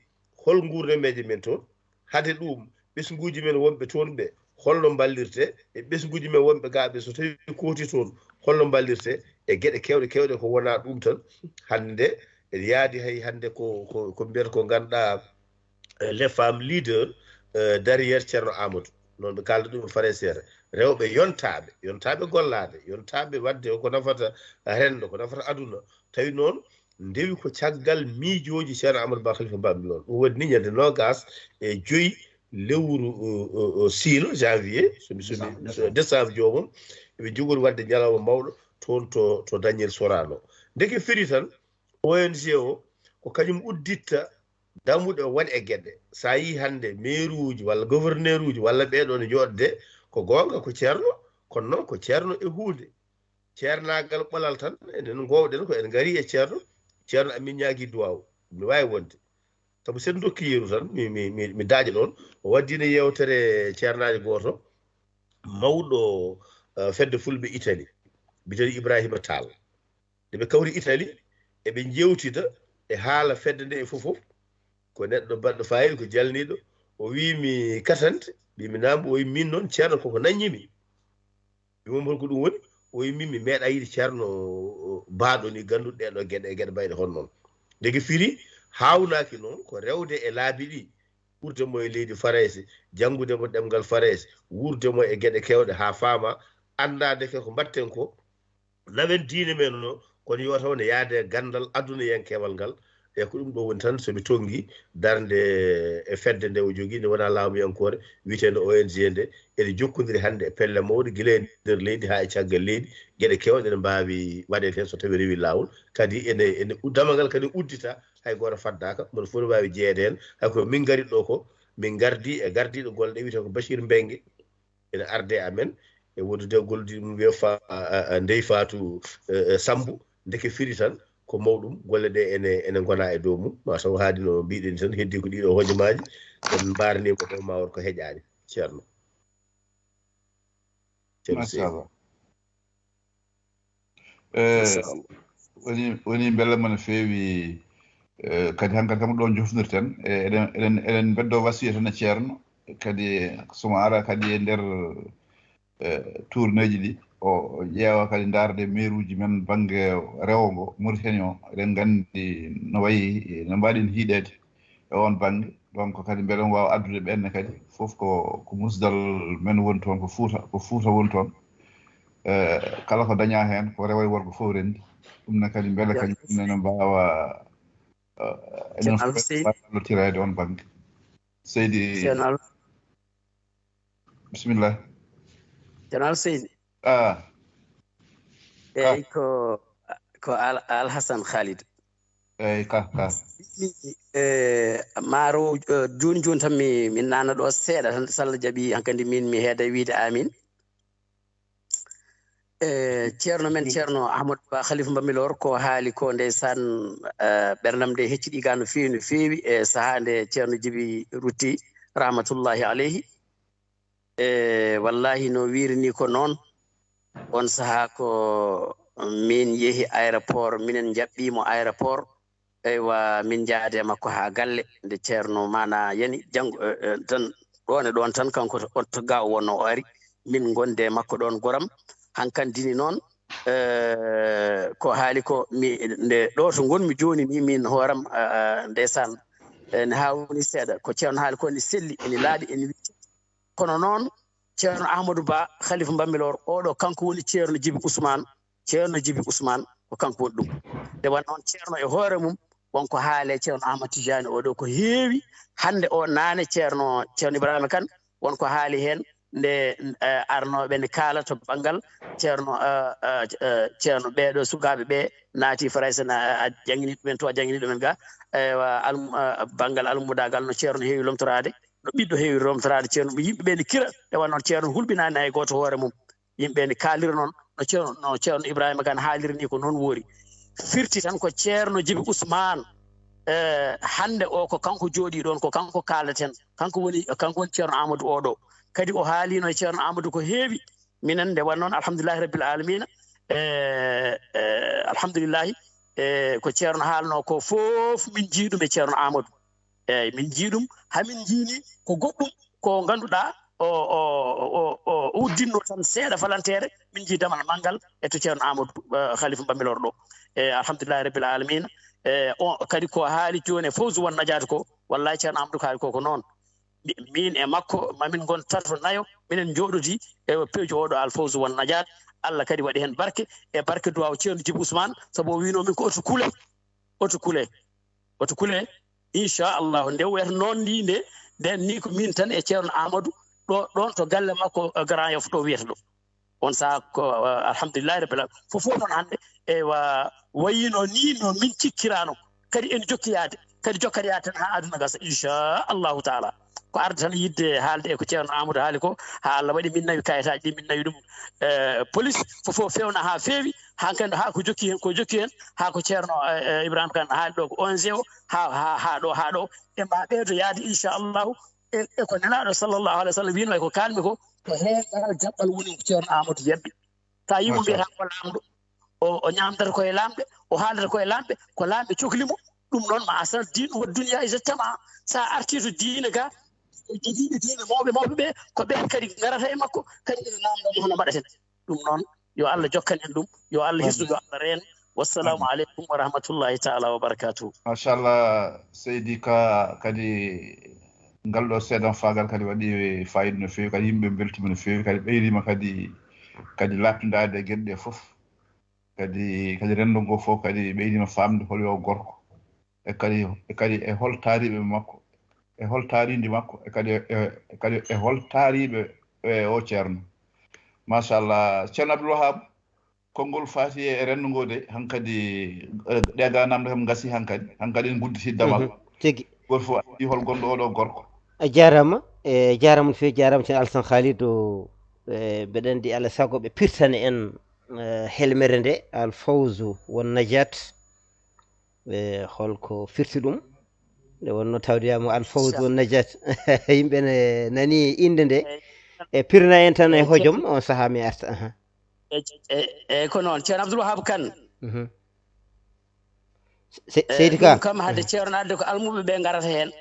hol nguurnameeje men toon, hade ɗum ɓesnguuji men wonɓe toon ɓe holno mballirtee, e ɓesnguuji men wonɓe gaa ɓe so tawii kooti toon holno mballirtee, e geɗe keewɗe keewɗe ko wonaa ɗum tan. Hannde ene yaadi hay hannde ko ko ko mbiyata ko ngannduɗaa, eh, les femmes leaders, eh, derrière Ceerno Amadou, noon ɓe kaalda ɗum e faranseere, rewɓe yontaaɓe, yontaaɓe gollaade, yontaaɓe waɗde ko nafata renndo, ko nafata aduna. Tawi noon ndewi ko caggal miijooji Ceerno Amadou Ba Khalifa Ba Abdoul, ɗum waɗi ni ñande noogaas e joyi lewru, o, o, o, siilo, janvier, so mi, so mi, so décembre joomum, eɓe njogori waɗde ñalawma mawɗo toon to to Daniel Sorano. Ndeke firi tan, O N G o ko kañum udditta damuɗe won e geɗe. So a yii hannde meeruuji walla gouverneuruuji walla ɓee ɗoo ne njooɗde, ko goonga ko ceerno, kono noon ko ceerno e huunde. Ceernaagal ɓolal tan, enen ngoowɗen ko en ngarii e ceerno, ceerno amin ñaagii duwaaw, mi waawi wonde. Sabu sen ndokki yeru tan, mi mi mi mi daaƴa ɗoon, o waddino yeewtere ceernaajo gooto, mawɗo, eh, fedde fulɓe Italie, biyeteeɗo Ibrahima Tall. Nde ɓe kawri Italie, eɓe njeewtida e haala fedde nde e fof fof, ko neɗɗo baɗɗo faayiida, ko jalniiɗo, o wii mi katante, mbii mi naam, o wii min noon ceerno koko naññi mi. Mi wii mo ko ɗum woni, o wii min mi meeɗaa yiide ceerno baaɗo ni, gannduɗo ɗee ɗoo geɗe e geɗe mbayɗe hono noon. Ndeke firi haawnaaki noon ko rewde e laabi ɗi, wuurde mo e leydi Farayse, janngude mo ɗemngal Farayse, wuurde mo e geɗe keewɗe haa faama anndaade ke ko mbaɗten ko, nawen diine men o, kono yo taw ne yaade e ganndal adunayankewal ngal. E ko ɗum ɗo woni tan, so mi tonngi darnde e fedde nde o jogii, nde wonaa laamuyankoore, wiyeteende O N G nde, ene jokkondiri hannde e pelle mawɗe, gila e nder leydi haa e caggal leydi. Geɗe keewɗe ene mbaawi waɗeede heen so tawii rewi laawol. Kadi ene, ene, damal ngal kadi uddita, hay gooto faddaaka, mono fof ne waawi jeyeede heen. Hay ko min ngarii ɗo ko, min ngardii e gardiiɗo golle ɗe, wiyetee ko Bachir Mbengue. Ene arde e amen, e wondude e gollidiiɗo mum wiya fa, a, a, Ndey Faatu, e, e, Sammbu, ndeke firi tan ko mawɗum, golle ɗe ene, ene ngona e dow mum. Ma taw haadi no mbiɗen tan, heddi ko ɗiɗo hojomaaji, en mbaarniima ɗo ma won ko heƴaani, Ceerno. Ceerno Seydi. Machallah. Eh, woni, woni mbelema no feewi, eh, kadi hankadi kam ɗo jofnirten, eh, eɗen, eɗen, eɗen mbeddo wasiya tan e Ceerno, kadi somo ara kadi e nder, eh, tourneeji ɗi, o, o ƴeewa kadi ndaarde meeruuji men bannge rewo ngo, Mauritanie o, eɗen nganndi no wayi, no mbaɗi hiiɗeede e oon bannge. Donc, kadi mbeɗen waawa addude ɓeen ne kadi, fof ko, ko musdal men woni toon, ko Fuuta, ko Fuuta woni toon. Eh, kala ko dañaa heen, ko rewo e worgo fof renndi. Ɗum ne kadi mbele kadi ene mbaawa, eh, enen fof mbaawa wallotireede oon bannge. Seydi, Ceerno Al- Bisimilla. Ceerno Al Seydi. Ah. Eyi, ko, ko Al, Al Hassan Khalid. Eyi, ka, ka. Eh, maaro, eh, jooni jooni tan mi, mi naana ɗo seeɗa tan, so Allah jaɓi, hankadi min mi heeda wiide amin. Eh, Ceerno men, Ceerno Ahmadu Ba Khalifa Bambilor, ko haali ko ndeysaan, eh, ɓerndam nde hecciɗi ga no feewi, no feewi, e sahaa nde Ceerno Jibi rutti, rahmatullahi aleyhi. E wallahi no wiiri ni ko noon. On sahaa ko min yehi aéroport, minen njaɓɓiimo aéroport. Eywa, min njaade e makko haa galle, nde Ceerno maana yani, janngo, eh, eh, tan, ɗoon e ɗoon tan, kanko to, on to ga o wonno o ari, min ngonde e makko ɗoon goram. Hankandini noon, eh, ko haali ko, mi, nde ɗo to ngonmi jooni ni, min hooram, ah, ah, ndeysaan, ene haawni seeɗa. Ko Ceerno haali ko ene selli, ene laaɓi, ene witti. Kono noon, Ceerno Ahmadou Ba, Khalifa Bambilor, oɗo kanko woni Ceerno Jibi Ousmane. Ceerno Jibi Ousmane ko kanko woni ɗum. Nde wano noon, Ceerno e hoore mum, wonko haale Ceerno Ahmad Tidiane oɗo ko heewi. Hannde o naane Ceerno, Ceerno Ibrahima Kane, wonko haali heen nde, eh, arnooɓe ne kaala to banngal Ceerno, eh, eh, eh, Ceerno ɓeeɗo sukaaɓe ɓe naati Farayse na, a janngini ɗumen to, a janngini ɗumen ga. Eywa, al-, eh, banngal almudaagal no Ceerno heewi lomtoraade, no ɓiɗɗo heewi lomtoraade Ceerno, yimɓe ɓe ne kira, nde wano noon Ceerno hulɓinaani hay gooto hoore mum. Yimɓe ne kaalira noon, no Ceerno, no Ceerno Ibrahima Kane haaliri ni, ko noon woori. Firti tan ko Ceerno Jibi Ousmane, eh, hannde o ko kanko jooɗii ɗoon, ko kanko kaalaten. Kanko woni, kanko woni Ceerno Amadou oɗo. Kadi o haalino e Ceerno Amadou ko heewi. Minen nde wano noon, alhamdulillahi rabbil alamina, eh, eh, alhamdulillahi, eh, ko Ceerno haalno ko fof min njii ɗum e Ceerno Amadou. Eyyi, min njii ɗum, haa min njiini ko goɗɗum ko ngannduɗaa o, o, o, o uddinno tan seeɗa falanteere, min njii damal manngal e to Ceerno Amadou, eh, Khalifa Bambilor ɗo. E alhamdulillahi rabbil alamina. E o kadi ko haali jooni e Fawzu wan Najaat ko, wallahi Ceerno Amadou ko haali ko, ko noon. Mi-, min e makko, ma min ngon tato nayo, minen njooɗodii e peejo oɗo Al Fawzu wan Najaat. Allah kadi waɗi heen barke, e barke duwaaw Ceerno Jibi Ousmane, sabu o wiino min ko oto kule, oto kule, oto kule. Inchallahu, nde wiyata noon ni nde, nden ni ko min tan e Ceerno Amadou, ɗo, ɗon to galle makko, eh, Grand Yoff ɗo wiyata ɗo. On saha ko, eh, alhamdulillahi rabbil alamin. Fof fof noon hannde, eywa, wayino ni no min cikkirano. Kadi en jokki yaade, kadi jokkat yaade tan haa aduna gasa, inchallahu taala. Ko arde tan yidde haalde e ko Ceerno Amadou haali ko, haa Allah waɗi min nawi kayitaaji ɗi, min nawi ɗum, eh, police, fof fof fewna haa feewi, haa kadi haa ko jokki heen, ko jokki heen, haa ko Ceerno, eh, eh, Ibrahima Kane haali ɗo ko O N G o, haa, haa, haa ɗo, haa ɗo. E ma ɓeydo yaade, inchallahu. E, e ko Nelaaɗo sallallahu alaihi wa sallam wiino e ko kaalmi ko, ko heen dara jaɓɓal woni ko Ceerno Amadou jaɓɓi. Tawa yimɓe mbiyata ko laamɗo, o, o ñaamdata koye laamɓe, o haaldata koye laamɓe, ko laamɓe cokli mo. Ɗum noon, ma asal diinu wa dunya iza jtama. Sa arti to diine ga, e jogiiɓe diine mawɓe mawɓe ɓe, ko ɓeen kadi ngarata e makko, kadi ene naamnda mo hono mbaɗaten. Ɗum noon, yo Allah jokkan en ɗum, yo Allah hisnu, yo Allah reen. Wassalamu aleykum wa rahmatullahi taala wa barakatuhu. Machallah, Seydi Ka, kadi ngal ɗo seedan faagal kadi waɗi fayida no feewi, kadi yimɓe mbeltima no feewi, kadi ɓeydima kadi kadi laaɓtindaade e geɗe ɗe fof. Kadi, kadi renndo ngo fof kadi ɓeydima faamde hol yo gorko. E kadi, e kadi e hol taariiɓe makko, e hol taariindi makko, e kadi, e, e kadi e hol taariiɓe e o ceerno. Machallah, ceerno Abdoul Wahab, konngol faati e renndo ngo de, hankadi, eh, ɗe ga namde kam ngasi hankadi, hankadi en gudditi damal. Mhm, tigi. Gooto fof anndi hol gonɗo oɗo gorko. A jaaraama, e jaaraama no feewi, jaaraama ceerno Alassane Khalidou, e mbeɗa anndi Alla sago ɓe pirtana en, eh, helmere nde, Al Fawzu won Najat. E holko firti ɗum? Nde wonno tawde wiyaama Al Fawzu won Najat. Yimɓe ne nani innde nde. E pirna en tan e hojom, on sahaa mi arta. Aha. E, e, e ko noon, ceerno Abdoul Wahab Kane. Mhm. Se-, e, Seydi Ka. Ɗum kam, hade ceerno adde ko almuɓe ɓe ngarata heen.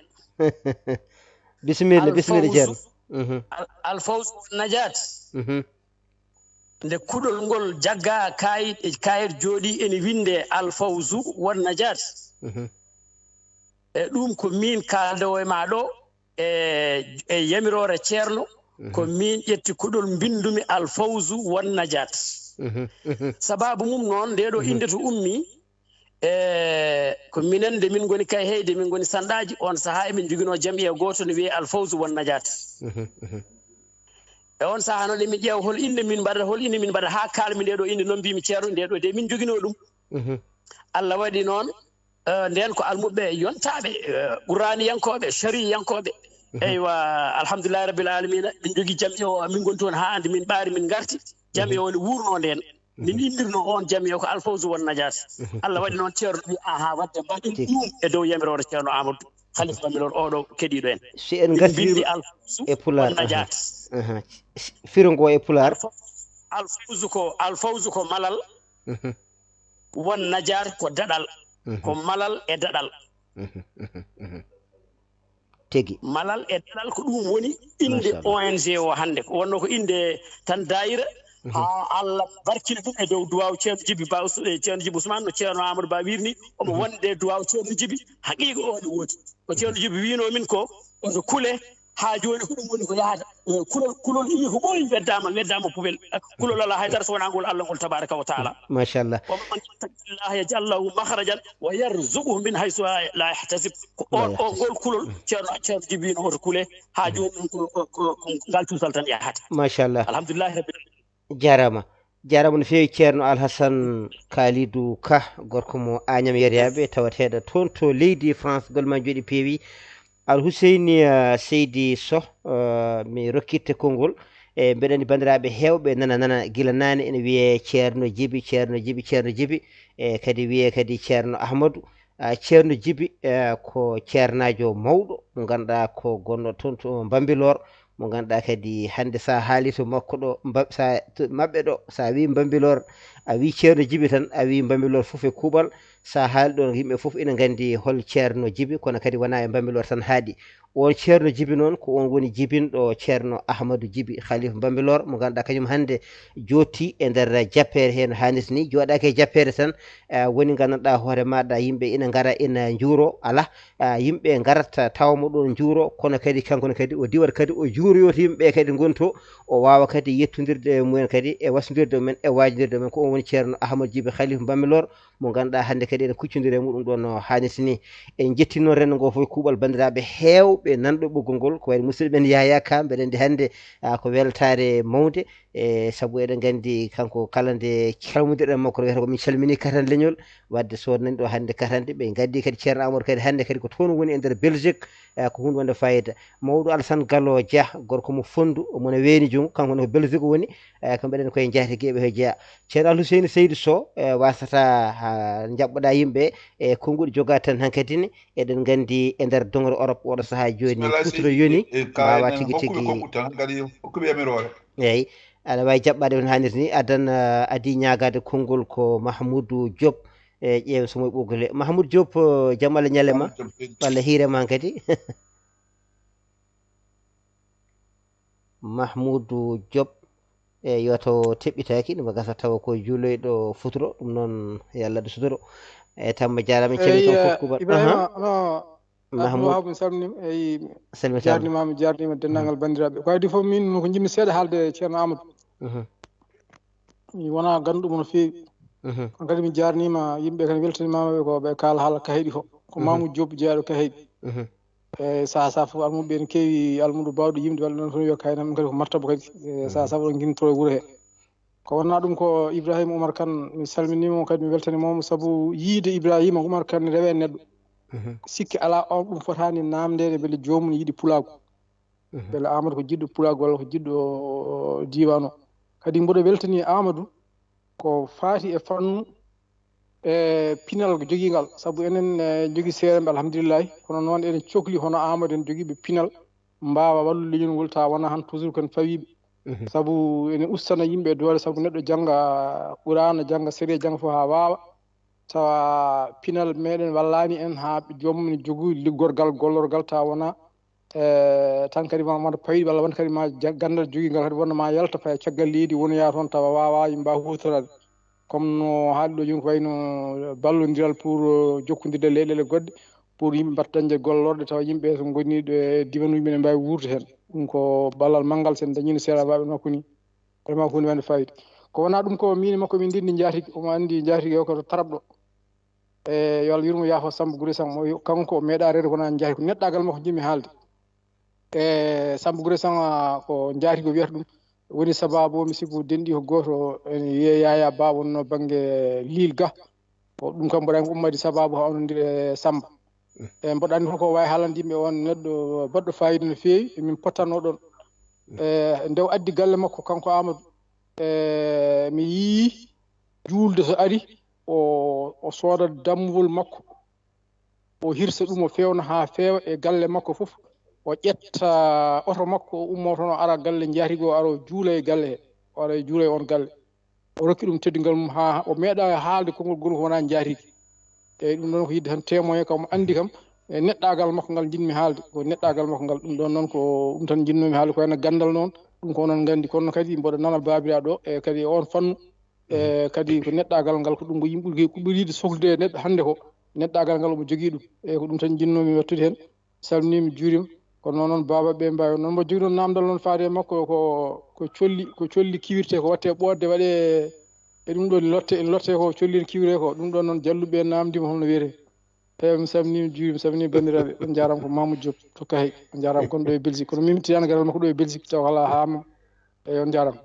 Bisimilla, bisimilla, ceerno. Mhm. Al, Al Fawzu won Najat. Mhm. Nde kuɗol ngol jaggaa kaayit, e kaayit jooɗii ene winnde Al Fawzu won Najat. Mhm. E ɗum ko miin kaaldowo e maa ɗo, e, e yamiroore ceerno, ko, mhm, miin ƴetti kuɗol mbinndu-mi Al Fawzu won Najat. Mhm, mhm. Sabaabu mum noon, nde ɗo, mhm, innde to ummii, e ko minen, nde min ngoni Kayhayɗi, min ngoni Sanɗaaji, oon sahaa emin njoginoo jam'iya gooto no wiyee Al Fawzu won Najat. Mhm, mhm. E oon sahaa noon emin ƴeewa hol innde min mbaɗata, hol innde min mbaɗata, haa kaalmi nde ɗo innde noon, mbiimi ceerno, nde ɗo de min njoginoo ɗum. Mhm. Allah waɗi noon, eh, ndeen ko almuɓɓe yontaaɓe, eh, quraaniyankooɓe, shariyankooɓe. Mhm. Eywa, alhamdulillahi rabbil alamina, min njogii jam'iya o, min ngoni toon haa hannde, min ɓaari, min ngarti. Jam'iya o ne wuurnoo ndeen. Min inndirno oon jam'iya ko Al Fawzu won Najat. Mhm. Allah waɗi noon ceerno wi, "Aha, wadde mbaɗen, tigi, ɗum e dow yamiroore ceerno Amadou Khalifa Bambilor oɗo keɗiiɗo en." Si en ngartii Al Fawzu e Pulaar, won Najat. Aha. Firo ngo e Pulaar. Al Faw-, Al Fawzu ko, Al Fawzu ko malal, mhm, won Najat ko daɗal. Mhm. Ko malal e daɗal. Mhm, mhm, mhm. Tigi. Malal e daɗal ko ɗum woni innde, machallah, O N G o hannde. Ko wonno ko innde tan daayira. Mhm. Haa Allah barkina ɗum e dow duwaaw ceerno Jibi Ba Us-, e ceerno Jibi Usmaan, no ceerno Amadou Ba wiirni, omo, mhm, wonde duwaaw ceerno Jibi. Haqiiqa o ne woodi. Ko ceerno Jibi wiino min ko, oto kule, haa jooni ko ɗum woni ko yahata. Eh, kulol, kulol ii ko ɓooyi, weddaama, weddaama poubelle. Kulol alaa hay dara so wonaa ngol Allah ngol tabaaraka wa taala. Machallah. Wa man yattaqillaha yaj'al lahu makhrajan wa yarzuqhu min haythu la yahtasib. Ko on, o ngol kulol, ceerno, ceerno Jibi no oto kule, haa jooni ko, ko, ko, ko ngal cuusal tan yahata. Machallah. Alhamdulillahi rabbil alamin. Jaaraama. Jaaraama no feewi ceerno Alhasan Kalidou Ka, gorko mo Agnam Yeryaaɓe, tawateeɗo toon to leydi France. Golle ma njooɗi peewi. Al Huseyni, eh, Seydi Soh, eh, mi rokkitte konngol. E mbeɗa anndi banndiraaɓe heewɓe nana, nana gila naane ene wiyee ceerno Jibi, ceerno Jibi, ceerno Jibi. E kadi wiyee kadi ceerno Ahmadu. Ah, ceerno Jibi, eh, ko ceernaajo mawɗo mo ngannduɗaa ko gonɗo toon to Mbambilor, mo ngannduɗaa kadi hannde sa haali to makko ɗo, Mba-, sa, to maɓɓe ɗo, sa wii Mbambilor, a wii ceerno Jibi tan, a wii Mbambilor fof e kuuɓal. Sa haali ɗoon, yimɓe fof ina nganndi hol ceerno Jibi, kono kadi wonaa e Mbambilor tan haaɗi. Oon ceerno Jibi noon, ko oon woni jibinɗo ceerno Ahmadu Jibi, Khalifa Mbambilor, mo ngannduɗaa kañum hannde jooɗti e nder jappeere he no haanirta ni, jooɗaaki e jappeere tan, eh, woni nganndanɗaa hoore maaɗa, yimɓe ina ngara ina njuuro, alaa, eh, yimɓe ngarata tawa mo ɗoon njuuro, kono kadi kanko ne kadi o diwat kadi o juuroyoo to yimɓe ɓe kadi ngoni to, o waawa kadi yettondirde e mumen kadi e wasndirde mumen e waajidirde mumen. Ko oon woni ceerno Ahmadu Jibi, Khalifa Mbambilor, mo ngannduɗaa hannde kadi ene kuccondiri e muɗum ɗoon no haanirta ni. En njettii noon renndo ngo fof e kuuɓal banndiraaɓe heewɓe nanɗo ɓoggol ngol, ko wayi no musidɗo men Yahya Ka, mbeɗa anndi hannde, ah, ko weltaare mawnde, e sabu eɗen nganndi kanko kala nde calmondirɗen makko, wiyata ko min calminii katan leñol, wadde so nani ɗo hannde katande, ɓe nganndi kadi ceerno Amadou kadi hannde kadi ko toon woni e nder Belgique, eh, ko huunde wonde fayida. Mawɗo Alassane Gallo Dia, gorko mo Fonndu, omo ne weeni junngo, kanko ne ko Belgique woni, eh, ko mbeɗen koye njaatigeeɓe he jeyaa. Ceerno Al Huseyni Seydi Sow, eh, wasata, ha, njaɓɓoɗaa yimɓe, e konnguɗi jogaa tan hankadi ne, eɗen nganndi e nder doŋre Europe oɗo sahaa jooni, bisimilla, futuro seydi, yoni, e, ka mbaawa en tigi hokkuɓe tigi. Konguɗi tan, kadi hokkuɓe yamiroore. Eeyi, aɗa waawi jaɓɓaade hono haanirta ni, adan, eh, adii ñaagaade konngol ko Mahmoudou Diop, e ƴeew so mo e ɓoggol he. Mahmoudou Diop, eh, jam Allah ñalle ma, Mahmoudou Diop, seydi. Walla hiire ma hankadi. Mahmoudou Diop, e yo taw teɓɓitaaki, ɗum gasa tawa ko juuloyɗo futuro, ɗum noon yo Allah waɗ suturo. E tamma jaaraama, en calminii toon fof kuuɓal. Ibrahima, aha. Hono Mahmoud. Abdou Wahab, mi salminiima, eyi, salmitaama. Jaarniima, mi jaarniima denndaangal banndiraaɓe. Ko adii fof, miin ko njiɗmi seeɗa haalde ceerno Amadou. Mhm. Mi wonaa ganduɗo mo no feewi. Mhm. Kono kadi mi jaarniima yimɓe, kadi weltanimaama ɓe ko ɓe kaala haala Kaheɗi ko. Ko Mhm. Mamoudou Diop jeyaɗo Kaheɗi. Mhm. E saha saha fof almuɓe ene keewi, almuɗo bawɗo yimde walla noon fof yo kayna min kadi ko martaba kadi. E saha Mhm. saha fof ɗon guinotoro e wuro he. Ko wonnaa ɗum ko Ibrahima Oumar Kane, mi salminiima mo kadi mi weltaniima mo sabu yiide Ibrahima Oumar Kane rewe neɗɗo. Mhm. Sikke alaa on ɗum fotaani naamndeede mbele joomum yiɗi pulaagu. Mhm. Mbele Amadou ko jiɗɗo pulaagu walla ko jiɗɗo diiwaan o. Kadi mboɗo weltanii Amadou ko faati e fannu e pinal jogiingal, sabu enen e jogii seerenɓe alhamdulillahi, kono noon eɗen cokli hono Amadou en jogiiɓe pinal mbaawa wallude leñol ngol tawa wonaa han toujours ko en fawiiɓe. Mhm. Sabu ene ustana yimɓe doole, sabu neɗɗo jannga Qur'aana, jannga sariya, jannga fof haa waawa, tawa pinal meɗen wallaani en haa joomum ene jogii liggorgal, gollorgal tawa wonaa e tan kadi ma wonta pawiɗo walla wonta kadi ma ja- ganndal jogiingal kadi wonno ma yalta faya caggal leydi woni yaa toon tawa wawa yimɓe mbawa hutorade. Comme no haali ɗo joni ko wayno ballodiral pour jokkodirde leyɗele goɗɗe pour yimɓe mbatta dañde gollorɗe tawa yimɓe so goni ɗo e diwan yimɓe ne mbawi wuurde hen. Ɗum ko ballal manngal sen dañino seeɗa waɓe makko ni. Vraiment hunde wande fayida. Ko wona ɗum ko min e makko min ndenndi jaatigi, omo anndi jaatigi o ko to Tarab ɗo. E yo Allah yurmo yaafo Samba Gure Sang, mo yo- kanko o meeɗa reede wona jaatigi, ko neɗɗagal makko jimmi haalde. E Samba Gure Sang, ah, ko jaatigi o wiyata ɗum woni sababu o, mi sikku denɗi ko gooto ene wiye Yaya Ba wonno bannge Lille ga. Ko ɗum kam mboɗa anndi ko ummadi sababu ha onondire Samba. E mboɗa anndi ko wawi haalande yimɓe on neɗɗo baɗɗo fayida no feewi, min pottanno ɗon. E nde o addi galle makko kanko Amadou, e mi yii juulde so ari, o o sooda dammugol makko, o hirsa ɗum, o fewna ha feewa e galle makko fof, o ƴetta oto makko, o ummo toon, o ara galle jaatigi o, ara o juula e galle he, o ara o juula e on galle. O rokki ɗum teddungal mum ha o meeɗa haalde konngol gol ko wona jaatigi. Eyyi, ɗum ɗon ko yidde tan témoin kam, mo anndi kam e neɗɗagal makko ngal jinmi haalde, ko neɗɗagal makko ngal. Ɗum ɗon noon ko ɗum tan jinnomi haalde, ko wayno ganndal noon, ɗum ko onon nganndi. Kono kadi mboɗo nana baabiraaɗo o, e kadi e on fannu, e kadi ko neɗɗagal ngal, ko ɗum ko yimɓe ɓuri, ko ɓuri yiɗde soklude e neɗɗo hannde ko neɗɗagal ngal omo jogii ɗum. Eyyi, ko ɗum tan jinnomi wattude heen. Salminiima, juuriima. Kono noon, noon baaba ɓe mbaawi noon mbo jogii noon naamndal noon faade e makko ko, ko colli, ko colli kiwirte, ko watte ɓoodde waɗe e ɗum ɗo lotte, lotte ko colli en kiwre ko. Ɗum ɗon noon jalluɓe naamndiima holno wiyete. Eyyi, mi salminiima, juuriima, mi salminiima banndiraaɓe. On njaaraama ko Mamoudou Diop to Kahe. On njaaraama kon ɗo e Belgique. Kono min mi tiyaani garal makko ɗo e Belgique taw alaa haa mo. Eyyi, on njaaraama.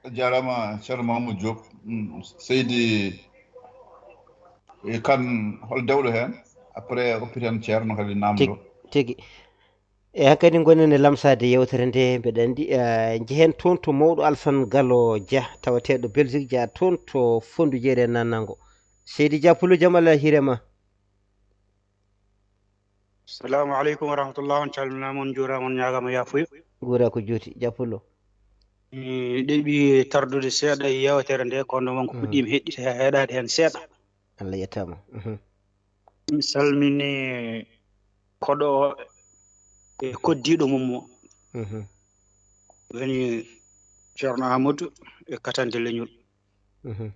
A jaaraama, Ceerno Mamoudou Diop. Mm, Seydi, e, Kan, hol dewɗo heen? Après, oppiten Ceerno kadi naamndo. Tigi, tigi. E hankadi ngonen e lamsaade yewtere nde, mbeɗa anndi, eh, njehen toon to mawɗo Alsan Galo Dia, tawateeɗo Belgique, jaa toon to Fonndu Jeeri e Nannango. Seydi Dia Pulo, jam Allah hiire ma. Salamu aleykum wa rahmatullah. On calminaama, on njuuraama, on ñaagaama yaafuya. Nguura ko juuti, Dia Pulo. Mi ɗeɓi tardude seeɗa e yewtere nde, kono wonko Mhm. puɗɗiimi heɗɗi-, heɗaade heen seeɗa. Allah yettaama. Mhm. Mi salmini koɗo o e koddiiɗo mum o. Mhm. Woni Ceerno Amadou e Katante Leñol. Mhm.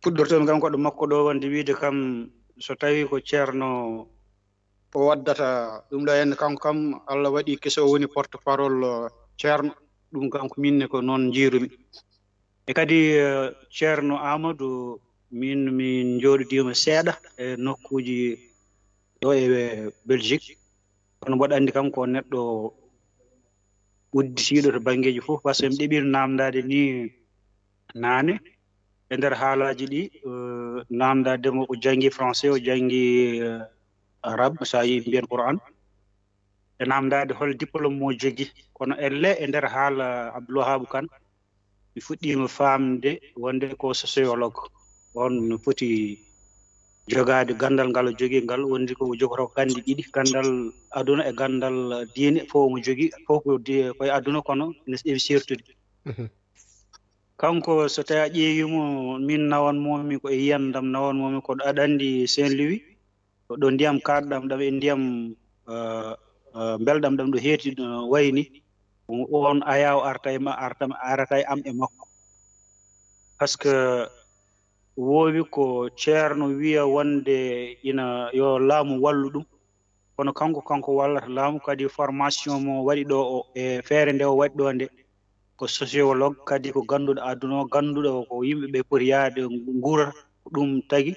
Puɗɗortoomi kam ko ɗo makko ɗo, wonde wiide kam so tawii ko Ceerno o waddata ɗum ɗo, en kanko kam Allah waɗi keso o woni porte parole, eh, Ceerno. Ɗum kam ko min ne ko noon njiirumi. E kadi, eh, Ceerno Amadou, min min njooɗodiima seeɗa e nokkuuji ɗo e Belgique. Kono mboɗo anndi kam ko neɗɗo udditiiɗo to banngeeji fof, par ce que mi ɗeɓiino naamndaade ni naane. E nder haalaaji ɗi, eh, naamndaade mo o janngi français, o janngi, eh, arabe, so a yii mbiyen Qur'an. E naamndaade hol diplôme mo jogii. Kono elle e nder haala Abdoul Wahab Kane, mi fuɗɗiima faamde wonde ko sociologue. On no foti jogaade ganndal ngal o jogii ngal, wonde ko o jogotoo kandi ɗiɗi, ganndal aduna e ganndal diine, fof omo jogii, fof ko di-, ko e aduna, kono ene ɗeɓi seertude. Mhm. Kanko, so tawii a ƴeewii mo, min nawanmoo-mi ko e yiyannde am, nawanmoo-mi ko ɗo, aɗa anndi Saint-Louis, ko ɗo ndiyam kaaɗɗam ɗam e ndiyam, eh, eh, mbelɗam ɗam ɗo heedi no wayi ni, ko oon ayaawo arta e ma-, arta, arata e am e makko. Par ce que woowi ko Ceerno wiya wonde ina yo laamu wallu ɗum, kono kanko, kanko wallata laamu, kadi formation mo waɗi ɗo o, e feere nde o waɗi ɗo nde, ko sociologue, kadi ko gannduɗo aduna o, gannduɗo ko yimɓe ɓe poti yahde nguura, ko ɗum tagi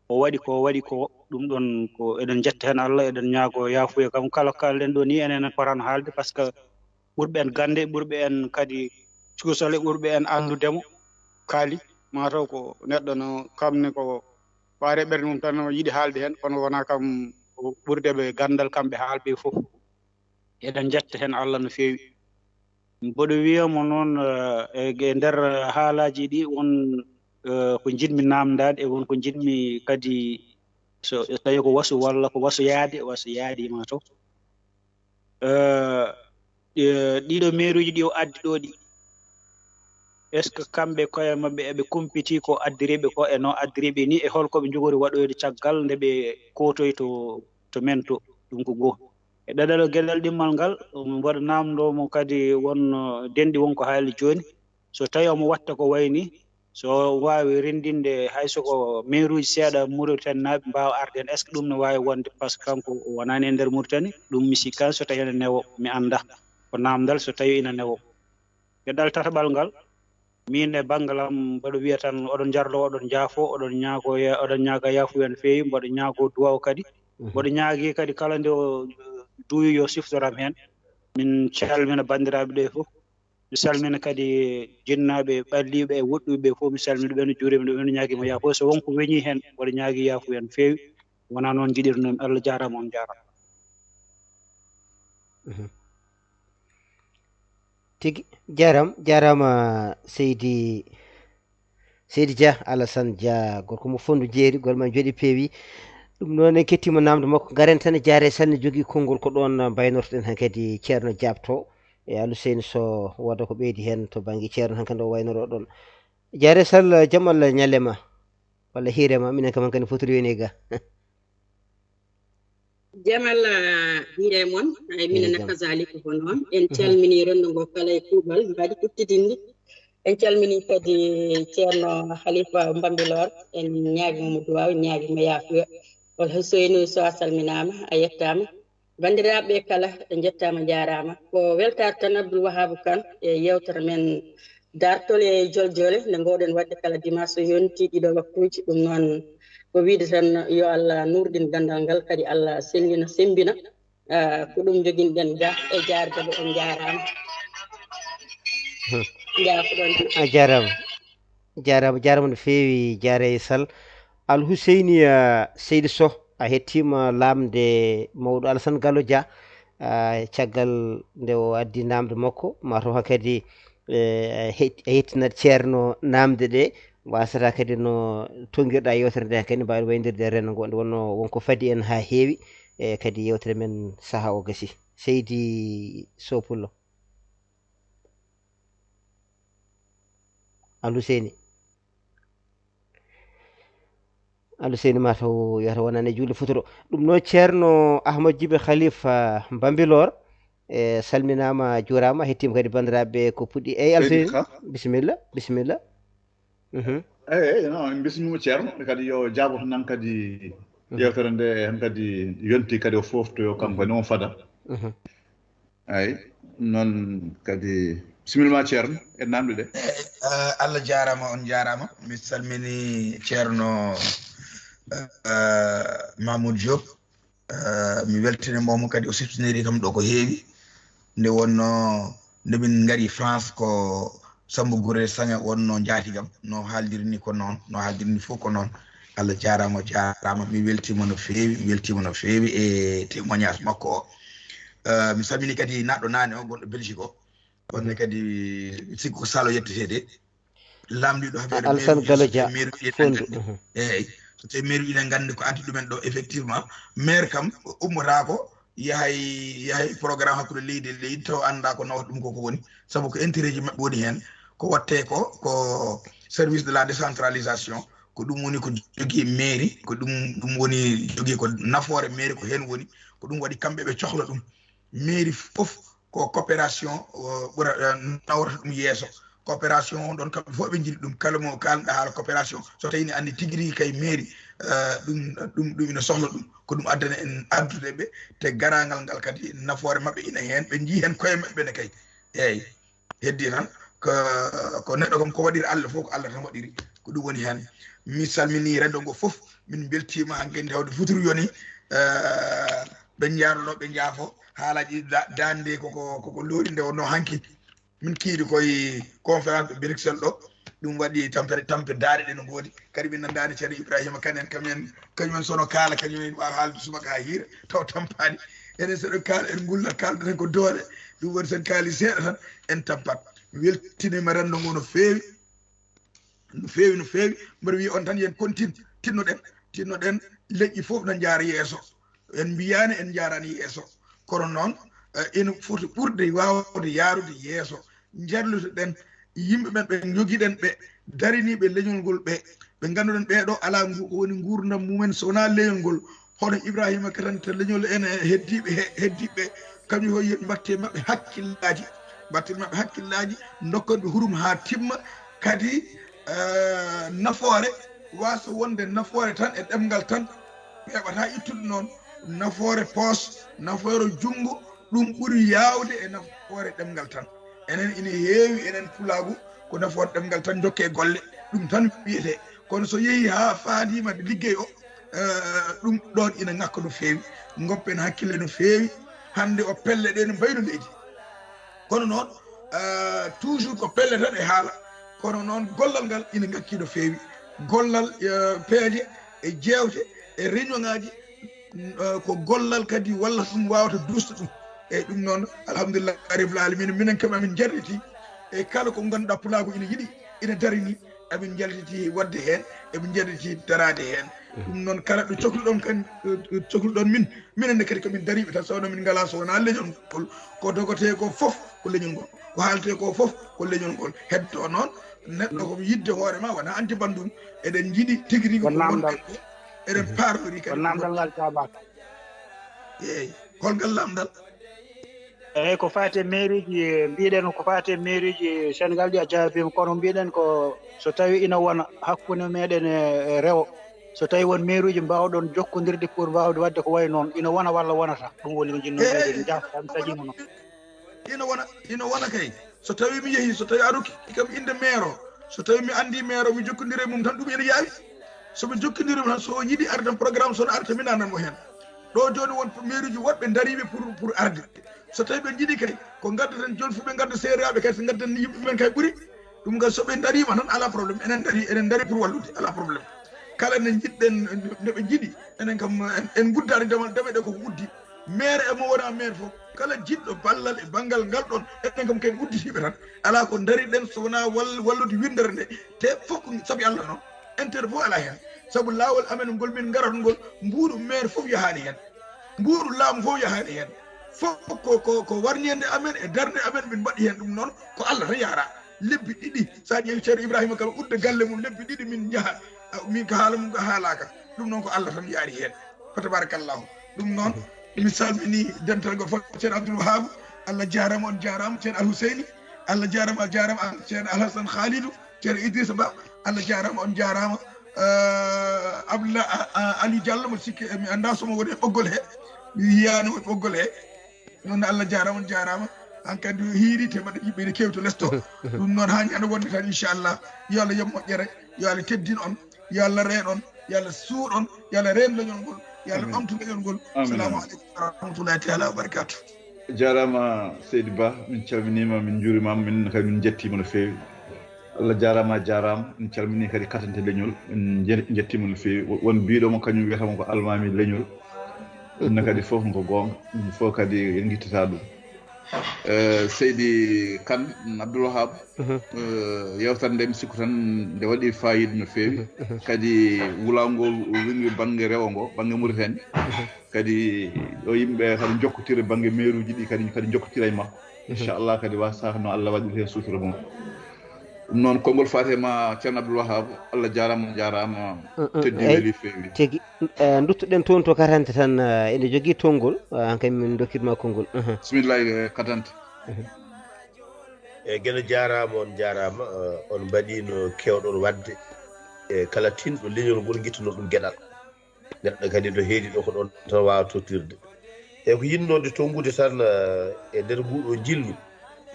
o waɗi ko waɗi ko. Ɗum ɗon ko eɗen njetta heen Allah, eɗen ñaago yaafuya kam. Kala ko kaalɗen ɗo ni, enen en potano haalde, par ce que ɓurɓe en gannde, ɓurɓe en kadi cuusal, e ɓurɓe en anndude mo kaali. Mataw ko neɗɗo no kam ne ko ɓaare ɓernde mum tan no yiɗi haalde heen, kono wonaa kam ko ɓurde ɓe ganndal kamɓe haalɓe fof. Eɗen njetta heen Allah no feewi. Mboɗo wiya mo noon, eh, e, e nder haalaaji ɗi won, eh, ko njiɗmi naamndaade, e won ko njiɗmi kadi so, so tawi ko wasu walla ko wasu yaade, wasu yaade ma to. Eh, eh, ɗiɗo meeruuji ɗi o addi ɗo ɗi, est-ce que kamɓe koye maɓɓe eɓe kumpiti ko addiriɓe ko e no addiriɓe ni, e holko ɓe njogori waɗoyde caggal nde ɓe kootoy to, to men to? Ɗum ko goo. E ɗaɗal geɗal ɗimmal ngal, um, mboɗo naamndo mo kadi won, uh, denɗi won ko haali jooni. So tawi omo watta ko wayi ni, so waawi renndinde hay so ko meeruuji seeɗa Mauritanie naaɓe mbaawa arde heen, est-ce que ɗum ne waawi wonde? Par ce que kanko o wonaani e nder Mauritanie, ɗum mi sikkaani so tawi ene newo, mi annda. Ko naamndal so tawi ina newo. Geɗal tataɓal ngal, min e banngal am, mboɗo wiya tan, oɗon njarlo, oɗon njaafo, oɗon ñaago ya-, oɗon ñaaga yaafuya no feewi, mboɗo ñaago duwaw kadi. Mhm. Mboɗo ñaagi kadi kala nde o, eh, duwi yo siftoram heen. Min calmina banndiraaɓe ɓe fof. Mi salmina kadi jinnaaɓe ɓalliiɓe e woɗɗuɓe ɓe fof, mi salmina ɓe, no juurima ɓe, no ñaagima yaafo. So won ko weñi heen, mboɗo ñaagi yaafuya no feewi. Wonaa noon njiɗirnoomi. Allah jaaraama, on jaaraama. Mhm. Tigi, jaaraama, jaaraama seydi, seydi Dia, Alassane Dia, gorko mo Fonndu Jeeri, golle ma njooɗi peewi. Ɗum noon en kettiima naamnde makko, ngaren tan e jaare sanne jogii konngol ko ɗoon mbaynortoɗen hankadi Ceerno Jaabto e Aluseyni so wooda ko ɓeydi heen to bannge Ceerno hankadi o waynoroo ɗoon. Jaare Sall, jam Allah ñalle ma, walla hiire ma, minen kam hankadi fotiri yoni ga. Jamal, ah, hiire mon, ay minen ne kazalika ko noon. En calmini renndo ngo kala e kuuɓal, mbaɗi kuttidinndi. En calmini kadi Ceerno Halifa Mbambilor, en ñaagi mo duwaaw, en ñaagi mo yaafuya. Wal Huseynu Sow a salminaama, a yettaama. Banndiraaɓe kala, en njettaama, njaaraama. Ko weltaare tan Abdul Wahaabu Kan e yeewtere men Daartol e Joljole, nde ngoowɗen waɗde kala dimanche so yonti ɗiɗo waktuuji. Ɗum noon ko wiide tan yo Allah nuurɗin ganndal ngal, kadi Allah sellina, semmbina. Ah, ko ɗum njoginɗen ga e jaarde mo, on njaaraama. Hmm. Njaafo-ɗon. A jaaraama. Jaaraama, jaaraama no feewi, jaare Sall. Al Huseyni, ah, Seydi Sow, a hettiima laamde mawɗo Alassane Gallo Dia, ah, caggal nde o addi naamnde makko, mataw hankadi, eh, a het-, a hettinat Ceerno naamnde ɗe, wasata kadi no tonngirɗa yeewtere nde hankadi, mbaawen wayndirde e renndo ngo, nde wonnoo won ko fadi en haa heewi, e kadi yeewtere men sahaa o gasi. Seydi Sow Pullo. Al Huseyni. Al Huseyni mataw yewtere wonani e juulde futuro. Ɗum noon Ceerno Ahmad Jibi Khalifa Mbambilor, e salminaama, juuraama, hettiima kadi banndiraaɓe ko puɗɗi. Eyi, Al Seydi Huseyni, ka? Bisimilla, bisimilla. Mhm. Eyi, eyi, non, en mbismiima Ceerno, kadi yo jaabo tan nan kadi Mhm. yeewtere nde, hen kadi yonti kadi o fooftoyo kanko Mhm. ne on fada. Mhm. Eyi, noon kadi, bisimilla ma Ceerno, e naamnde ɗe. Eyi, eh, Allah jaaraama, on njaaraama. Mi salmini Ceerno, eh, eh, Mamoud Diop. Eh, mi weltini mo, mo kadi o siftiniri kam ɗo ko heewi. Nde wonno, nde min ngari France ko Samba Gurel Saŋe wonno njaatigam, no haaldirni ko noon, no haaldirni fof ko noon. Allah jaaraama, jaaraama. Mi weltiima no feewi, mi weltiima no feewi e témoignage makko o. Eh, mi salmini kadi naɗɗo naane o, gonɗo Belgique o. Kono kadi, mi sikku ko Salo yettetede. Laamɗiiɗo affaire Alassane mairie Gallo Dia, so tawi mairie uji ɗi Fonndu. Nganndi. Mhm. Eeyi. So tawi mairie uji ɗi nganndi ko addi ɗumen ɗo, effectivement, maire kam ummotaako, yahay, yahay programme hakkunde leydi e leydi, taw anndaa ko nawata ɗum ko, ko woni. Sabu ko intérêt ji maɓɓe woni heen. Ko waɗtee ko, ko service de la décentralisation. Ko ɗum woni ko jogii mairie, ko ɗum, ɗum woni jogii ko nafoore mairie, ko heen woni. Ko ɗum waɗi kamɓe ɓe cohla ɗum. Mairie fof ko coopération, o, ɓura, eh, nawrata ɗum yeeso. Coopération on ɗon, kamɓe fof ɓe njiɗi ɗum. Kala mo kaalɗa haala coopération, so tawi ne anndi tigi rigi kay mairie, eh, ɗum, ɗum, ɗum ina sohla ɗum. Ko ɗum addani en addude ɓe, te garangal ngal kadi nafoore maɓɓe ina heen, ɓe njii heen koye maɓɓe ne kay. Eeyi. Heddi tan ko, ko neɗɗo kam ko waɗiri Allah fof ko Allah tan waɗiri. Ko ɗum woni heen. Mi salminii renndo ngo fof. Min mbeltiima hanki tawde futuru yoni. Eh, ɓe njaarno ɓe njaafo haalaaji da- daande koko koko loori nde wonno hanki. Min kiidi koye conférence de Bruxelles ɗo. Ɗum waɗi tampere tampe daare ɗe no ngoodi. Kadi min nandaani Ceerno Ibrahima Kan en kam en kañum en sono kaala kañum en waawa haalde subaka haa hiira taw tampaani. Enen so ɗen kaala en ngullat kaaldaten ko doole. Ɗum waɗi sen kaali seeɗa tan en tampat. Weltinima renndo ngo no feewi. No feewi no feewi. Mboɗo wiya on tan yen kontin tinnoɗen tinnoɗen. Leƴƴi fof no njaara yeeso. En mbiyaani en njaaraani yeeso, kono noon eh, ina foti ɓurde waawde yaarude yeeso. Njarlitoɗen yimɓe ɓen ɓe njogiɗen ɓe dariniiɓe leñol ngol ɓe ɓe ngannduɗen ɓeeɗo alaa ngu ko woni nguurndam mumen so wonaa leñol ngol. Hono Ibrahima Katante leñol en e heddiiɓe he heddiiɓe kañum fof yo mbatte maɓɓe hakkillaaji. Mbatte maɓɓe hakkillaaji, ndokken ɓe hurum haa timma. Kadi eh, nafoore waasa wonde nafoore tan e ɗemngal tan. Heɓata ittude noon nafoore poos, nafoore junngo. Ɗum ɓuri yaawde e nafoore ɗemngal tan. Enen ina heewi enen pulaagu ko nafoore ɗemngal tan jokke golle. Ɗum tan wiyetee. Kono so yehii haa faandiima liggey o eh, ɗum ɗoon ina ŋakka no feewi. Ngoppen hakkille no feewi. Hannde o pelle ɗe no mbayno leydi. Kono noon eh, toujours ko pelle tan e haala. Kono noon gollal ngal ina ŋakki no feewi. Gollal eh, peeje e jeewte e réunion ŋaaji eh, ko gollal kadi walla ɗum waawata duusta ɗum. Eyyi ɗum noon alhamdulillahi rabbil alamina minen kam amin njarliti e kala ko ngannduɗaa pulaagu ina yiɗi ina darini. Eɓe njaltiti waɗde heen, eɓe njaltiti daraade heen. Ɗum noon kala ɗo cokluɗon kan cokluɗon min minen ne kadi komin dariiɓe tan sowno min ngalaa so wonaa leñol ngol. Ko dogotee ko fof ko leñol ngol. Ko haaletee ko fof ko leñol ngol. Heddo noon neɗɗo ko yidde hoore ma wona anti banndum. Eɗen njiɗi tigi rigi ko wonɗen ko eɗen paarori kadi ko namdal ngal jaabaaka. Eeyi. Holngal lamndal? Eeyi, ko faati e mairie ji, mbiɗen ko faati e mairie ji Sénégal ɗi a jaabiima, kono mbiɗen ko so tawi ina wona hakkunde meɗen e rewo, so tawi won mairie ji mbawɗon jokkondirde pour mbawde waɗde ko wayi noon, ina wona walla wonata? Ɗum woni ko jinno mbiɗen jaa tan taƴima noon. Ina wona ina wona kay. So tawi mi yehi so tawi a rokki kam inde maire o, so tawi mi andi maire o mi jokkondire mum tan ɗum ina yaawi. Soɓe jokkondire mum tan so yiɗi arde tan programme sono arde tan mi nanan mo hen. Ɗo joni won mairie ji woɗɓe dariɓe pour pour arde. So tawi ɓe jiiɗi kay ko gaddaten joni fo ɓe gadda seereyaɓe kadi so gaddan yimɓe men kay ɓuuri. Ɗum kay soɓe darima tan ala problème enen dari enen dari pour wallude ala problème. Kala ne jiɗɗen no ɓe jiiɗi enen kam en guddani demal dame ɗe koko uddi. Maire e mo wona maire fof kala jiɗɗo ballal e banngal ngal ɗon enen kam ken udditiiɓe tan. Ala ko dariɗen so wona wall wallude winndere nde. Te fof ko sabi Allah noon. Intérêt fof ala heen. Sabu laawol amen ngol min ngarata ngol mbuuɗu maire fof yahaani heen. Mbuuɗu laamu fof yahaani heen. Fof ko ko ko warñeende amen e darnde amen min mbaɗi heen. Ɗum noon ko Allah tan yaara. Lebbi ɗiɗi so a ƴeewi ceerno Ibrahima kala udda galle mum lebbi ɗiɗi min njaha. Min ko haala mum ko haalaaka. Ɗum noon ko Allah tan yaari heen. Fa tabarakallahu. Ɗum noon mi salmini dental ngol fof ceerno Abdoul Wahab. Allah jaarama on jaarama ceerno Al Huseyni. Allah jaarama a jaarama an ceerno Al Hassan Khalidou. Ceerno Idrissa Ba. Allah jaarama on jaarama. Abdullah Aliou Diallo mboɗo sikki mi annda somo woni e ɓoggol he. Mi yiyani woni ɓoggol he. Noon Allah jaarama on jaarama. Hankadi hiiri te mbaɗa yimɓe ne kewto lesto. Ɗum noon haa ñande wonde tan inchallah. Yo Allah yoɓ moƴƴere. Yo Allah teddin on. Yo Allah reen on. Yo Allah suuɗ on. Yo Allah reen leñol ngol. Yo Allah ɓamtu leñol ngol. Salamu aleykum wa rahmatullahi taala wa barakatuh. Jarama seydi Ba, min calminima min jurimama min kadi min jettima no feewi. Allah jarama a jarama, min calmini kadi katante leñol, min jettima no feewi. Won biɗomo kañum wiyatamo ko almami leñol. Ɗum ne kadi fof ko gonga, ɗum fof kadi en guittata ɗum. Eh, seydi Kan Abdoul Wahab. Eh, yewtere nde mi sikku tan nde waɗi fayida no feewi. Kadi wulangol wingi bangge rewo ngo bangge Mauritanie. Kadi ɗo yimɓe kadi jokkotire bangge meeruji ɗi kadi kadi jokkotira e makko. Inchallah kadi wasa no Allah waɗir hen sutura mum. Ɗum noon konngol faate ma ceerno Abdoul Wahab. Allah jarama jarama. Teddi weli feewi. Tigi. Eh, duttoɗen toon to katante tan eh, ene jogii tonngol. Eh, hankadi min dokkitma konngol. Bismillahi eh, katante. E geno jaaraama on jaaraama. On mbaɗiino keewɗon waɗde. E kala tinɗo leñol ngol ngittuno ɗum geɗal. Neɗɗo kadi ɗo heedi ɗo ko ɗon tan waawa tottirde. E ko yinnode tonngude tan e nder nguɗo njillu.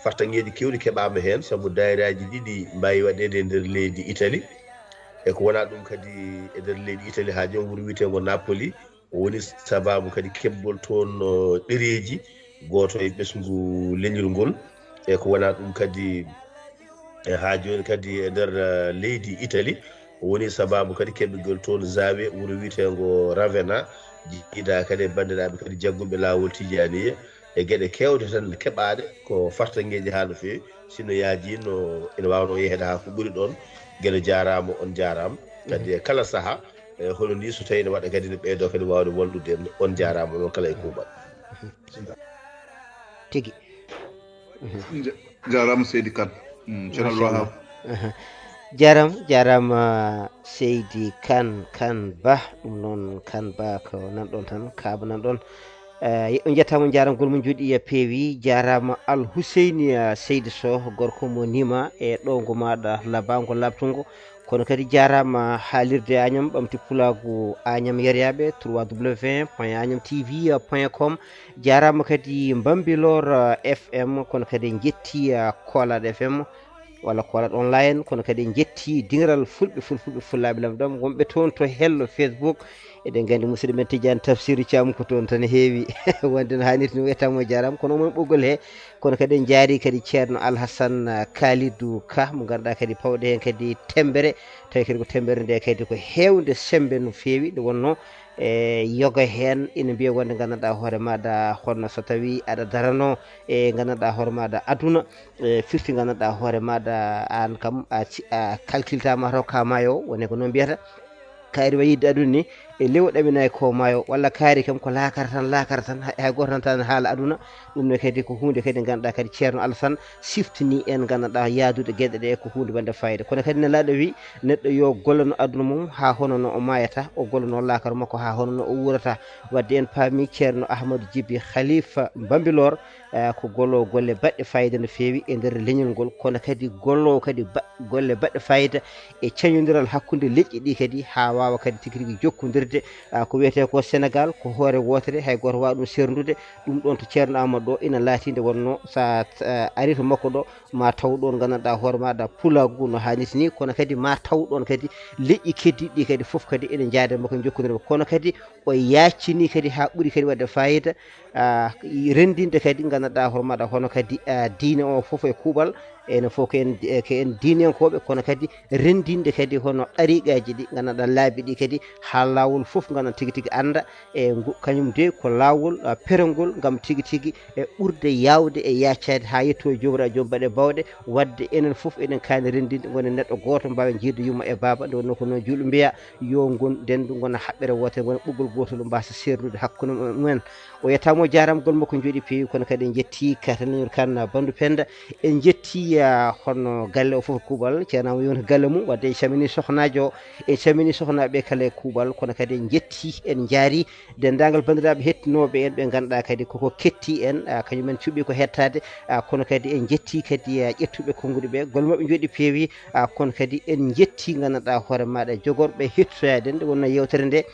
fartaŋŋeeji keewɗi keɓaama heen, sabu daayiraaji ɗiɗi mbaawi waɗeede e nder leydi Itali. E ko wonaa ɗum kadi, e nder leydi Itali haa jooni, wuro wiyeteengo Napoli, o woni sabaabu kadi keɓgol toon, o, ɗereeji, gooto e ɓesngu leñol ngol. E ko wonaa ɗum kadi, e haa jooni kadi e nder, eh, leydi Itali, o woni sabaabu kadi keɓgol toon Zawe, wuro wiyeteengo Ravenna, jiidaa kadi e banndiraaɓe kadi jagguɓe laawol Tijaaniya. E geɗe keewɗe tan keɓaaɗe, ko fartaŋŋeeji haa no feewi. Sinno yaajii no ina waawnoo yeheede haa ko ɓuri ɗoon. Geno jaaraama, on jaaraama. Kadi e kala sahaa, e hono nii so tawii ene waɗa kadi ne ɓeydoo kadi waawde wallude en. On jaaraama noon kala e kuuɓal. Tigi. Jaaraama seydi Kan. Ceerno Abdou Wahab. Jaaraama, jaaraama seydi Kan, Kan Ba, ɗum noon Kan Ba ko nan ɗoon tan, kaaba nan ɗoon. Eh, on njettaama, on njaaraama, gol mum njooɗii e peewi. Jaaraama Al Huseyni, eh, Seydi Soh, gorko mo Nima e ɗowngo maaɗa labaango laaɓtungo. Kono kadi jaaraama haalirde Añam, ɓamti pulaagu Añam yeryaaɓe, trois W point añam T V point com. Jaaraama kadi Mbambilor, eh, F M, kono kadi en njettii, eh, Koolaɗo F M walla Koolaɗo Online, kono kadi en njettii diŋiral Fulɓe, Fulfulɓe, Fullaaɓe Lamɗam, wonɓe toon to hello Facebook. Eɗen nganndi musidɗo men Tidiane Tafsir Thiam ko toon tan heewi wonde no haanirta ni, o yettaama, o jaaraama, kono omon ɓoggol he, kono kadi en njaarii kadi Ceerno Alhassane, ah, Kalidou Ka, mo ngannduɗaa kadi pawɗe heen kadi temmbere, tawi kadi ko temmbere nde kadi ko heewnde semmbe no feewi, nde wonnoo e yoga heen ina mbiya wonde nganndanɗaa hoore maaɗa, honno so tawii aɗa daranoo e nganndanɗaa hoore maaɗa aduna, e firti nganndanɗaa hoore maaɗa aan kam a ci-, a calcultaama taw ka maayo, woni ko noon mbiyata. Kaari wa yiɗde aduna ni, e lew ɗaminay ko maayo, walla kaari kam ko laakara tan, laakara tan, hay, hay gooto tan tan haala aduna. Ɗum ne kadi ko huunde kadi ngannduɗaa kadi Ceerno Alassane siftini en, nganndanɗaa yaadude geɗe ɗe ko huunde wonde fayida. Kono kadi nelaaɗo wi neɗɗo yo gollano aduna mum haa hono no o maayata, o gollano laakara makko haa hono no o wuurata. Wadde en paami Ceerno Ahmadou Djiby Khalifa Mbambilor, eh, ko golloowo golle baɗɗe fayida no feewi e nder leñol ngol, kono kadi golloowo kadi ba-, golle baɗɗe fayida e cañondiral hakkunde leƴƴi ɗi kadi, haa waawa kadi tigi rigi jokkondirde, ah, ko wiyetee ko Senegaal, ko hoore wootere, hay gooto waawa ɗum serndude. Ɗum ɗoon to Ceerno Amadou ɗo ina laati nde wonnoo so a, ah, arii to makko ɗo, ma taw ɗoon nganndanɗaa hoore maaɗa pulaagu no haanirta ni, kono kadi ma taw ɗoon kadi leƴƴi keddiiɗi ɗi kadi fof kadi ene njaada e makko, njokkondiral makko. Kono kadi o yaaccini kadi haa ɓuri kadi waɗde fayida, ah, renndinde kadi nganndanɗaa hoore maaɗa hono kadi, ah, diine o fof e kuuɓal, enen fof ko en, eh, ko en diinenkooɓe, kono kadi renndinde kadi hono ɗariiqaaji ɗi nganndanɗaa laabi ɗi kadi haa laawol fof nganndanɗaa tigi tigi annda e ngu-, kañum de ko laawol, ah, perengol ngam tigi tigi e ɓurde yaawde e yaacaade haa yetto e Joomiraaɗo Joom baɗe bawɗe. Wadde enen fof eɗen kaani renndinde, ngonen neɗɗo gooto, mbaawen jiide yumma e baaba. Nde wonnoo ko noon juulɓe mbiya, yo ngon denndu, ngona haɓɓere wootere, ngona ɓoggol gootol, mbaasa seerndude hakkunde mumen. O yettaama, o jaaraama, gol makko njooɗii peewi, kono kadi en njettii Kate Leñol Kan, Banndu Pennda. En njettii, ah, hono galle o fof kuuɓal, Ceerno Amadou yonti galle mum, wadde en calminii sohnaajo o, en calminii sohnaaɓe kala e kuuɓal, kono kadi en njettii, en njaarii denndaangal banndiraaɓe hettinooɓe en ɓe ngannduɗaa kadi koko ketti en, ah, kañum en cuɓii ko hettaade, ah, kono kadi en njettii kadi, ah, ƴettuɓe konnguɗi ɓe, gol maɓɓe njooɗii peewi, ah, kono kadi en njettii nganndanɗaa hoore maaɗa jogorɓe hettoyaade nde wonnoo yeewtere nde.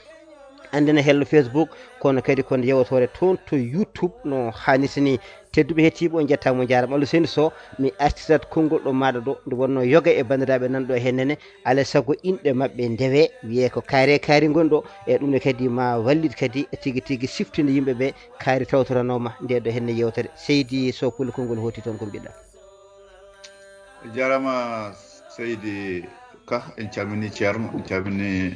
Anndina hello Facebook, kono kadi ko nde yeewtoore toon to YouTube no haanirta ni. Tedduɓe hettiiɓe, on njettaama, on njaaraama. Allo Seyni Sow, mi artirat konngol ɗo maaɗa ɗo, nde wonnoo yoga e banndiraaɓe nan ɗo heen nene, alaa e sago inɗe maɓɓe ndewee, wiyee ko kaari e kaari ngoni ɗo, e ɗum ne kadi ma wallit kadi tigi tigi siftinde yimɓe ɓe kaari tawtoranooma nde ɗo heen yeewtere. Seydi Sow, Pullo, konngol hooti toon ko mbiɗa. Jaaraama seydi Ka, en calminii Ceerno, en calminii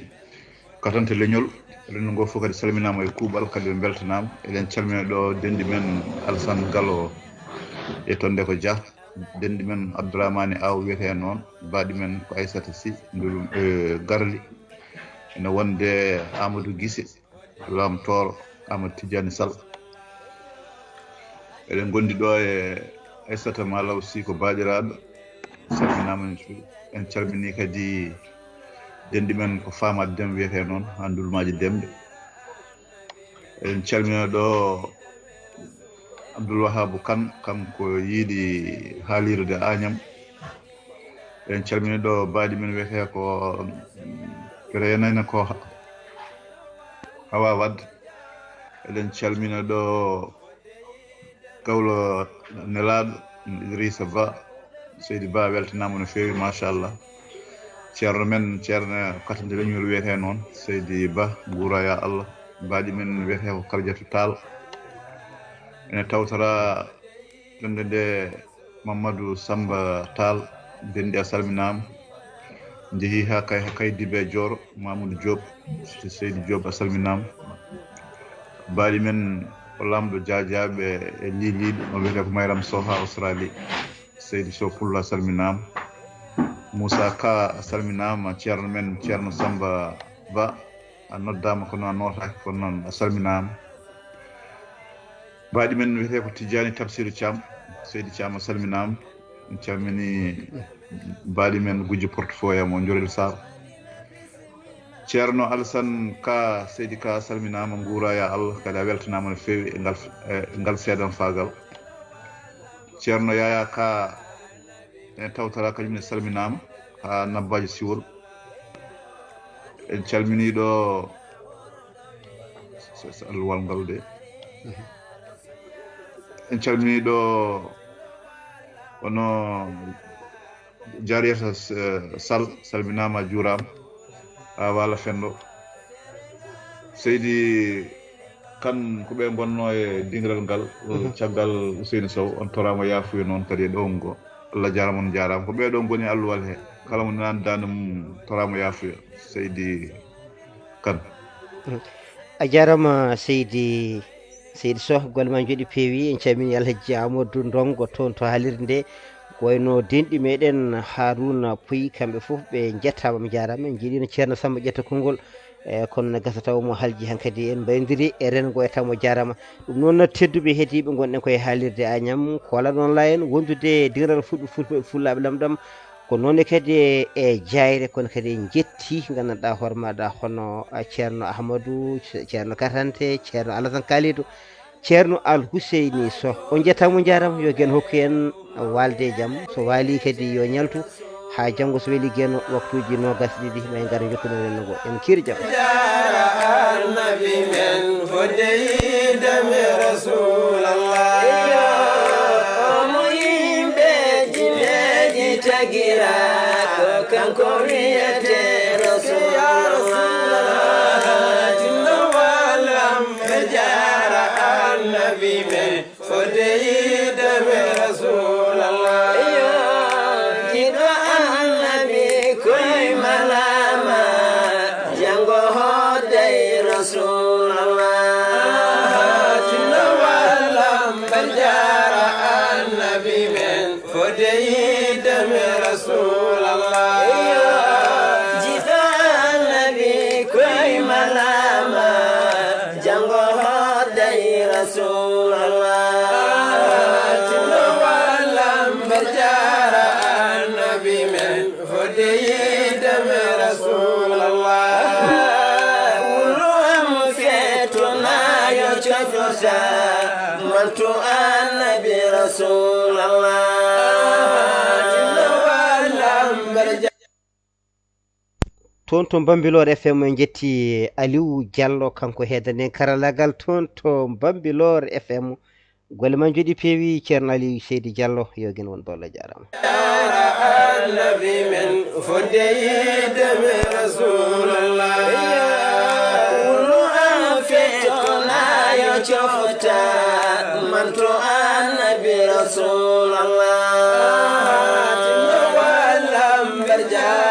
katante leñol. Renndo ngoo fof kadi salminaama e kuuɓal, kadi ɓe mbeltanaama. Eɗen calmina ɗo denɗi men Alassane Gallo e toon nde ko Dia, denɗi men Abdourahmane Aw wiyetee noon, baaɗi men ko Aissata Sy, Ndul, eh, Garli, ene wonde Amadou Guissé, Lam Tooro, Amadou Tidiane Sall. Eɗen ngondi ɗo e Aissata Malaw Sy, ko baaɗiraaɗo, salminaama no feewi. En calminii kadi denɗi men ko Famaat Dem wiyetee noon, haa Ndulmaaji Demɓe. Eɗen calmina ɗo Abdoul Wahabu Kan, kanko yiɗi haalirde Añam. Eɗen calmina ɗo baaɗi men wiyetee ko Reenane ko Hawa Wad. Eɗen calmina ɗo Gawlo Nelaaɗo. Idrissa Ba. Seydi Ba, weltanaama no feewi, machallah. Ceerno men, ceerno katante leñol wiyetee noon, Seydi Ba, nguura ya Allah. Mbaɗi men wiyetee ko Karjatu Taal. Ene tawtora ɗonde nde Mamadou Samba Tall, denɗi a salminaama. Njehii haa kay, haa kay Dibe Joor, Mamadou Diop, Seydi Diop a salminaama. Mbaɗi men ko laamɗo Jaajaaɓe e Liiliiɗo, o wiyetee ko Mayram Sow haa Australie. Seydi Sow Pullo a salminaama. Moussa Ka a salminaama, ceerno men, ceerno Samba Ba. A noddaama kono a nootaaki, kono noon a salminaama. Mbaɗi men wiyetee ko Tijjani Tafsiru Thiam, Seydi Thiam a salminaama. En calmini mbaɗi men Gujjo Porte Foya mo Njorel Sarr. Ceerno Alassane Ka, Seydi Ka a salminaama, nguura ya Allah, kadi a weltanaama no feewi e ngal, e ngal seedan faagal. Ceerno Yaya Ka, en tawtara kañum ne salminaama haa Nabbaaji Siwol. En calminii ɗo, so, so alluwal ngal de. En calminii ɗo, ono Jariyata, eh, Sall, salminaama, juuraama. A waala fenndo. Seydi Kan, ko ɓe ngonnoo e diŋral ngal, mhm, caggal Ousseynou Sow, on toraama yaafuya noon kadi e ɗowngo. Allah jaaraama, on jaaraama. Ko ɓee ɗoo ngoni alluwal he. Kala mo nanaani daande mum, toraama yaafuya. Seydi Kan. Mhm. A jaaraama, Seydi, Seydi Sow, golle ma njooɗi peewi. En calmini Alhaji Amadou Ndongo toon to haalirde nde. Ko wayno denɗi meɗen Haruna Puy, kamɓe fof ɓe njettaama, ɓe njaaraama. En njiɗino Ceerno Samba ƴetta konngol. E kono ne gasa taw mo halji hankadi en mbayndiri e rengo e taw mo jaaraama. Ɗum noon, tedduɓe heediiɓe, ngonɗen koye haalirde Añam, ko alaa noon la en wondude diŋral fulɓe, fulɓe, fullaaɓe lamɗam. Ko noon ne kadi e, e jaayre, kono kadi en njetti nganndanɗaa hoore maaɗa hono, a, Ceerno Ahmadou, Ce-, Ceerno Katante, Ceerno Alassane Kalidou, Ceerno Al Huseyni Soh. On njettaama, on njaaraama, yo Geno hokku en waalde e jam. So waalii kadi yo ñaltu haa janngo so welii Geno, waktuuji noogas ɗiɗi, ma en ngar njokkondire renndo ngo. En kiir jam. Jaara Annabi men, fodde yiide mi Rasulallah. Yo mo yimɓe jineeji tagira, ko kanko wiyetee Rasulallah. Jinno wallam ɓe jaara Annabi men, fodde yiide mi Rasulallah. Yo jiɗo Annabi koy malama, janngo hoodday Rasulallah. Jinno wallam ɓe jaara Annabi men, fodde yiide mi Rasulallah. Yo jiɗo Annabi koy malama, janngo hoodday Rasulallah. Jinno wallam ɓe jaara Annabi men, fodde yiide mi Rasulallah. Wuro am feeto na yo cofota, mantu Annabi Rasulallah. Jinno wallam ɓe ja- Toon to Bambilor F M, en njetti Aliou Diallo, kanko heedani en karallaagal toon to Bambilor F M. Golle ma njooɗi peewi, Ceerno Aliou Seydi Diallo, yo Geno won ballo, jaaraama. Jaara Annabi men, fodde yiide mi Rasulallah. Wuro am feeto na yo cofota, mantu Annabi Rasulallah. Jinno wallam ɓe jaara